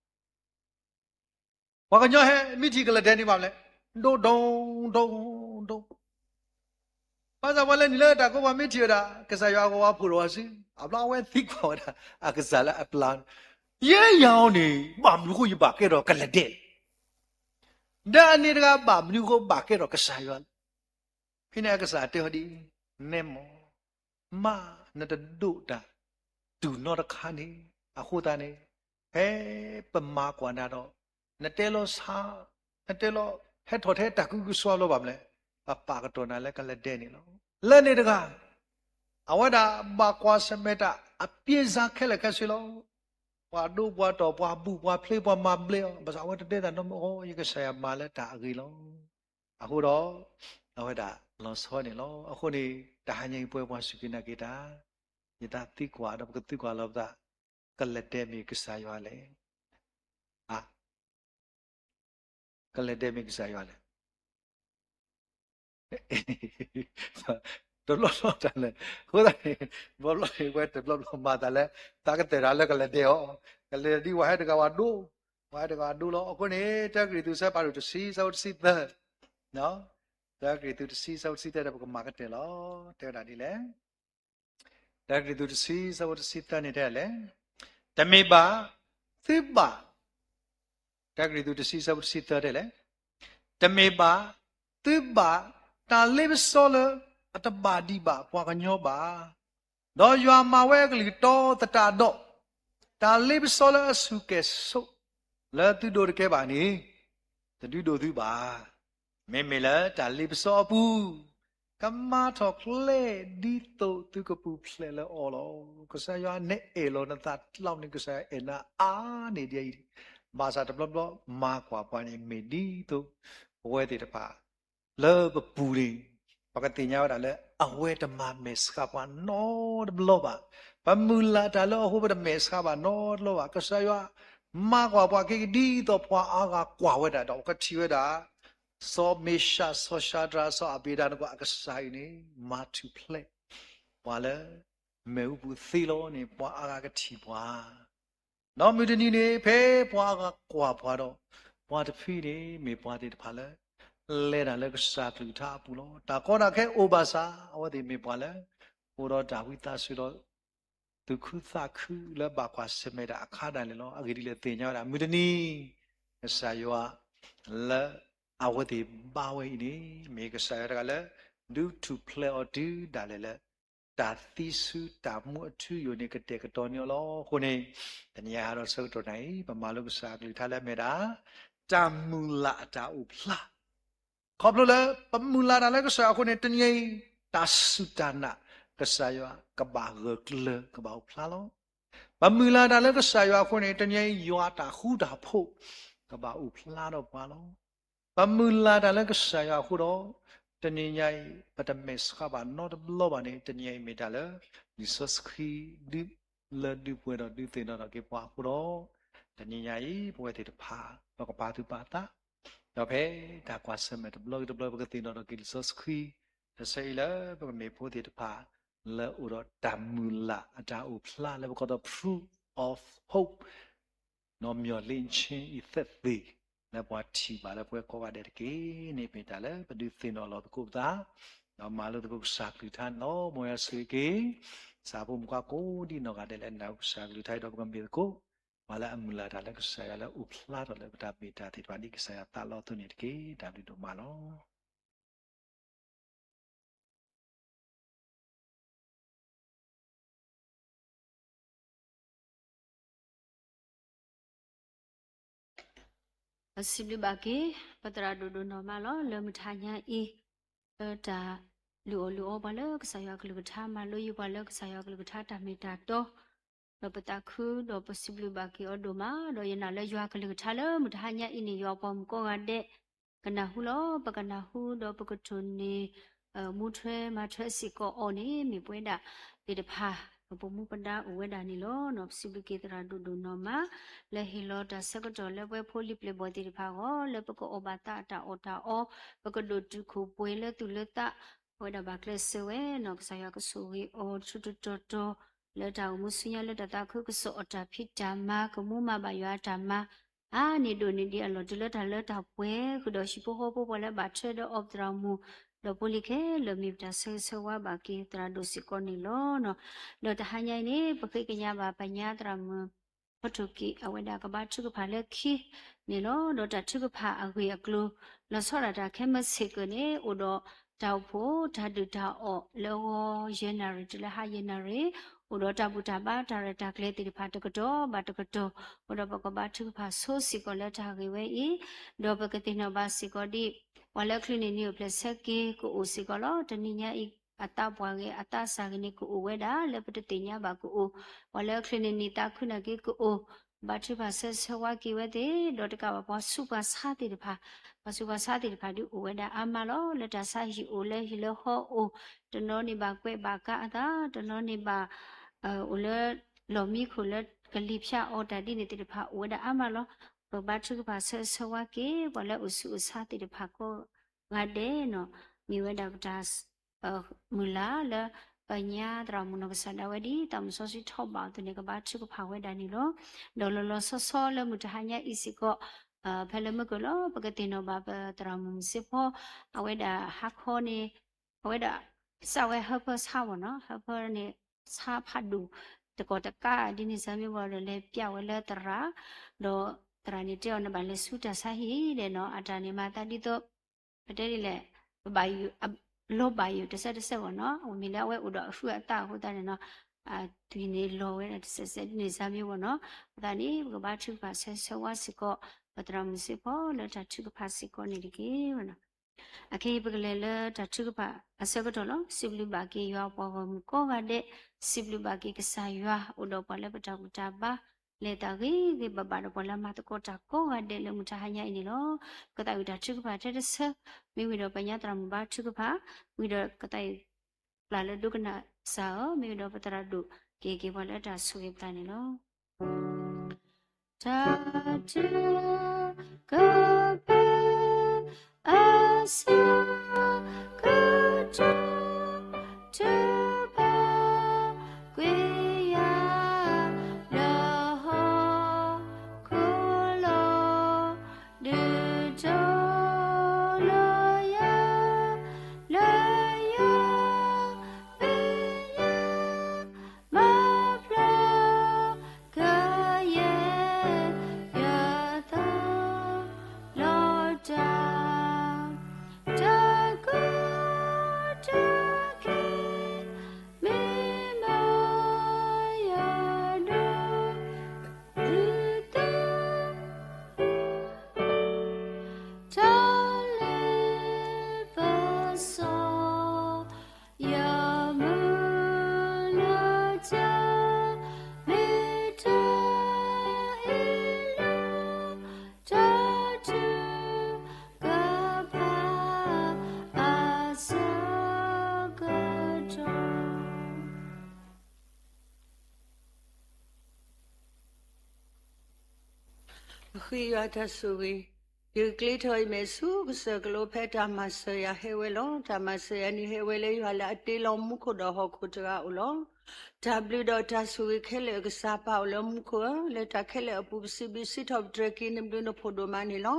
ပှၤကညီဟဲမ့ၢ်ထံၣ်ကလဲၤဒဲးန့ၣ်ဘၣ်မလဲၣ်, ဒိၣ်ဒိၣ်ဒိၣ်ဒိၣ်, ဘၣ်ဆၣ်ပှၤလၢနုာ်လၢတၢ်ကိးပှၤမ့ၢ်ထံၣ်ဝဲဒၣ် ကစၢ်ယွၤအဂီၤဝါဖှိၣ်ရိၣ်ဝဲစု, အဘျီအဝဲသံကွၢ်ဝဲဒၣ် အကစၢ်လၢအပျၢ်န့ၣ်, ယဲယၤအီၤန့ၣ် ဘၣ်မနုၤအဃိယဘၣ်ကဲထီၣ်ကလဲၤဒဲးလဲၣ်. ဒီးအန့ၣ်တဂၤ ဘၣ်မနုၤအဃိဘၣ်ကဲထီၣ်ကစၢ်ယွၤလဲၣ်. ဖဲန့ၣ်အကစၢ်တဲအီၤဒ်အံၤ, နဲမီၢ်, မ့ၢ်နတဒိးတၢ် တုၤနီတခါန့ၣ်, အဃိသတးန့ၣ်, ဖဲပမၤကွၢ်နၤဒီး, နတဲလီၤဆါ, နတဲလီၤဟဲထီၣ်ထဲတၢ်ကံၢ်ကစီလီၤဘၣ်မလဲၣ်, ပပာ်ကတီၢ်နၤလၢကလဲၤဒဲးန့ၣ်လီၤ. လၢန့ၣ်တဂၤ အဝဲဒၣ်ဘၣ်ကွၢ်ဆၢၣ်မဲာ်တၢ်အပျ့ၤစၢ်ခဲလၢာ်ခဲဆ့လီၤ. ပှၤဒိပှၤတီၢ် ပှၤဘူၣ်ပှၤဖျ့ပှၤမၤဘျ့အီၤ, ဘၣ်ဆၣ်အဝဲတတဲတၢ်နီတမံၤ, အိ ယကစၢ်ယွၤမၤလၢတၢ်အဂ့ၤလီၤ. အဃိဒီး အဝဲဒၣ်လီၤဆီန့ၣ်လီၤ. အဃိန့ၣ် တဟါညါအံၤပဝဲပှၤစူၢ်က့ၤနာ်က့ၤတၢ်, ယသးသံကွၢ်ဒီးပကသံကွၢ်လီၤပသး, ကလဲၤဒဲးမ့ၢ်ကစၢ်ယွၤလဲၣ်. အ ကလဲၤဒဲးမ့ၢ်ကစၢ်ယွၤလဲၣ်. တဘျီဘျီတၢ်လဲၣ်, အဃိသတးန့ၣ်, ဘျီဘျီန့ၣ် ပဝဲတဘျီဘျီမၤသးလၢ သးကတဲာ်တၢ်လၢကလဲၤဒဲးအီၤ, ကလဲၤဒ်ဝဲဟဲတဂၤဝဲဒိၣ်, ဝဲဟဲတဂၤဒိၣ်လီၤ. အဃိန့ၣ် တၢကရံၣ်သူး ဆၢဖးဒိၣ်တဆံ ဆၢဖိတဆံသၢ, တၢကရံၣ်သူးတဆံ ဆၢဖိတဆံသၢဒီး ပကမၤကတၢၢ်လီၤ. တဲဝဲဒၣ်ဒ်လဲၣ်. တၢကရံၣ်သူးတဆံ ဆၢဖိတဆံသၢန့ၣ်တဲလဲၣ်, တမ့ၢ်ဘၣ်, သုဘၣ်, တၢကရံၣ်သူးတဆံ ဆၢဖိတဆံသၢတဲလဲၣ်, တမ့ၢ်ဘၣ်, သုဘၣ်, တၢ်လ့ပစီလၢအတဘၣ်ဒံးဘၣ်ပှၤကညီဘၣ်. ဒီးယွၤမၤဝဲအကလုၢ်တီသတးဒီး, တၢ်လ့ပစီလၢအဆူၣ်ကဲၣ်ဆိး လၢသုဒိးတကဲဘၣ်န့ၣ်, တဒုးဒိၣ်သုဘၣ်. မ့မ့ၢ်လၢတၢ်လ့ပစီအပူၤ, ကမၤထီၣ်ကျဲဒ်သိးသုကပူၤဖျဲးလၢအီၤလီၤ. ကစၢ်ယွၤ နအဲၣ်လီၤနသးလီၤန့ၣ် ကစၢ်ယွၤအဲၣ်နၤအါန့ၢ်ဒ်အံၤ, ဘၣ်ဆၣ်တဘျီဘျီ မၤကွၢ်ပှၤန့ၣ် မ့ၢ်ဒ်သိးပဝဲသ့ၣ်တဖၣ် လၢပပူၤန့ၣ်, ပကသ့ၣ်ညါဝဲဒၣ်လၢ အဝဲတမၤမဲာ်ဆှးပှၤနီတဘျီဘၣ်. ပမုၢ်လၢ်တၢ်လၢအဃိ ပတမဲာ်ဆှးဘၣ်နီတဘျီဘၣ်. ကစၢ်ယွၤ မၤကွၢ်ပှၤက့ၤဒ်သိးပှၤအါဂၤကွၢ်ဝဲဒၣ်ဒီး ပကထံၣ်ဝဲဒၣ် စီၤမ့ၡး, စီၤၡၤဒြး, စီၤအဘ့းနကိၤ, အကစၢ်အံၤန့ၣ် မၤထူၣ်ဖျဲး ပှၤလၢ မ့ၣ်အူပူၤသ့လီၤန့ၣ် ပှၤအါဂၤကထံၣ်ပှၤ ဒီးမုၢ်တနံၤန့ၣ် ဖဲပှၤအါဂၤကွၢ်ပှၤဒီး, ပှၤတဖုန့ၣ် မ့ၢ်ပှၤသ့ၣ်တဖၣ်လၢ လဲၤတၢ်လၢကစၢ်ကလုၢ်ကထါအပူၤလီၤ. တၢ်ကီတၢ်ခဲအိၣ်ဘၣ်ဆၣ် အဝဲသ့ၣ်မ့ၢ်ပှၤလၢ အိၣ်ဒီးတၢ်ဝံသးစူၤဒီး သူၣ်ခုသးခုလၢဘၣ်ကွၢ်ဆၢၣ်မဲာ်တၢ်အခါဒၣ်လဲာ်လီၤ. အဂ့ၢ်ဒ်လဲၣ်သ့ၣ်ညါဝဲဒၣ် မုၢ်တနံၤ ကစၢ်ယွၤ လၢအဝဲသ့ၣ်ဘါဝဲအံၤန့ၣ် မ့ၢ်ကစၢ်ယွၤတဂၤလၢ ဒုးထူၣ်ဖျဲးအီၤတုၤဒၣ်လဲာ်လၢ တၢ်သံဆူတၢ်မူအထူအယိာ်န့ၣ် ကတဲာ်ကတီၤန့ၢ်အီၤလီၤ. အဃိန့ၣ် တနံၤအံၤဟးထီၣ်ဆၢကတီၢ်နၤအံၤ ပမၤလိကစၢ်အကလုၢ်ကထါလၢအမ့ၢ်ဒၣ် တၢ်မုၢ်လၢ်အတၢ်အိၣ်ဖျါ ခီဖျိလၢ ပမုၢ်လၢ်တၢ်လၢကစၢ်ယွၤအဃိန့ၣ် တနံၤအံၤ တၢ်စူၢ်တၢ်နာ် ကစၢ်ယွၤကဘၣ်ဂၢၢ်ကျၢၤ ကဘၣ်အိၣ်ဖျါလီၤ. ပမုၢ်လၢ်တၢ်လၢကစၢ်ယွၤအဃိန့ၣ် တနံၤအံၤ ယွၤအတၢ်ဃူတၢ်ဖိး ကဘၣ်အိၣ်ဖျါထီၣ်ပှၤလီၤ. ပမုၢ်လၢ်တၢ်လၢကစၢ်ယွၤအဃိဒီး တနံၤညါအံၤ ပတမဲာ်ဆှးဘၣ်နီတဘျီဘၣ်န့ၣ် တနံၤညါအံၤမ့ၢ်တၢ်လၢ လံာ်စီဆှံ ဒုးလၢဒုးပှဲၤဒီးဒုးသ့ၣ်နီၣ်ထီၣ်က့ၤပှၤအဃိဒီး တနံၤညါအံၤ ပဝဲသ့ၣ်တဖၣ် ပကပာ်သူၣ်ပာ်သး ဒီးဖဲတၢ်ကွၢ်ဆၢၣ်မဲာ်တဘျီဂ့ၤတဘျီ ပကသ့ၣ်နီၣ်ထီၣ်က့ၤလံာ်စီဆှံ တဆၢအံၤလၢပကမ့ၢ်ဖိသ့ၣ်တဖၣ် လၢအိၣ်ဒီးတၢ်မုၢ်လၢ်အတၢ်အိၣ်ဖျါလၢပကိးဒီး proof of hope နီၣ်မျီၢ်လ့ဆ့အံၤသ့ၣ်သ့ၣ် လၢပှၤထံၣ်ဘၣ်လၢပဝဲကိးဂၤဒဲးတက့ၢ်န့ၣ် မ့ၢ်တၢ်လၢပဒုးသ့ၣ်နီၣ်လီၤသကိးပသး ဒီးမၤလိသကိးကစၢ်ကလုၢ်ကထါန့ၣ်လီၤ. မ်ယွၤဆိၣ်ဂ့ၤက့ၤ စံးဖိမုၣ်ဖိကိးဒံနီၢ်ဂၤဒဲးလၢအနၢ်ဟူကစၢ်ကလုၢ်ကထါအံၤဒီး ပကမ့ၢ်သကိး ပှၤလၢအမုၢ်လၢ်တၢ်လၢကစၢ်ယွၤလၢအိၣ်ဖျါထီၣ်လၢပတၢ်မ့ၢ်တၢ်သ့ၣ်တဖၣ်ဒ်ကစၢ်ယွၤသးလီအသိးန့ၣ်တက့ၢ်. တၢ်ဘျုးဒိၣ်မးလီၤ. ပစံးဘျုးဘၣ်က့ၤ ပသရၣ်ဒိၣ်ဒိၣ်နီၢ်မးလီၤ. လၢမုၢ်တဟါညါအံၤ လၢတၢ်လုၢ်အီၣ်လုၢ်အီပှၤလၢကစၢ်ယွၤကလုၢ်ကထါ မၤလိယုာ်ပှၤလၢကစၢ်ယွၤကလုၢ်ကထါတၢ်မ့ၢ်တၢ်တီ ဒီးပသးခုဒီးပစံးဘျုးဘၣ်က့ၤအီၤဒိၣ်မး ဒီးယနာ်လၢယွၤကလုၢ်ကထါလၢမုၢ်တဟါညါအံၤန့ၣ် ယွၤပှၤမုၣ်ကိးဂၤဒဲး ကနၢ်ဟူလီၤ. ပကနၢ်ဟူဒီးပကတိၢ်န့ၢ် မူထွဲမၤထွဲစ့ၢ်ကီးအီၤန့ၣ် မ့ၢ်ပဝဲဒၣ်သ့ၣ်တဖၣ် ပမူပဒါအိၣ်ဝဲဒၣ်န့ၣ်လီၤ. ပစံးဘျုးက့ၤသရၣ်ဒိၣ်ဒိၣ်နီၢ်မး လၢဟ့ၣ်လီၤတၢ်ဆၢကတီၢ်လၢပဝဲဖိလံၤပျဲၢ်ဘီၣ်သ့ၣ်တဖၣ်အဂီၢ် လၢပကအီၣ်ဘၣ်သးအတၢ်အီၣ်တၢ်အီ ပကဒိၣ်တုာ်ခိၣ်ပှဲၤလၢသူၣ်လၢသး အဝဲဒၣ်ဘၣ်ကျဲးစၢးဝဲနီၢ် ကစၢ်ယွၤကဆိၣ်ဂ့ၤအီၤဆူတတီၤတီၤ လၢတၢ်အိၣ်မူဆူညါလၢတၢ်သးခုကစီၣ်အီၤတၢ်ဖံးတၢ်မၤ ကမူမၤဘၣ်ယွၤအတၢ်မၤ အါန့ၢ်ဒိၣ်န့ၢ်ဒံးအလီၢ်တုၤလၢတၢ်လၢတၢ်ပှဲၤ ဃုာ်ဒီးဟံၣ်ဖိဃီဖိပှၤလၢဘၣ်ထွဲဒီးအီပသရၣ်မုၣ် ဒီးဖိလံၤခဲလၢာ် မ့ၢ်ပတၢ်ဆၢဂ့ၤဆၢဝါဘၣ်က့ၤသရၣ်ဒိၣ်စ့ၢ်ကီးန့ၣ်လီၤ. ဒီးတဟါညါအံၤန့ၣ် ပဃ့ကညးဘၣ်ပညါသရၣ်မုၣ် ဖီထိၣ်က့ၤ အဝဲဒၣ်ကဘါထုကဖၣ်လၢခံန့ၣ်လီၤ. ဒီးတၢ်ထုကဖၣ်အဂ့ၢ်အကျိၤ လီၤဆီဒၣ်တၢ်ခဲမၢဆ့ၣ်ကၢၢ်န့ၣ် အိၣ်ဒီးတၢ်အိၣ်ဖှိၣ်တၢ်ဒုၣ်တၢ်အီၣ်လၢအဂီၢ်ယဲၢ်နၣ်ရံၣ်တုၤလၢဟါယဲၢ်နၣ်ရံၣ် အိၣ်ဒီးတၢ်ဘူၣ်တၢ်ဘါတၢ်ရဲၣ်တၢ်ကျဲၤသ့ၣ်တဖၣ်တကတီၢ်ဘၣ်တကတီၢ် အိၣ်ဒီးပကဘါထုကဖၣ်ဆိစ့ၢ်ကီးလၢတၢ်ဂ့ၢ်ဝဲအံၤ ဒီးပကသ့ၣ်နီၣ်ဘၣ်စ့ၢ်ကီးဒ် ပှၤလၢအချုးန့ၢ်နံၤအိၣ်ဖျဲၣ်ဆၢက့ၤကအိၣ်စ့ၢ်ကီးလီၤ. တနံၤညါအံၤ အသးပှၢ်ဂ့ၤ အသးစၢ်ဂ့ၤန့ၣ် ကအိၣ်ဝဲဒၣ်လၢပတသ့ၣ်ညါဘၣ်ကအိၣ် ပှၤလၢအချုးန့ၢ်နံၤသးခုနာ်က့ၤကအိၣ် ဘါထုကဖၣ်ဆၢဂ့ၤဆၢဝါက့ၤဝဲသ့ၣ် ဒီးတကးဘၣ်ပှၤဆူးပှၤဆါသ့ၣ်တဖၣ် ပှၤဆူးပှၤဆါသ့ၣ်တဖၣ်ဒုးအိၣ်ဝဲဒၣ်အါမးလီၤ. လၢတၢ်ဆါဟံၣ်အိၣ် လၢဟံၣ်လၢဃီအိၣ် တနီၤန့ၣ်ဘၣ်ကွဲးဘၣ်ကါအသး တနီၤန့ၣ်ဘၣ် အိၣ်လၢ လီၢ်မံခိၣ်လၢကလံၤဖၠးအီၤတၢ်ဒ်န့ၣ်သ့ၣ်တဖၣ် အိၣ်ဝဲဒၣ်အါမးလီၤ. ပဘါထုကဖၣ်ဆၢဂ့ၤဆၢဝါက့ၤ ပှၤလၢအိၣ်ဆူးအိၣ်ဆါသ့ၣ်တဖၣ်ကိးဂၤဒဲးနီၤ မ့ၢ်ဝဲဒၣ်ပတၢ် မုၢ်လၢ်လၢပညါသရၣ်မုၣ်နီၢ်ကစၢ်ဒၣ်ဝဲဒ် သးမုၢ်စီဆှံထီၣ်ဘၣ်အီၤအသိးန့ၣ် ကဘါထုကဖၣ်ဝဲဒၣ်န့ၣ်လီၤ. ဒီးလီၤလီၤဆီဆီလၢမုၢ်တဟါညါအံၤစ့ၢ်ကီး ဖဲလၢမုၢ်ကၢၢ်လီၤ ပကသ့ၣ်နီၣ်ဘၣ်ပသရၣ်မုၣ်မုၢ်စ့ဖီ အဝဲဒၣ်ဟါခီန့ၣ် အဝဲဒၣ် စးဝဲဟၢဖၢဆါဝဲနီၤ ဟၢဖၢန့ၣ် ဆါဖးဒိၣ် တကီၢ်တကးဒ်န့ၣ် စၢမ့ၢ်ဘၣ်ဒီးလဲၤပျးဝဲလၢသရၣ် ဒီးသရၣ်န့ၣ်တဲအီၤနဘၣ်လဲၤဆူတၢ်ဆါဟံၣ်ဒဲးနီၤ အတၢ်န့ၣ်မၤသးဒ်သိး ပတဲဒ်လဲၣ် ပဘၣ်ယိၣ် လီၤဘၣ်ယိၣ်တစဲးတစဲးဘၣ်နီၤ အမ့ၢ်လၢအဝဲအိၣ်ဒီးအဟုးအသးအဃိသတးန့ၣ်နီၤ အသွံၣ်န့ၣ်လီၤဝဲဒၣ်တစဲးစဲးဒ်န့ၣ်စါမ့ၢ်ဝဲနီၤ. အဃိသတးန့ၣ် ပကဘါထုကဖၣ်ဆၢဂ့ၤဆၢဝါစ့ၢ်ကီး ပသရၣ်မုၣ်စ့ဖီလၢတၢ်ထုကဖၣ်စ့ၢ်ကီးန့ၣ်တက့ၢ်. အခဲအံၤပကလဲၤလၢတၢ်ထုကဖၣ်အဆၢကတီၢ်လီၤ. စံးဘျုးဘၣ်က့ၤယွၤပှၤဂီၢ်မုၢ်ကိးဂၤဒဲး, စံးဘျုးဘၣ်က့ၤကစၢ်ယွၤ အိၣ်ဒီးပှၤလၢပတၢ်ဘူၣ်တၢ်ဘါ လဲၤတၢ်ဂ့ၤဂ့ၤဘၣ်ဘၣ်ဒီးပှၤလၢအမၤသကိးတၢ်ကိးဂၤဒဲးလၢမုၢ်တဟါညါအံၤန့ၣ်လီၤ. ကသးဝံၣ်တၢ်ထုကဖၣ်ထဲတဆၢ, မ့ၢ်ဝံၤဒီးပညါသရၣ်မုၣ်ဘါထုကဖၣ်, ဝံၤဒီးကသးဝံၣ်ပျၢ်လၢဒိကနၣ်စၢ်ဧၢ, မ့ၢ်ဝံၤဒီးပသရၣ်ဒိၣ်က့ၤက့ၤပှၤလၢတၢ်ဆိၣ်ဂ့ၤပသးန့ၣ်လီၤ. တၢ်ထုကဖၣ် အဆၢကတီၢ် ထုကဖၣ်ကွံာ်ယၤ လၢဟီၣ်ခိၣ်လီၤ, ဒုးကၠိလီၤယၤ လၢယွၤအမဲာ်ညါ မၤဖျါကယဲၢ်ယသးလီၤတၢ်, တၢ်ကီတၢ်ခဲ မ့ၢ်မၤယၤဒိၣ်ဒုးသ့ တၢ်လ့ပစီ ယမုၢ်လၢ်တၢ် မ့ၢ်တၢ်အ့ၣ်လိာ် တၢ်ထုကဖၣ် အဆၢကတီၢ် အဃံယွၤတၢ်ဆိၣ်ဂ့ၤ, ယကကျ့ထီၣ်အံၤမဲာ်ဆူကစၢၢ်ကလိဖဲတၢ်မၤစၢၤယၤဟဲဝဲလီၤ. တၢ်မၤစၢၤယၤန့ၣ်ဟဲဝဲလၢယွၤလၢအတ့လီၤမူခိၣ်ဒီးဟီၣ်ခိၣ်တဂၤအအိၣ်လီၤ. တၢ်ဘျုးဒီးတၢ်ဆိၣ်ဂ့ၤခဲလၢာ်အကစၢ်ပၢ်အိၣ်လၢမူခိၣ်ဧၢ, လၢတၢ်ခဲလၢာ်အပူၤ ပစံးဘျုးစံးထီၣ်ပတြၢၤက့ၤနဘျုးနဖှိၣ်ဒိၣ်မးန့ၣ်လီၤ.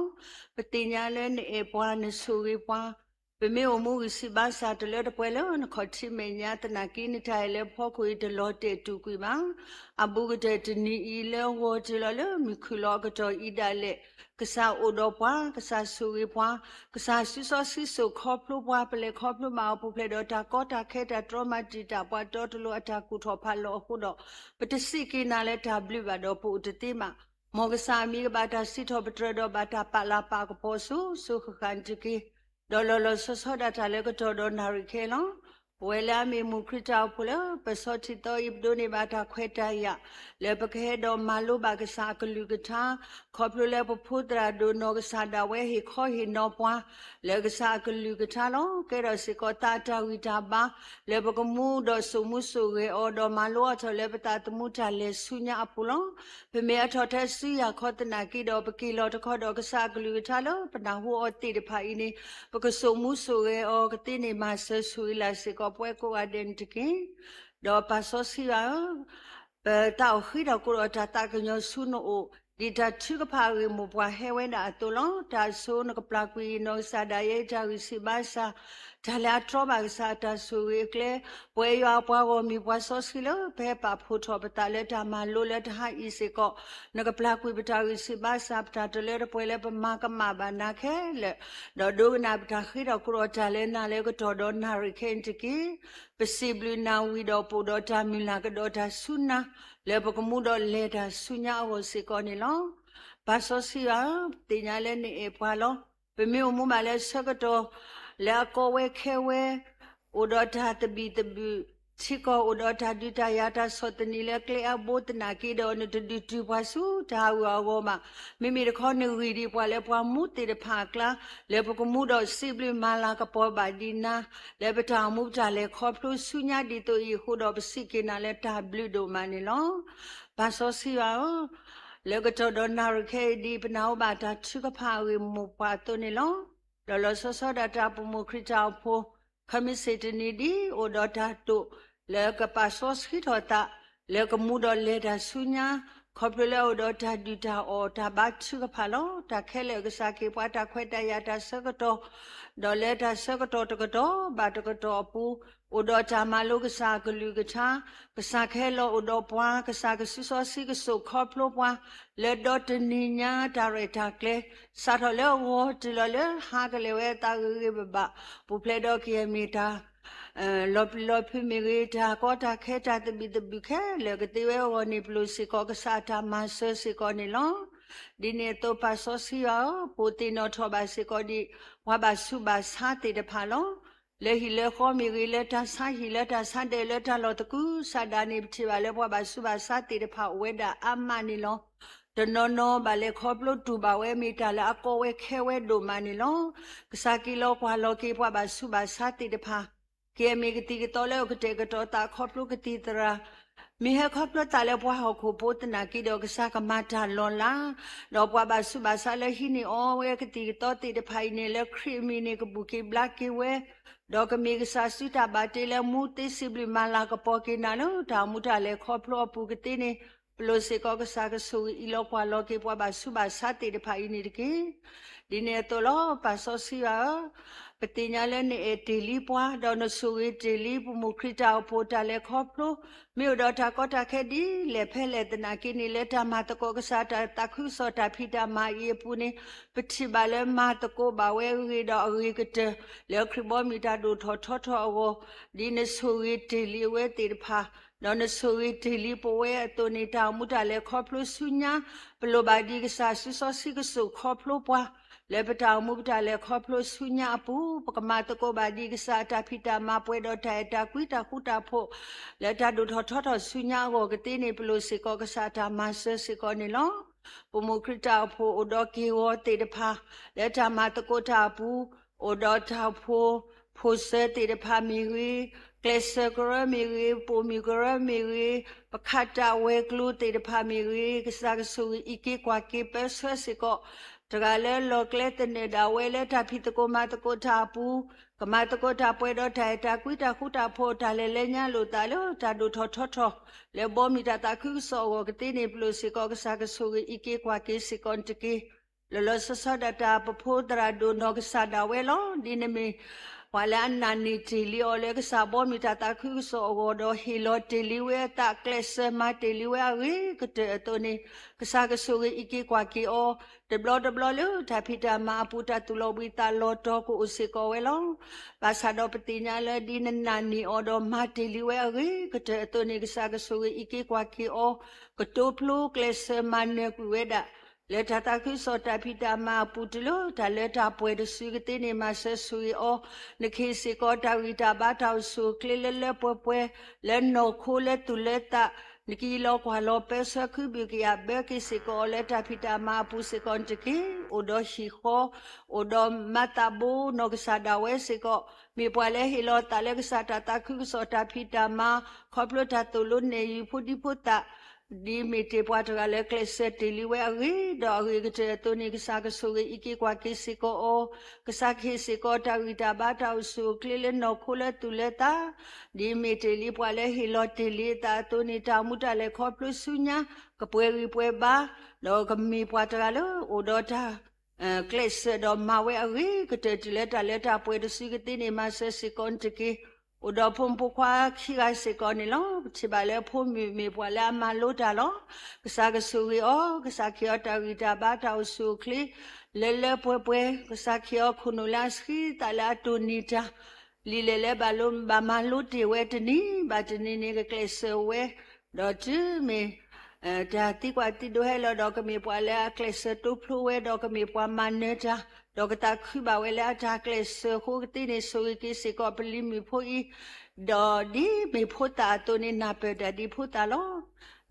ပသ့ၣ်ညါလၢနအဲၣ်ပှၤ နဆိၣ်ဂ့ၤပှၤ, ပမ့ၢ်အိၣ်မူဂံၢ်စၢ်ဘါစၢ်တလၢတပှဲၤလၢနခီၣ်ထံးမဲာ်ညါသနာ်က့ နတၢ်အဲၣ်လၢဖီခိၣ်အံၤတလီၤတဲာ်တူာ်ကွံာ်ဘၣ်. အဘူးကတၢၢ်တနံၤအံၤလၢဂီၤတုၤလီၤလၢမုၢ်ခုၣ်လီၤအကတီၢ်အံၤဒၣ်လဲာ်, ကစၢ်အိၣ်ဒီးပှၤ, ကစၢ်ဆိၣ်ဂ့ၤပှၤ, ကစၢ်စုစီဆှံစိာ်ခီဖျိပှၤ, ပလဲၤခီဖျိဘၣ်အီၤပူၤဖျဲးဒီးတၢ်ကီတၢ်ခဲ တၢ်တြီမၤတံာ်တာ်ပှၤတီတလိၤအတၢ်ကူၣ်ထီၣ်ဖးလီၤအဃိဒီး, ပတစံးက့ၤနၤလၢတၢ်ဘျုးဘၣ်ဒီးပအိၣ်တသ့ဘၣ်. မ်ကစၢ်အမံၤကဘၣ်တၢ်စံးထီၣ်ပတြၢၤဒီးဘၣ်တၢ်ပာ်လၤပာ်ကပီၤစိၤစိၤဃၣ်ဃၣ်န့ၣ်တက့ၢ်. ဒီးလီၤလီၤဆီဆီဒၣ်တၢ်လၢကတီၢ်ဒီးနၣ်ရံၣ်ခဲလီၤ. ပဝဲလၢအမ့ၢ်မိၢ်ခရံာ်တၢ်အိၣ်ဖှိၣ်လၢပစီထံသီအံၤ ပဒိးန့ၢ်ဘၣ်တၢ်ခွဲးတၢ်ယာ် လၢပကဟဲဒီးမၤလိဘၣ်ကစၢ်အကလုၢ်ကထါ, ခီဖျိလၢပဖိသရၣ်ဒိၣ်နီၢ်ကစၢ်ဒၣ်ဝဲဟ့ၣ်ခီဟ့ၣ်နီၤပှၤ လၢကစၢ်အကလုၢ်ကထါလီၤ. ကဲထီၣ်စ့ၢ်ကီးသးအတၢ်ဂံၢ်တၢ်ဘါ လၢပကမူဒီးစိာ်မူစိာ်ဂဲၤအီၤ ဒီးမၤလိအထီၣ်လၢပသးသမူတၢ်လဲၤဆူညါအပူၤလီၤ. ပမ့ၢ်အထီၣ်ထဲစုယၤခီသနာ်က့ဒီး ပက့ၤလီၤတခီဒီးကစၢ်အကလုၢ်ကထါလၢပနၢ်ဟူအီၤသ့ၣ်တဖၣ်အံၤန့ၣ် ပကစိာ်မူစိာ်ဂဲၤအီၤကသ့န့ၣ် မၤစၢၤဆိၣ်ဂ့ၤလၢ်စ့ၢ်ကီးပဝဲကိးဂၤဒဲးန့ၣ်တက့ၢ်. ဒီးပၢ်စီဆှံယွၤဧၢ, ပသးအိၣ်ဃ့ထီၣ်ကိးဒီးတၢ်သးကညီၤဆူနအိၣ် ဒ်တၢ်ထုကဖၣ်အဂ့ၢ်မိၢ်ပှၢ်ဟဲဝဲဒၣ်အသိးလီၤ. တၢ်အဆိနကပျၢ်ကွံာ်နီၢ်ကစၢ်ဒၣ်ယဲအတၢ်ဂံၢ်ဆံးဘါစၢ်, တၢ်လၢအတြီဘၣ်ကစၢ်အတၢ်ဆိၣ်ဂ့ၤအကျဲ, ပဝဲယွၤအပှၤဂီၢ်မုၢ်ပှၤစီဆှံလၢ ပဟဲပာ်ဖှိၣ်ထီၣ်ပသးလၢတၢ်မၤလိလၢတဟါအံၤစ့ၢ်ကီး, နကပျၢ်ကွံာ်ပတၢ်ဂံၢ်ဆံးဘါစၢ် ပတၢ်တလၢတပှဲၤလၢပမၤကမၣ်ဘၣ်နၤခဲလၢာ်, ဒီးဒိကနၣ်ပတၢ်ဃ့ထီၣ်ကိးဒီးတၢ်လၢနၤလၢကတီၢ်ဒီးနၣ်ရံၣ်ခဲအံၤတက့ၢ်. ပစံးဘျုးနၤဝံၤဒီးပအိၣ်ဒီးတၢ်မုၢ်လၢ်ကဒီးတၢ်ဆူနၤ လၢပကမူဒီးလဲၤတၢ်ဆူညါအဂီၢ်စ့ၢ်ကီးန့ၣ်လီၤ. ပၢ်စီဆှံယွၤဧၢ, ပသ့ၣ်ညါလၢနအဲၣ်ပှၤလီၤ. ပမ့ၢ်အိၣ်မူဘၣ်လၢဆၢကတီၢ် လၢအကီဝဲခဲဝဲ အိၣ်ဒီးတၢ်သဘံၣ်သဘုၣ်, ထံကီၢ်အိၣ်ဒီးတၢ်ဒုးတၢ်ယၤတၢ်ဆီၣ်သနံးလၢကျဲအဘိသနာ်က့ဒီး နတဒုးတုၤပှၤဆူတၢ်ဟးဂူာ်ဟးဂီၤဘၣ်. မ့မ့ၢ်တခီနဂံၢ်ဒံးပှၤလၢပှၤမူသ့ၣ်တဖၣ်အကျါ လၢပကမူဒီးစံးဘျုးမၤလၤကပီၤဘၣ်ဒံးနၤ လၢပတၢ်အိၣ်မူပတၢ်လဲၤခီဖျိဆူညါဒ်သိးအံၤအဃိဒီး ပစံးက့ၤနၤလၢတၢ်ဘျုးဒိၣ်မးန့ၣ်လီၤ. ပၢ်စီဆှံယွၤဧၢ, လၢကတီၢ်ဒီးနၣ်ရံၣ်ခဲအံၤဒ်ပနၢ်ဟူဘၣ်တၢ်ထုကဖၣ်အဂ့ၢ်မိၢ်ပှၢ်အသိးန့ၣ်လီၤ. လီၤလီၤဆီဆီဒၣ်တၢ်ပမိၢ်ခရံာ်တၢ်အိၣ်ဖှိၣ် ခမ့ၢ်စ့ၣ်တနံၤဒ်အိၣ်ဒီးတၢ်တိာ် လၢကပာ်စီဆှံထီၣ်သး လၢကမူဒီးလဲၤတၢ်ဆူညါ ခီဖျိလၢအအိၣ်ဒီးတၢ်ဒုၣ်တၢ်အီၣ်တၢ်ဘါထုကဖၣ်လီၤ. တၢ်ခဲလၢာ်ကစၢ်က့ၤပှၤတၢ်ခွဲးတၢ်ယာ်တၢ်ဆၢကတီၢ် ဒီးလၢတၢ်ဆၢကတီၢ်တကတီၢ်ဘၣ်တကတီၢ်အပူၤ အိၣ်ဒီးတၢ်မၤလိကစၢ်အကလုၢ်ကထါ ကစၢ်ကဟဲလီၤအိၣ်ဒီးပှၤ ကစၢ်ကစုစီဆှံကစိာ်ခီဖျိပှၤ လၢဒီတနံၤညါတၢ်ရဲၣ်တၢ်ကျဲၤ စးထီၣ်လၢအဂီၢ်တုၤလီၤလၢဟါကလဲာ်ဝဲအသးဂ့ၤဂ့ၤဘၣ်ဘၣ် ပူၤဖျဲးဒီးကယဲၢ်မ့ၢ်တၢ် လီၤပျံၤလီၤဖုးမ့ၢ်ဂ့ၤ, တၢ်ကီတၢ်ခဲတၢ်သဘံၣ်သဘုၣ်ခဲလၢာ်ကသ့ဝဲအဂီၢ်န့ၣ် ပလိၣ်စ့ၢ်ကီးကစၢ်အတၢ်မၤစၢၤစ့ၢ်ကီးန့ၣ်လီၤ. ဒ်န့ၣ်အသိး ပာ်စီဆှံယွၤဧၢ, ပအိၣ်သ့ၣ်နီၣ်ထီၣ်ဘၣ်စ့ၢ်ကီးဒ် ပှၤဘၣ်ဆူးဘၣ်ဆါသ့ၣ်တဖၣ်လီၤ. လၢဟံၣ်လၢဃီမ့ၢ်ဂ့ၤ, လၢတၢ်ဆါဟံၣ်, လၢတၢ်ဆါဒဲး, လၢတၢ်လီၢ်သကုၤဆးဒးန့ၣ် ပထံၣ်ဘၣ်လၢပှၤဘၣ်ဆူးဘၣ်ဆါသ့ၣ်တဖၣ်အိၣ်ဝဲဒၣ်အါမးန့ၣ်လီၤ. တနီၤနီၤဘၣ်လဲၤခီဖျိတူၢ်ဘၣ်ဝဲ မ့ၢ်တၢ်လၢအကီဝဲခဲဝဲဒိၣ်မးန့ၣ်လီၤ. ကစၢ်က့ၤလီၤကွၢ်လီၤက့ၤပှၤဘၣ်ဆူးဘၣ်ဆါသ့ၣ်တဖၣ်, က့ၤအမ့ၢ်ကသံၣ်ကသီလၢအကတဲာ်ကတီၤသးခီဖျိကသံၣ်သရၣ်, မ့ၢ်ဟဲခီဖျိသးလၢပှၤဟီၣ်ခိၣ်ဖိသနာ်က့ဒီး ကစၢ်ကမၤတၢ်လီၤလး, ဒီးပှၤဘၣ်ဆူးဘၣ်ဆါလၢဟံးန့ၢ်အီၤဝဲကသံၣ်ကသီသ့ၣ်တဖၣ်အံၤန့ၣ် လၢခရံာ်အမံၤန့ၣ် ကဘူၣ်က့ၤဘျါက့ၤဝဲ, ဒီးကမ့ၢ်ကစၢ်စုတၢ်ဘၣ်တ့လၢမူသ့စံးဘျုးမၤလၤကပီၤက့ၤနၤလၢ တၢ်အိၣ်မူတၢ်လဲၤခီဖျိအပူၤကသ့န့ၣ်, ပလိၣ်စ့ၢ်ကီးကစၢ်ကဆိၣ်ဂ့ၤအံၤလီၤကွၢ်လီၤက့ၤပှၤဘၣ်ဆူးဘၣ်ဆါသ့ၣ်တဖၣ်အံၤန့ၣ်တက့ၢ်. ဒ်န့ၣ်အသိးလီၤ. ပာ်စီဆှံယွၤဧၢ, ပသ့ၣ်ညါလၢနအဲၣ်တ့ၢ်လံပှၤ, ဒီးနဆိၣ်ဂ့ၤတ့ၢ်လံ ပမိၢ်ခရံာ်တၢ်အိၣ်ဖှိၣ်တၢ်လဲၤခီဖျိ, မ့ၢ်အိၣ်ဒီးတၢ်ကီတၢ်ခဲဒ်လဲၣ်ဖဲလဲၣ်သနာ်က့န့ၣ် လၢတၢ်မၤသကိးကစၢ်တၢ်သးခုကစီၣ်တၢ်ဖံးတၢ်မၤအံၤအပူၤန့ၣ်, ပထံၣ်ဘၣ်လၢမၤသကိးဘၣ်ဝဲအဂ့ၤဒီးအဂ့ၤကတၢၢ် လၢခရံာ်ဘီမုၢ်တၢ်ဒိၣ်ထီၣ်ထီထီၣ်အဂီၢ်, ဒ်နဆိၣ်ဂ့ၤတ့ၢ်လံအဝဲသ့ၣ်တဖၣ်, ဒီးနဆိၣ်ဂ့ၤတ့ၢ်လံပဝဲအသိးန့ၣ် တၢ်အိၣ်မူတၢ်လဲၤခီဖျိဆူညါ, ပလိၣ်ဘၣ်ဒ်ကစၢ်စုစီဆှံကစိာ်ခီဖျိပှၤ, လၢပတၢ်အိၣ်မူပတၢ်လဲၤခီဖျိဆူညါအပူၤ, ပကမၤသကိးဘၣ်ဒ်ကစၢ်အတၢ်ဖံးတၢ်မၤပှဲၤဒီးတၢ်အဲၣ်တၢ်ကွံတၢ်ဃူတၢ်ဖိး, လၢတၢ်ဒိၣ်ထီၣ်ထီထီၣ်ဆူညါအဂီၢ်ကသ့န့ၣ် ပလိၣ်စ့ၢ်ကီးကစၢ်အတၢ်မၤစၢၤစ့ၢ်ကီးန့ၣ်လီၤ. ပမိၢ်ခရံာ်တၢ်အိၣ်ဖှိၣ်အိၣ်ဒီးက့ၢ်ဂီၤသ့ၣ်တဖၣ်, လၢတၢ်မၤသကိးတၢ်အပူၤ, အိၣ်ဒီးတၢ်အိၣ်ဖှိၣ်, ဖိၣ်စၢၤသ့ၣ်တဖၣ်မ့ၢ်ဂ့ၤ, ကျဲးစၢးကရၢမ့ၢ်ဂ့ၤ, ပိာ်မုၣ်ကရၢမ့ၢ်ဂ့ၤ, ပခးတၢ်ဝဲၤကျိၤသ့ၣ်တဖၣ်မ့ၢ်ဂ့ၤ, ကစၢ်ကဆိၣ်ဂ့ၤအံးက့ၤကွၢ်က့ၤပၢဆှၢစ့ၢ်ကီး, တဂၤလၢလီၢ်ကျဲသနၢၣ်ဒၣ်ဝဲလၢတၢ်ဖံးသကိးမၤသကိးတၢ်အပူၤ, ကမၤသကိးတၢ်ပှဲၤဒီးတၢ်အဲၣ်တၢ်ကွံတၢ်ဃူတၢ်ဖိး တၢ်လဲၤလၢညါလိာ်သးလၢတၢ်ဒိၣ်ထီၣ်ထီထီၣ်, လၢဘီမုၢ်တၢ်သးခုကစီၣ်အဂီၢ်ကသ့န့ၣ် ပလိၣ်စ့ၢ်ကီးကစၢ်ကဆိၣ်ဂ့ၤအံးက့ၤကွၢ်က့ၤစ့ၢ်ကီးန့ၣ်တက့ၢ်. လီၤလီၤဆီဆီဒၣ်တၢ် ပဖိသရၣ်ဒိၣ်နီၢ်ကစၢ်ဒၣ်ဝဲလီၤ. ဒ်နမ့ၢ်ပှၤလၢအနာ်န့ၢ်တ့ၢ်လံအီၤလၢကစၢ်ဘီမုၢ်တၢ်သးခုကစီၣ်အဂီၢ်ဒီး ဟ့ၣ်လီၤတ့ၢ်လံဝဲအသး ကျဲးစၢးမၤတ့ၢ်လံဝဲအဂ့ၤကတၢၢ်အသိးန့ၣ်, ကစၢ်ကဆိၣ်ဂ့ၤအံးက့ၤကွၢ်က့ၤအီၤ, တဘျီတဘျီလၢတၢ်ဖံးတၢ်မၤအပူၤ တၢ်သူၣ်လီၤဘှံးသးလီၤတီၤကအိၣ်စ့ၢ်ကီးဝဲလီၤ. ဘၣ်ဆၣ်ဒီးပသ့ၣ်ညါလၢဒ်နနာ်န့ၢ်အီၤဒီးမၤတ့ၢ်လံဝဲအဂ့ၤကတၢၢ်အသိးန့ၣ် ကစၢ်ကဆိၣ်ဂ့ၤအံးက့ၤကွၢ်က့ၤအီၤ, ကတိဖျိကျဲးစၢးမၤနၢၤကွံာ်ဝဲဒၣ် လၢတၢ်သးခုကစီၣ်တၢ်ဖံးတၢ်မၤအပူၤတုၤလၢတၢ်လၢတၢ်ပှဲၤတစုကသ့န့ၣ် မၤစၢၤဆိၣ်ဂ့ၤအီၤ, နကဟ့ၣ်စ့ၢ်ကီးတၢ်ဂံၢ်တၢ်ဘါတၢ်အိၣ်ဆူၣ်အိၣ်ချ့လၢလၢပှဲၤပှဲၤ, လၢနီၢ်ခိလၢသူၣ်လၢသး, နကအံးလီၤကွၢ်လီၤပၢဆှၢခုဘုၣ်ကယာ်ဘၢက့ၤစ့ၢ်ကီးအီၤလၢတၢ်ဖံးတၢ်မၤအပူၤစ့ၢ်ကီးန့ၣ်တက့ၢ်. အိၣ်ဒီးဟံၣ်ဃီ, အိၣ်ဒီးမၤသးဘိနီၢ်ကစၢ်ဒၣ်ဝဲစ့ၢ်ကီး, မ့ၢ်ပှၤလၢဟ့ၣ်လီၤသးလၢကစၢ်တၢ်သးခုကစီၣ်တၢ်ဖံးတၢ်မၤ, ခီဖျိတၢ်သိၣ်လိနဲၣ်ယုၤဖိဒံဖိသၣ်, ဒ်မ့ၢ်တ့ၢ်ပှၤတဂၤလၢကျဲးစၢးတ့ၢ်လံဝဲအဂ့ၤဒီးအဂ့ၤကတၢၢ်အသိးန့ၣ် ကစၢ်ကဆိၣ်ဂ့ၤအံးက့ၤကွၢ်က့ၤစ့ၢ်ကီးအီၤ, ကစၢ်ကဟ့ၣ်စ့ၢ်ကီးတၢ်ဂံၢ်တၢ်ဘါတၢ်အိၣ်ဆူၣ်အိၣ်ချ့လၢနီၢ်ခိလၢသူၣ်လၢသး, ဒ်မ့ၢ်တ့ၢ်လံပှၤလၢဟ့ၣ်လီၤတ့ၢ်လံအသးအသိးန့ၣ် တၢ်အိၣ်မူတၢ်လဲၤခီဖျိဆူညါ, ကပှဲၤဂံၢ်ပှဲၤဘါ, ဒီးကမ့ၢ်ပှၤတဂၤလၢအိၣ်ဒီးတၢ် ကျဲးစၢးဒီးမၤဝဲအဂ့ၤကတၢၢ်တုၤလၢတၢ်လၢတၢ်ပှဲၤတစုကသ့န့ၣ် မၤစၢၤစ့ၢ်ကီးန့ၣ်တက့ၢ်. အိၣ်ဒီးဖိမုၣ်ဖိခွါခံဂၤစ့ၢ်ကီးန့ၣ်လီၤ. ပထံၣ်ဘၣ်လၢဖိမုၣ်မ့ၢ်ပှၤလၢအမၤလိတၢ်လီၤ. ကစၢ်ကဆိၣ်ဂ့ၤအီၤ, ကစၢ်ကဟ့ၣ်အီၤတၢ်ဂံၢ်တၢ်ဘါတၢ်အိၣ်ဆူၣ်အိၣ်ချ့ လၢလၢပှဲၤပှဲၤ, ကစၢ်ကဟ့ၣ်အီၤခိၣ်နူာ်လၢအဆှံသးလၢအတိၢ်နီၣ်တၢ် လံာ်လဲၣ်လၢဘၣ်လိဘၣ်မၤလိတ့ၢ်ဝဲတနံၤဘၣ်တနံၤန့ၣ် ကကျဲးစၢးဝဲ, ဒီးတုၤမ့ၢ် တၢ်သံကွၢ်သံဒိးဟဲလီၤဒီး ကမ့ၢ်ပှၤလၢအကျဲးစၢးတိဖျိဝဲ ဒီးကမ့ၢ်ပှၤမၤနၢၤတၢ်, ဒီးကသးခုဘၣ်ဝဲလၢအတၢ်ကျဲးစၢးအဃိကသ့န့ၣ် ဆိၣ်ဂ့ၤက့ၤစ့ၢ်ကီးပလံၤမုၣ်ဖိအံၤ, ဒီးဒ်မ့ၢ်ဖိသၣ်အသိးန့ၣ် နၢ်ပၢၢ်တၢ်ဒ်ဖိသၣ်လီၤ.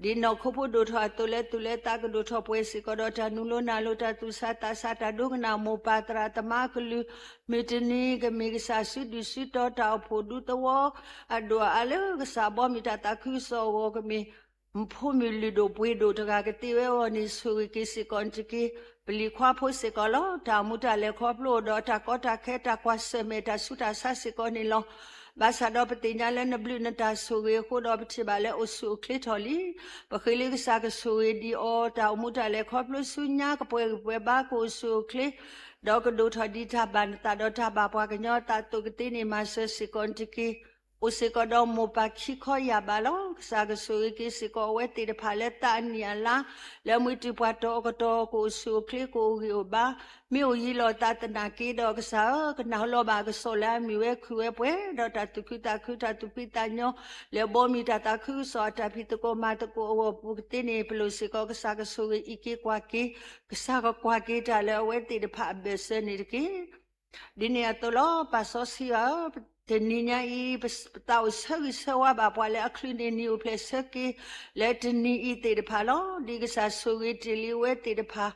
ဒ်နီၢ်ခိဖိဒိၣ်ထီၣ်အသိးလၢသူၣ်လၢသးကဒိၣ်ထီၣ်ပှဲၤစ့ၢ်ကီးဒီး တၢ်နူလိနၢ်လိ တၢ်သူၣ်ဆးသးဆး တၢ်ဒိကနၣ်မိၢ်ပၢ်သရၣ်သမါအကလုၢ်, မုၢ်တနံၤကမ့ၢ်ကစၢ်စုဒုၣ်စုတီၤ တၢ်အိၣ်ဖှိၣ်ဒူသဝီ အဒိၣ်အအါလၢကစၢ်ဘီမုၢ်တၢ်သးခုကစီၣ်အဂီၢ် ကမ့ၢ် ဖိမုၣ်လုၢ်ဒိၣ်ပှ့ၤဒိၣ်တဂၤကသ့ဝဲအဂီၢ်န့ၣ် ဆိၣ်ဂ့ၤက့ၤစ့ၢ်ကီးန့ၣ်တက့ၢ်. ပလံၤခွါဖိစ့ၢ်ကီးလီၤ. တၢ်အိၣ်မူတၢ်လဲၤခီဖျိအိၣ်ဒီးတၢ်ကီတၢ်ခဲ တၢ်ကွၢ်ဆၢၣ်မဲာ်တၢ်ဆူးတၢ်ဆါစ့ၢ်ကီးန့ၣ်လီၤ. ဘၣ်ဆၣ်ဒီးပသ့ၣ်ညါလၢနဘျုးနတၢ်ဆိၣ်ဂ့ၤအဃိဒီး ပထံၣ်ဘၣ်လၢအိၣ်ဆူၣ်အိၣ်ချ့ထီၣ်လံ. ပဃ့လၢကစၢ်ကဆိၣ်ဂ့ၤဒံးအီၤ တၢ်အိၣ်မူတၢ်လဲၤခီဖျိဆူညါ ကပှဲၤဂံၢ်ပှဲၤဘါကအိၣ်ဆူၣ်အိၣ်ချ့ ဒီးကဒိၣ်ထီၣ်ဒ်တၢ်ဘၣ်နသးဒီးတၢ်ဘၣ်ပှၤကညီအသးအသိးကသ့န့ၣ် မၤစၢၤစ့ၢ်ကီးန့ၣ်တက့ၢ်. အိၣ်စ့ၢ်ကီးဒီးမိၢ်ပၢ်ခံခီယၢ်ဘးလီၤ. ကစၢ်ကဆိၣ်ဂ့ၤက့ၤစ့ၢ်ကီးအဝဲသ့ၣ်တဖၣ်လၢသးအနံၣ်အလါ, လၢမွဲတုၤပှၤတီၤအကတီၢ် ကအိၣ်ဆူၣ်အိၣ်ချ့ ကအိၣ်ဂံၢ်အိၣ်ဘါ, မ့ၢ်အိၣ်ယံၤလီၤသးသနာ်က့ဒီး ကစၢ်ဧၢ, ကနၢ်ဟူလီၤဘၣ်အကစီၣ်လၢအမ့ၢ်ဝဲခုၣ်ဝဲပှဲၤဒီးတၢ်သူၣ်ခုသးခု တၢ်သူၣ်ဖှံသးညီ လၢဘီမုၢ်တၢ်သးခုကစီၣ်အတၢ်ဖံးသကိးမၤသကိးအဂီၢ်အပူၤကသ့န့ၣ် ပလိၣ်စ့ၢ်ကီးကစၢ်ကဆိၣ်ဂ့ၤအံးက့ၤကွၢ်က့ၤ, ကစၢ်ကကွၢ်က့ၤတၢ်လၢအဝဲသ့ၣ်တဖၣ်အဘၢၣ်စၢၤန့ၣ်တက့ၢ်. ဒ်န့ၣ်အသိးလီၤ. ပၢ်စီဆှံယွၤဧၢ, တနံၤညါအံၤ ပသးအိၣ်ဆၢဂ့ၤဆၢဝါဘၣ်ပှၤလၢအချုးန့ၢ်နံၣ်အိၣ်ဖျဲၣ်ဆၢက့ၤ လၢတနံၤအံၤသ့ၣ်တဖၣ်လီၤ. ဒ်ကစၢ်ဆိၣ်ဂ့ၤတ့ၢ်လံအဝဲသ့ၣ်တဖၣ်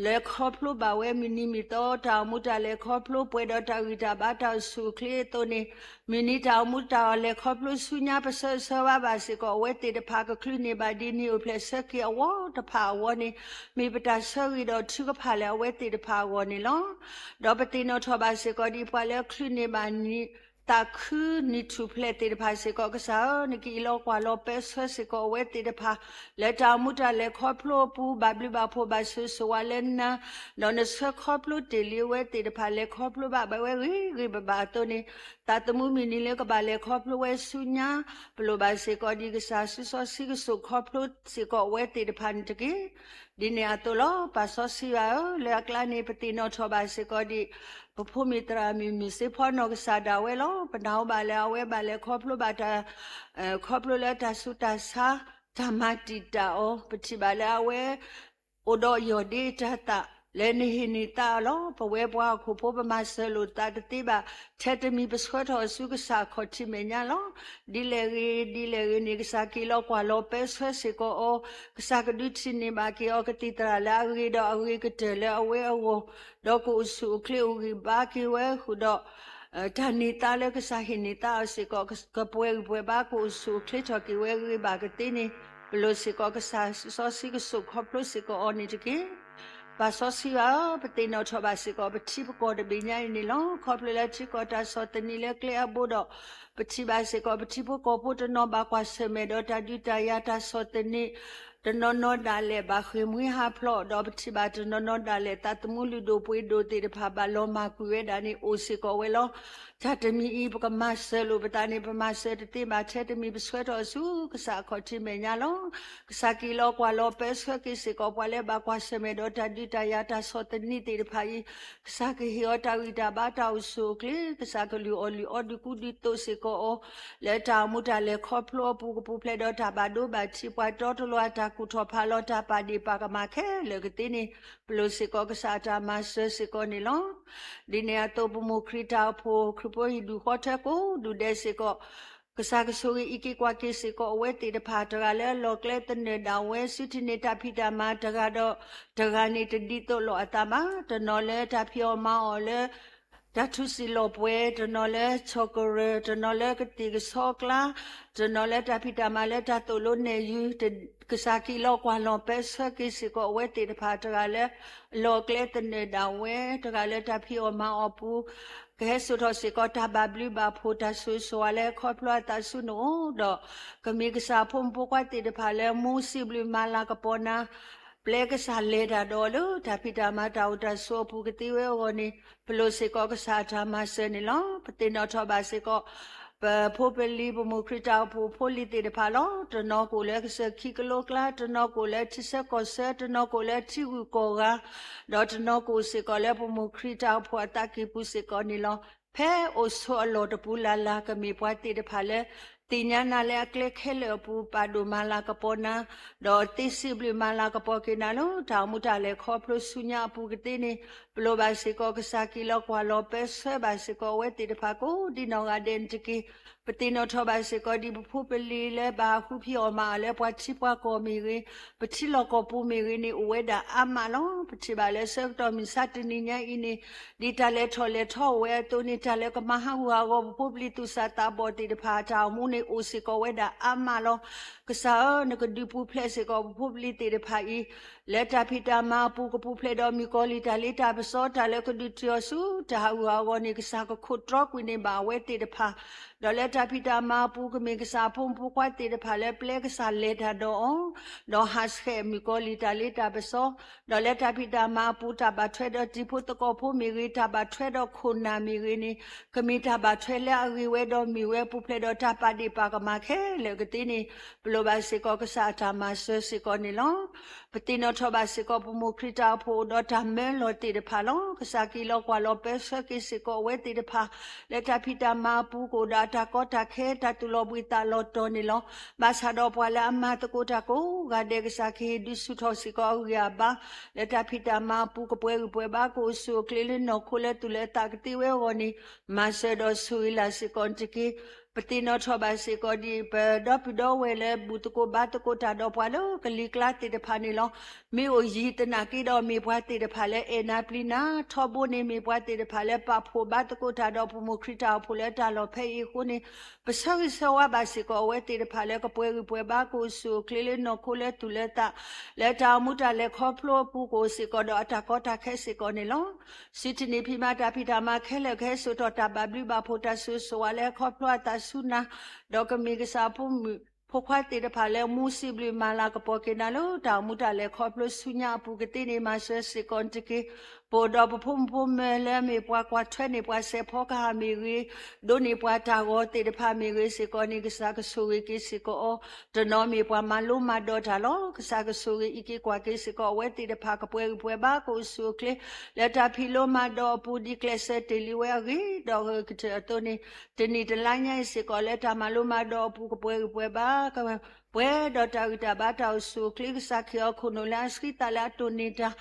လၢခီဖျိဘၣ်ဝဲမုၢ်နံၤမုၢ်သီ တၢ်အိၣ်မူတၢ်လဲၤခီဖျိ ပှဲၤဒီးတၢ်ဂံၢ်တၢ်ဘါ တၢ်အိၣ်ဆူၣ်အိၣ်ချ့အသိးန့ၣ်, မုၢ်နံၤတၢ်အိၣ်မူတၢ်လဲၤခီဖျိဆူညါ ပဆၢဂ့ၤဆၢဝါဘၣ်စ့ၢ်ကီး အဝဲသ့ၣ်တဖၣ် ကချုးန့ၢ်ဘၣ်ဒ်နံၣ်အိၣ်ဖျဲၣ်ဆၢက့ၤအဝီတဖၣ်အဂီၢ်န့ၣ် မ့ၢ်ပတၢ်ဆၢဂ့ၤဒီးထုကဖၣ်လၢအဝဲသ့ၣ်တဖၣ်အဂီၢ်န့ၣ်လီၤ. ဒီးပသ့ၣ်နီၣ်ထီၣ်ဘၣ်စ့ၢ်ကီးဒ်ပှၤလၢချုးန့ၢ်ဘၣ်နံၣ် သးခုနံၣ်ထူၣ်ဖျဲးသ့ၣ်တဖၣ်စ့ၢ်ကီး ကစၢ်ဧၢ, နကအံးလီၤကွၢ်လီၤပၢဆှၢစ့ၢ်ကီးအဝဲသ့ၣ်တဖၣ် လၢတၢ်အိၣ်မူတၢ်လဲၤခီဖျိအပူၤ ဘၣ်ဘျုးဘၣ်ဖှိၣ်ဘၣ်ဆိၣ်ဂ့ၤဆိၣ်ဝါလၢနၤ, ဒီးနဆှၢခီဖျိတ့ၢ်လံအဝဲသ့ၣ်တဖၣ် လဲၤခီဖျိဘၣ်ဝဲဂ့ၤဂ့ၤဘၣ်ဘၣ်အသိးန့ၣ်, သးသမူမုၢ်နံၤလၢကဘၣ်လဲၤခီဖျိဝဲဆူညါ, ပလိၣ်ဘၣ်စ့ၢ်ကီးဒ်ကစၢ်စုစီဆှံကဆိၣ်ခီဖျိစ့ၢ်ကီးအဝဲသ့ၣ်တဖၣ်န့ၣ်တက့ၢ်. ဒ်န့ၣ်အသိးလီၤ. ပၢ်စီဆှံယွၤဧၢ, လၢအကျါန့ၣ် ပသ့ၣ်နီၣ်ထီၣ်ဘၣ်စ့ၢ်ကီးဒ် ပဖိမုၣ်သရၣ်မုၣ်မုၢ်စ့ဖီနီၢ်ကစၢ်ဒၣ်ဝဲလီၤ. ပနၢ်ဟူဘၣ်လၢအဝဲဘၣ်လဲၤခီဖျိဘၣ်တၢ် ခီဖျိလၢတၢ်ဆူးတၢ်ဆါ, တၢ်မၤတံာ်တာ်အီၤ, ပထံၣ်ဘၣ်လၢအဝဲ အိၣ်ဒီးယီၢ်ဒ့တၢ်သး လၢနဟ့ၣ်န့ၢ်သးအီၤလီၤ. ပဝဲပှၤဟီၣ်ခိၣ်ဖိပမၤစၢၤလိာ်သးတသ့ဘၣ်, ထဲတမံၤပဆှၢထီၣ်အီၤဆူကစၢ်အခီၣ်ထံးမဲာ်ညါလီၤ. ဒ်လဲၣ်ဂ့ၤ ဒ်လဲၣ်ဂ့ၤန့ၣ် ကစၢ်က့ၤလီၤကွၢ်လီၤပၢဆှၢစ့ၢ်ကီးအီၤ, ကစၢ်ကဒုးထံၣ်န့ၢ်ဘၣ်က့ၤအီၤကသံၣ်သရၣ်လၢအဂ့ၤဒီးအဂ့ၤကတၢၢ်လၢအဝဲအဂီၢ်, ဒီးကအိၣ်ဆူၣ်အိၣ်ချ့အိၣ်ဂံၢ်ဘါက့ၤဝဲဃုာ်ဒီး တၢ်န့ၢ်သါလၢကစၢ်ဟ့ၣ်န့ၢ်သါအီၤစ့ၢ်ကီး ကပှဲၤဂံၢ်ပှဲၤဘါ ကအိၣ်ဆူၣ်အိၣ်ချ့ထီၣ်က့ၤဝဲဂ့ၤဘၣ်ကသ့န့ၣ်, ပလိၣ်စ့ၢ်ကီးကစၢ်စုစီဆှံကဆိၣ်ခီဖျိစ့ၢ်ကီးအီၤန့ၣ်တက့ၢ်. ပၢ်စီဆှံယွၤဧၢ, ပသ့ၣ်နီၣ်ထီၣ်ဘၣ်စ့ၢ်ကီး ပထံပကီၢ်တဘ့ၣ်ညါအံၤန့ၣ်လီၤ. ခီဖျိလၢထံကီၢ်တၢ်ဆီၣ်သနံးလၢကျဲအဘိဒီး, ပထံၣ်ဘၣ်စ့ၢ်ကီး ပထံဖိကီၢ်ဖိတနီၤဘၣ်ကွၢ်ဆၢၣ်မဲာ်ဒီးတၢ်ဒုးတၢ်ယၤတၢ်ဆီၣ်သနံး, တနီၤနီၤဒၣ်လဲာ်ဘၣ်ဃ့ၢ်မှံဟးဖျိး, ဒီးပထံၣ်ဘၣ်တနီၤနီၤဒၣ်လဲာ် သးသမူလုၢ်ဒိၣ်ပှ့ၤဒိၣ်သ့ၣ်တဖၣ် ဘၣ်လီၤမၢ်ကွံာ်ဝဲဒၣ်န့ၣ် အိၣ်စ့ၢ်ကီးဝဲလီၤ. တၢ်တမံၤအံၤ ပကမၤစၢၤလိာ်ပသးန့ၣ် ပမၤစၢၤတသ့ဘၣ် ထဲတမံၤပဆှၢထီၣ်ဆူကစၢ်အခီၣ်ထံးမဲာ်ညါလီၤ. ကစၢ်က့ၤလီၤကွၢ်လီၤပၢဆှၢက့ၤစ့ၢ်ကီး ပှၤလၢဘၣ်ကွၢ်ဆၢၣ်မဲာ်ဒီးတၢ်ဒုးတၢ်ယၤတၢ်ဆီၣ်သနံးသ့ၣ်တဖၣ်အံၤ, ကစၢ်ကဟ့ၣ်အီၤတၢ်ဂံၢ်တၢ်ဘါတၢ်အိၣ်ဆူၣ်အိၣ်ချ့, ကစၢ်ကလုၢ်အီၣ်လုၢ်အီဒုးကူဒုးသိးစ့ၢ်ကီးအီၤ, လၢတၢ်အိၣ်မူတၢ်လဲၤခီဖျိအပူၤ ကပူၤဖျဲးဒီးတၢ်ဘၣ်ဒိဘၣ်ထံး ပှၤတီတလီၤအတၢ်ကူၣ်ထီၣ်ဖးလီၤ တၢ်ပာ်ဒ့ၣ်ပာ်ကမၣ်ခဲလၢာ်ကသ့န့ၣ်, ပလိၣ်စ့ၢ်ကီးကစၢ်အတၢ်မၤစၢၤစ့ၢ်ကီးန့ၣ်လီၤ. ဒ်န့ၣ်အသိး ပမိၢ်ခရံာ်တၢ်အိၣ်ဖှိၣ် ခရံာ်ဖိဟံၣ်ဒူၣ်ဃီထၢကိးဒူၣ်ဒဲးစ့ၢ်ကီး, ကစၢ်ကဆိၣ်ဂ့ၤအံးက့ၤကွၢ်က့ၤစ့ၢ်ကီးအဝဲသ့ၣ်တဖၣ်, တဂၤလၢအလီၢ်ကျဲသနၢၣ်ဒၣ်ဝဲ စုထံၣ်န့ၢ်တၢ်ဖံးတၢ်မၤတဂၤဒီးတဂၤန့ၣ် တဒ်သိးလိာ်အသးဘၣ်. တနီၤလၢတၢ်ဖံးအီၣ်မၤအီၣ်လၢ တၢ်ထူစံာ်လီၤပှဲၤ, တနီၤလၢဆီၣ်ကရၢၢ်, တနီၤလၢကသ့ၣ်ကဆီကျါ, တနီၤလၢတၢ်ဖံးတၢ်မၤလၢတၢ်သိၣ်လိနဲၣ်ယုၢ်, ကစၢ်က့ၤလီၤကွၢ်လီၤပၢဆှၢက့ၤစ့ၢ်ကီးအဝဲသ့ၣ်တဖၣ်, တဂၤလၢအလီၢ်ကျဲသနၢၣ်ဒၣ်ဝဲ, တဂၤလၢတၢ်ဖံးအီၣ်မၤအီၣ်ပူၤ ကဟဲစိာ်ထီၣ်စ့ၢ်ကီး တၢ်ဘၣ်ဘျုးဘၣ်ဖှိၣ် တၢ်ဆိၣ်ဂ့ၤဆိၣ်ဝါလၢခီဖျိအသးဆူနအိၣ်ဒီး, ကမ့ၢ်ကစၢ်ဖိမုၣ်ဖိခွါသ့ၣ်တဖၣ်လၢ မူစံးဘျုးမၤလၤကပီၤနၤ, ပျဲကစၢ်လဲၤတၢ်ဒီးအီၤလၢ တၢ်ဖံးတၢ်မၤတၢ်အိၣ်တၢ်ဆိးအပူၤကသ့ဝဲအဂီၢ်န့ၣ်, ပလိၣ်စ့ၢ်ကီးကစၢ်အတၢ်မၤစၢၤန့ၣ်လီၤ. ပသ့ၣ်နီၣ်ထီၣ်ဘၣ်စ့ၢ်ကီး ပဖိပလံၤ ပမိၢ်ခရံာ်တၢ်အိၣ်ဖှိၣ်ဖိလံၤသ့ၣ်တဖၣ်လီၤ. တနီၤကအိၣ်လၢကစၢၢ်ခံကလိကျါ, တနီၤကအိၣ်လၢထံဆၢကီၢ်ဆၢ, တနီၤကအိၣ်လၢထံဂုၤကီၢ်ဂၤ, ဒီးတနီၤကအိၣ်စ့ၢ်ကီးလၢပမိၢ်ခရံာ်တၢ်အိၣ်ဖှိၣ်အသးကံၢ်ပူၤစ့ၢ်ကီးန့ၣ်လီၤ. ဖဲအိၣ်ဆိးအလီၢ်တပူၤလၢ်လၢ် ကမ့ၢ်ပှၤသ့ၣ်တဖၣ်လၢ သ့ၣ်ညါနၤလၢအကျဲခဲလၢာ်အပူၤ ပာ်ဒိၣ်မၤလၤကပီၤနၤ, ဒီးသ့စံးဘျုးမၤလၤကပီၤက့ၤနၤလၢ တၢ်အိၣ်မူတၢ်လဲၤခီဖျိဆူညါအပူၤကသ့န့ၣ်, ပလိၣ်ဘၣ်စ့ၢ်ကီးကစၢ်က့ၤလီၤကွၢ်လီၤပၢဆှၢဘၣ်စ့ၢ်ကီးအဝဲသ့ၣ်တဖၣ်ကိးဒ်နီၢ်ဂၤဒဲးန့ၣ်တက့ၢ်. ပသ့ၣ်နီၣ်ထီၣ်ဘၣ်စ့ၢ်ကီးဒ်ပဖိပလံၤလၢဘၣ်ဟးဃုဖံးအီၣ်မၤအီၣ်လၢပှၤထံပှၤကီၢ်မ့ၢ်ဂ့ၤ, ပထံလီၢ်ကီၢ်ပူၤမ့ၢ်ဂ့ၤန့ၣ် အိၣ်ဝဲဒၣ်အါမးလီၤ. ပထံၣ်ဘၣ်လၢဆၢကတီၢ်မုၢ်ဆါတနံၤညါအံၤန့ၣ်, ဒ်တၢ်လဲၤထီၣ်လဲၤထီအိၣ်ဝဲအသိးန့ၣ်, တၢ်လၢကမၤဟးဂူာ်ဟးဂီၤပဖိပလံၤသူၣ်စၢ်သးဘီၣ်သ့ၣ်တဖၣ် တၢ်အိၣ်မူန့ၣ်အိၣ်စ့ၢ်ကီးဝဲဒၣ်အါမးလီၤ. ကစၢ်ဧၢ, နကဒုးပူၤဖျဲးစ့ၢ်ကီးပဖိပလံၤသ့ၣ်တဖၣ်အံၤ လၢတၢ်ဖံးတၢ်မၤအပူၤ ကပူၤဖျဲးဒီးမုၣ်ကီၤလံၢ်တၢ်လ့တၢ်ပစီ တၢ်လၢကဒုးတုၤအီၤဆူတၢ်ဟးဂူာ်ဟးဂီၤန့ၣ် ကစၢ်ကခိးတြီကွံာ်န့ၢ်ဘၣ်အဝဲသ့ၣ်တဖၣ် ဒီးလၢတၢ်ဖံးတၢ်မၤအပူၤ ကမ့ၢ်ကစၢ်အဖိမုၣ်ဖိခွါသ့ၣ်တဖၣ်လၢပျဲကစၢ်လဲၤတၢ်ဒီးအီၤ, ဒီးဟးဆှဲးမုၣ်ကီၤလံၢ်တၢ်လ့တၢ်ပစီ, ဒီးလၢတၢ်ဖံးတၢ်မၤအပူၤ တၢ်ဘၣ်ထွဲဒီးတံၤဖိသကိးဖိမ့ၢ်ဂ့ၤ, တၢ်ဘၣ်ထွဲဒီးခိၣ်နၢ်မ့ၢ်ဂ့ၤန့ၣ် ကမ့ၢ်တၢ်ဘၣ်ထွဲလၢအဂ့ၤဝဲဒီးမုာ်ဝဲ ပူၤဖျဲးဒီးတၢ်ပာ်ဒ့ၣ်ပာ်ကမၣ်ခဲလၢာ်ကသ့န့ၣ် ပလိၣ်ဘၣ်စ့ၢ်ကီး ကစၢ်အတၢ်မၤစၢၤစ့ၢ်ကီးန့ၣ်လီၤ. ပသ့ၣ်နီၣ်ထီၣ်ဘၣ်စ့ၢ်ကီး ပမိၢ်ခရံာ်တၢ်အိၣ်ဖှိၣ်အိၣ်ဒီးတၢ်မၢလီၤသ့ၣ်တဖၣ်လီၤ. ကစၢ်က့ၤလီၤကွၢ်လီၤပၢဆှၢက့ၤစ့ၢ်ကီးအဝဲသ့ၣ်တဖၣ် လၢတၢ်ဖံးတၢ်မၤအပူၤ ကအိၣ်ဒီးအတၢ်ကီတၢ်ခဲ တၢ်သူၣ်လီၤဘှံးသးလီၤတီၤန့ၣ်လီၤ. ဘၣ်ဆၣ်ဒီးပှၤလၢအမၤသကိးတၢ်ကိးဂၤဒဲး ကစၢ်ကဟ့ၣ်ဒုးဆူၣ်ထီၣ်စ့ၢ်ကီးအဂံၢ်အဘါ လၢတၢ်ဖံးတၢ်မၤအပူၤ ကပှဲၤဂံၢ်ပှဲၤဘါ ကအိၣ်ဆူၣ်အိၣ်ချ့လၢနီၢ်ခိလၢသူၣ်လၢသးကသ့ဝဲအဂီၢ်န့ၣ် မၤစၢၤဒီးဆိၣ်ဂ့ၤလၢ်စ့ၢ်ကီးတက့ၢ်. ပသ့ၣ်နီၣ်ထီၣ်ဘၣ်စ့ၢ်ကီးဒ်အံၤ ပဒီပုၢ်ဒီဝဲၢ်လၢဘူၣ်သကိးဘါသကိးတၢ်ဒီးပှၤလၢကလံၤကျါသ့ၣ်တဖၣ်န့ၣ်လီၤ. မ့ၢ်အိၣ်ယံၤသနာ်က့ဒီး မ့ၢ်ပှၤသ့ၣ်တဖၣ်လၢအဲၣ်နၤပျံၤနၤ, ထီဘိန့ၣ် မ့ၢ်ပှၤသ့ၣ်တဖၣ်လၢပာ်ဖှိၣ်ဘါသကိးတၢ်ဒီး ပမိၢ်ခရံာ်တၢ်အိၣ်ဖှိၣ်လၢတၢ်လီၢ်ဖဲအံၤအဃိန့ၣ် ပဆၢဂ့ၤဆၢဝါဘၣ်စ့ၢ်ကီးအဝဲသ့ၣ်တဖၣ်လၢ ကပှဲၤဂံၢ်ပှဲၤဘါ ကအိၣ်ဆူၣ်အိၣ်ချ့လၢနီၢ်ခိလၢသူၣ်လၢသး လၢတၢ်အိၣ်မူတၢ်လဲၤခီဖျိအပူၤ ကအိၣ်စ့ၢ်ကီးဒီးအတၢ်ကီတၢ်ခဲစ့ၢ်ကီးန့ၣ်လီၤ. စုတနံၤဖံးမၤတၢ်ဖံးတၢ်မၤခဲလၢာ် ကဟဲစိာ်ထီၣ်တၢ်ဘၣ်ဘျုးဘၣ်ဖှိၣ် တၢ်ဆိၣ်ဂ့ၤဆိၣ်ဝါလၢဟဲခီဖျိအသးဆူနၤ, ဒီးကမ့ၢ်ကစၢ်ဖိမုၣ်ဖိခွါသ့ၣ်တဖၣ်လၢ မူစံးဘျုးမၤလၤကပီၤက့ၤနၤလၢ တၢ်အိၣ်မူတၢ်လဲၤခီဖျိဆူညါအပူၤကသ့န့ၣ် မၤစၢၤစ့ၢ်ကီးတက့ၢ်. ပအိၣ်ဒီးပဖိမုၣ်ဖိမုၣ်လၢ မ့ၢ်ပှၤကွၢ်ထွဲန့ၢ်ပှၤစဲးဖီကဟၣ်မ့ၢ်ဂ့ၤ, ဒိးန့ၢ်ပှၤတၢ်ဂီၤသ့ၣ်တဖၣ်မ့ၢ်ဂ့ၤစ့ၢ်ကီးန့ၣ် ကစၢ်ကဆိၣ်ဂ့ၤက့ၤစ့ၢ်ကီးအီၤ, တနီၤမ့ၢ်ပှၤမၤလိမၤဒိးတၢ်လီၤ. ကစၢ်ကဆိၣ်ဂ့ၤအံးက့ၤကွၢ်က့ၤစ့ၢ်ကီးအဝဲသ့ၣ်တဖၣ် ကပှဲၤဂံၢ်ပှဲၤဘါ ကအိၣ်ဆူၣ်အိၣ်ချ့ လၢတၢ်ဖံးလိမၤဒိးအပူၤ ဒ်ကျဲးစၢးတ့ၢ်လံဝဲအဂ့ၤဒီးအဂၢၢ်ကတၢၢ်အသိးန့ၣ်, တနံၣ်တလါညါအံၤစ့ၢ်ကီး လၢတၢ်မၤလိမၤဒိးအပူၤ ကပှဲၤဂံၢ်ပှဲၤဘါ ကပှဲၤဒီးတၢ်ဂံၢ်တၢ်ဘါ တၢ်အိၣ်ဆူၣ်အိၣ်ချ့ ကစၢ်ခ့ၣ်အီၤခိၣ်နူာ်လၢအဆှံသးလၢအတိၢ်န့ၢ်တၢ်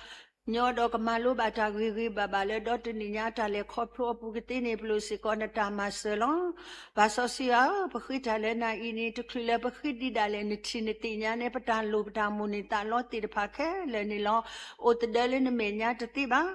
ညီဒီးကမၤလိဘၣ်တၢ်ဂ့ၤဂ့ၤဘၣ်ဘၣ်လၢ ဒီတနံၣ်ညါအတၢ်လဲၤခီဖျိအပူၤကသ့န့ၣ် ပလိၣ်စ့ၢ်ကီးနတၢ်မၤစၢၤလီၤ. ပၢ်စီဆှံဧၢ, ပဃ့တၢ်လၢနၤအံၤန့ၣ် တချုးလၢပဃ့ဒံးဒၣ်လဲာ် နထံၣ်နသ့ၣ်ညါန့ၣ် ပတၢ်လိၣ်ပတၢ်မိၣ်န့ၢ်သးလီသ့ၣ်တဖၣ်ခဲလၢာ်န့ၣ်လီၤ. အိၣ်သဒၢလၢနမဲာ်ညါတသ့ဘၣ်.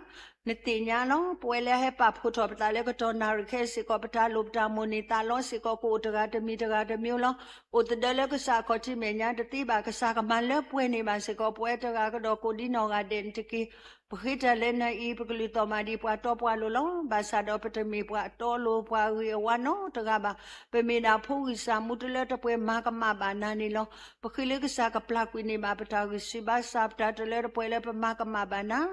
နသ့ၣ်ညါလီၤ. ပဝဲလၢအဟဲပာ်ဖှိၣ်ထီၣ်ပသးလၢကတီၢ်နၣ်ရံၣ်ခဲအံၤစ့ၢ်ကီး ပတၢ်လိၣ်ပတၢ်မိၣ်န့ၢ်သးလီစ့ၢ်ကီး ကအိၣ်တဂၤတမံၤတဂၤတမံၤလီၤ. အိၣ်သဒၢလၢကစၢ်အခီၣ်ထံးမဲာ်ညါတသ့ဘၣ်. ကစၢ်ကမၤလၢပှဲၤန့ၢ်ဘၣ်စ့ၢ်ကီး ပဝဲတဂၤကဒီးကိးဒ်နီၢ်ဂၤဒဲးန့ၣ်တက့ၢ်. ပဃ့တၢ်လၢနၤအံၤ ပကလုၢ်သီၣ်မးဒံးပှၤတီပှၤလိၤလီၤ. ဘၣ်ဆၣ်ဒီးပတမ့ၢ်ပှၤအတီအလိၤ ပှၤအဂ့ၤအဝါနီတဂၤဘၣ်. ပမ့ၢ်ဒၣ်ဖိဂံၢ်စၢ်မူတလၢတပှဲၤ မၤကမၣ်ဘၣ်နၤန့ၣ်လီၤ. ပဃ့လၢကစၢ်ကပျၢ်ကွံာ်န့ၢ်ဘၣ် ပတၢ်ဂံၢ်ဆူၣ်ဘါစၢ် ပတၢ်တလၢတပှဲၤလၢပမၤကမၣ်ဘၣ်နၤ,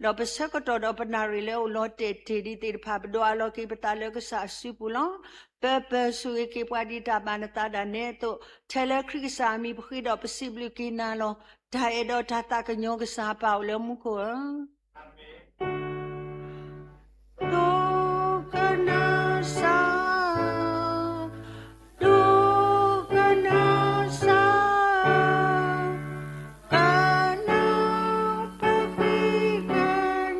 ဒီးပဆၢကတီၢ်ဒီးပနၣ်ရံၣ်လၢအိၣ်လီၤတဲာ်တ့ၢ်ဒံးသ့ၣ်တဖၣ် ပဒိးအးလီၤက့ၤပသးလၢကစၢ်အစုပူၤလီၤ. ပၢပၢ်ဆိၣ်ဂ့ၤက့ၤပှၤဒ်တၢ်ဘၣ်နသးဒၣ်နဲအသိး, ထဲလၢခရံာ်ကစၢ်အမံၤပဃ့ဒီးပစံးဘျုးက့ၤနၤလီၤ. တၢ်အဲၣ်ဒီးတၢ်သးကညီၤကစၢ်ပၢ်အိၣ်လၢမူခိၣ်ဧၢ ဒိကနၣ်စၢ်, ဒိကနၣ်စၢ်, ကနၢ်ပဃံကညီ, ဒီးမၤ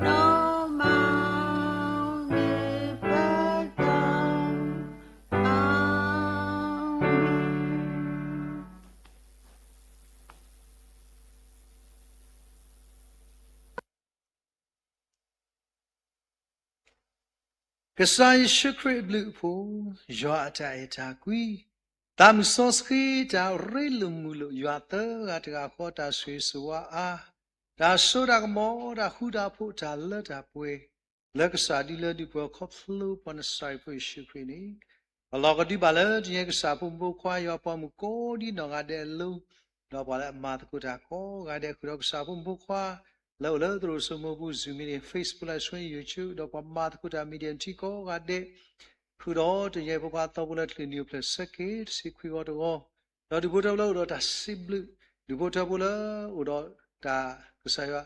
ဂ့ၤပသး, အၤမ့ၣ်. ကစၢ်ယ့ၣ်ၡူးခရံာ်အဘျုးအဖှိၣ်, ယွၤအတၢ်အဲၣ်တၢ်ကွံ, သးမုၢ်စီဆှံတၢ်ရ့လိာ်မုာ်လိာ် ယွၤသၢဂၤတဂၤဃီ တၢ်ဆိၣ်ဂ့ၤဆိၣ်ဝါအါ, တၢ်စိတၢ်ကမီၤ တၢ်ဃူတၢ်ဖိး တၢ်လၢတၢ်ပှဲၤ လၢကစၢ်ဒုးလၢဒုးပှဲၤခီဖျိပှၤနစၤရ့းဖိယ့ၣ်ၡူးခရံာ်န့ၣ်, ပလီၢ်ကဒုဘၣ်လၢတနံၤအံၤ ကစၢ်ဖိမုၣ်ဖိခွါ ယွၤပှၤမုၣ်ကိးဒ်နီၢ်ဂၤဒဲးအလိၤ, ဒီးပှၤလၢအမၤသကိးတၢ်ကိးဂၤဒဲး ဃုာ်ဒီးကစၢ်ဖိမုၣ်ဖိခွါ လၢအိၣ်လၢသရိာ်စိမိပူၤ Zoom meeting, Facebook Live Stream, YouTube, ဒီးပှၤမၤသကိးတၢ် media team ကိးဂၤဒဲး, ဃုာ်ဒီးတနံၤအံၤ ဖိခွါသီဖိလၢကလုၢ်နံၣ်အိၣ်ဖျဲၣ်ဆၢက့ၤ တဆံခွံဂီၤတဂီၤ, ဒီးဒူၣ်ဖိထၢဖိလၢအိၣ်ဒီးတၢ်စံးဘျုး, ဒူၣ်ဖိထၢဖိလၢအိၣ်ဒီးတၢ်ကစၢ်ယွၤ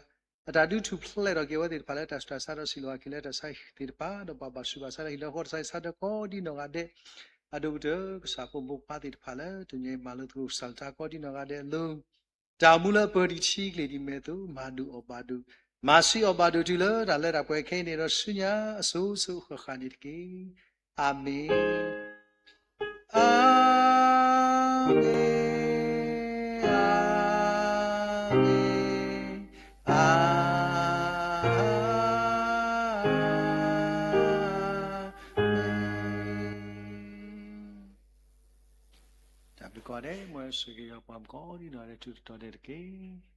အတၢ်ဒုးထူၣ်ဖျဲးထီၣ်က့ၤဝဲသ့ၣ်တဖၣ်လၢတၢ်ဆူးတၢ်ဆါဒီး စံးလီၤအခံလၢတၢ်ဆါဟံၣ်သ့ၣ်တဖၣ်, ဒီးပှၤဘၣ်ဆူးဘၣ်ဆါလၢဟံၣ်လၢဃီ တၢ်ဆါဟံၣ်ဆါဒၢကိးဒ်နီၢ်ဂၤဒဲး, အဒိၣ်ကတၢၢ် ကစၢ်ဖိမုၣ်ဖိခွါသ့ၣ်တဖၣ်လၢ တနံၤအံၤမၤလိသကိးကစၢ်တၢ်ကိးဒ်နီၢ်ဂၤဒဲးအလိၤ, တၢ်အိၣ်မူလၢအပၢၤဒံးထံကလ့ၢ်ဒံးမဲာ်သိး မၤဒိၣ်အီၣ်ဘၣ်ဒိၣ်, မၤဆံးအီၣ်ဘၣ်ဒိၣ်တုၤလၢတၢ်လၢတၢ်ပှဲၤခဲအံၤန့ၣ်ဒီး ဆူညါအစိၤစိၤအဃၣ်ဃၣ်န့ၣ်တက့ၢ်. အၤမ့ၣ်. အၤမ့ၣ်, အၤမ့ၣ်, အၤမ့ၣ်. တၢ်ဘျုးကိးဂၤဒဲး, မ်ယွၤဆိၣ်ဂ့ၤပှၤကိးဒ်နီၢ်ဂၤဒဲး ထူးထူးတီၤတီၤဒဲးတက့ၢ်.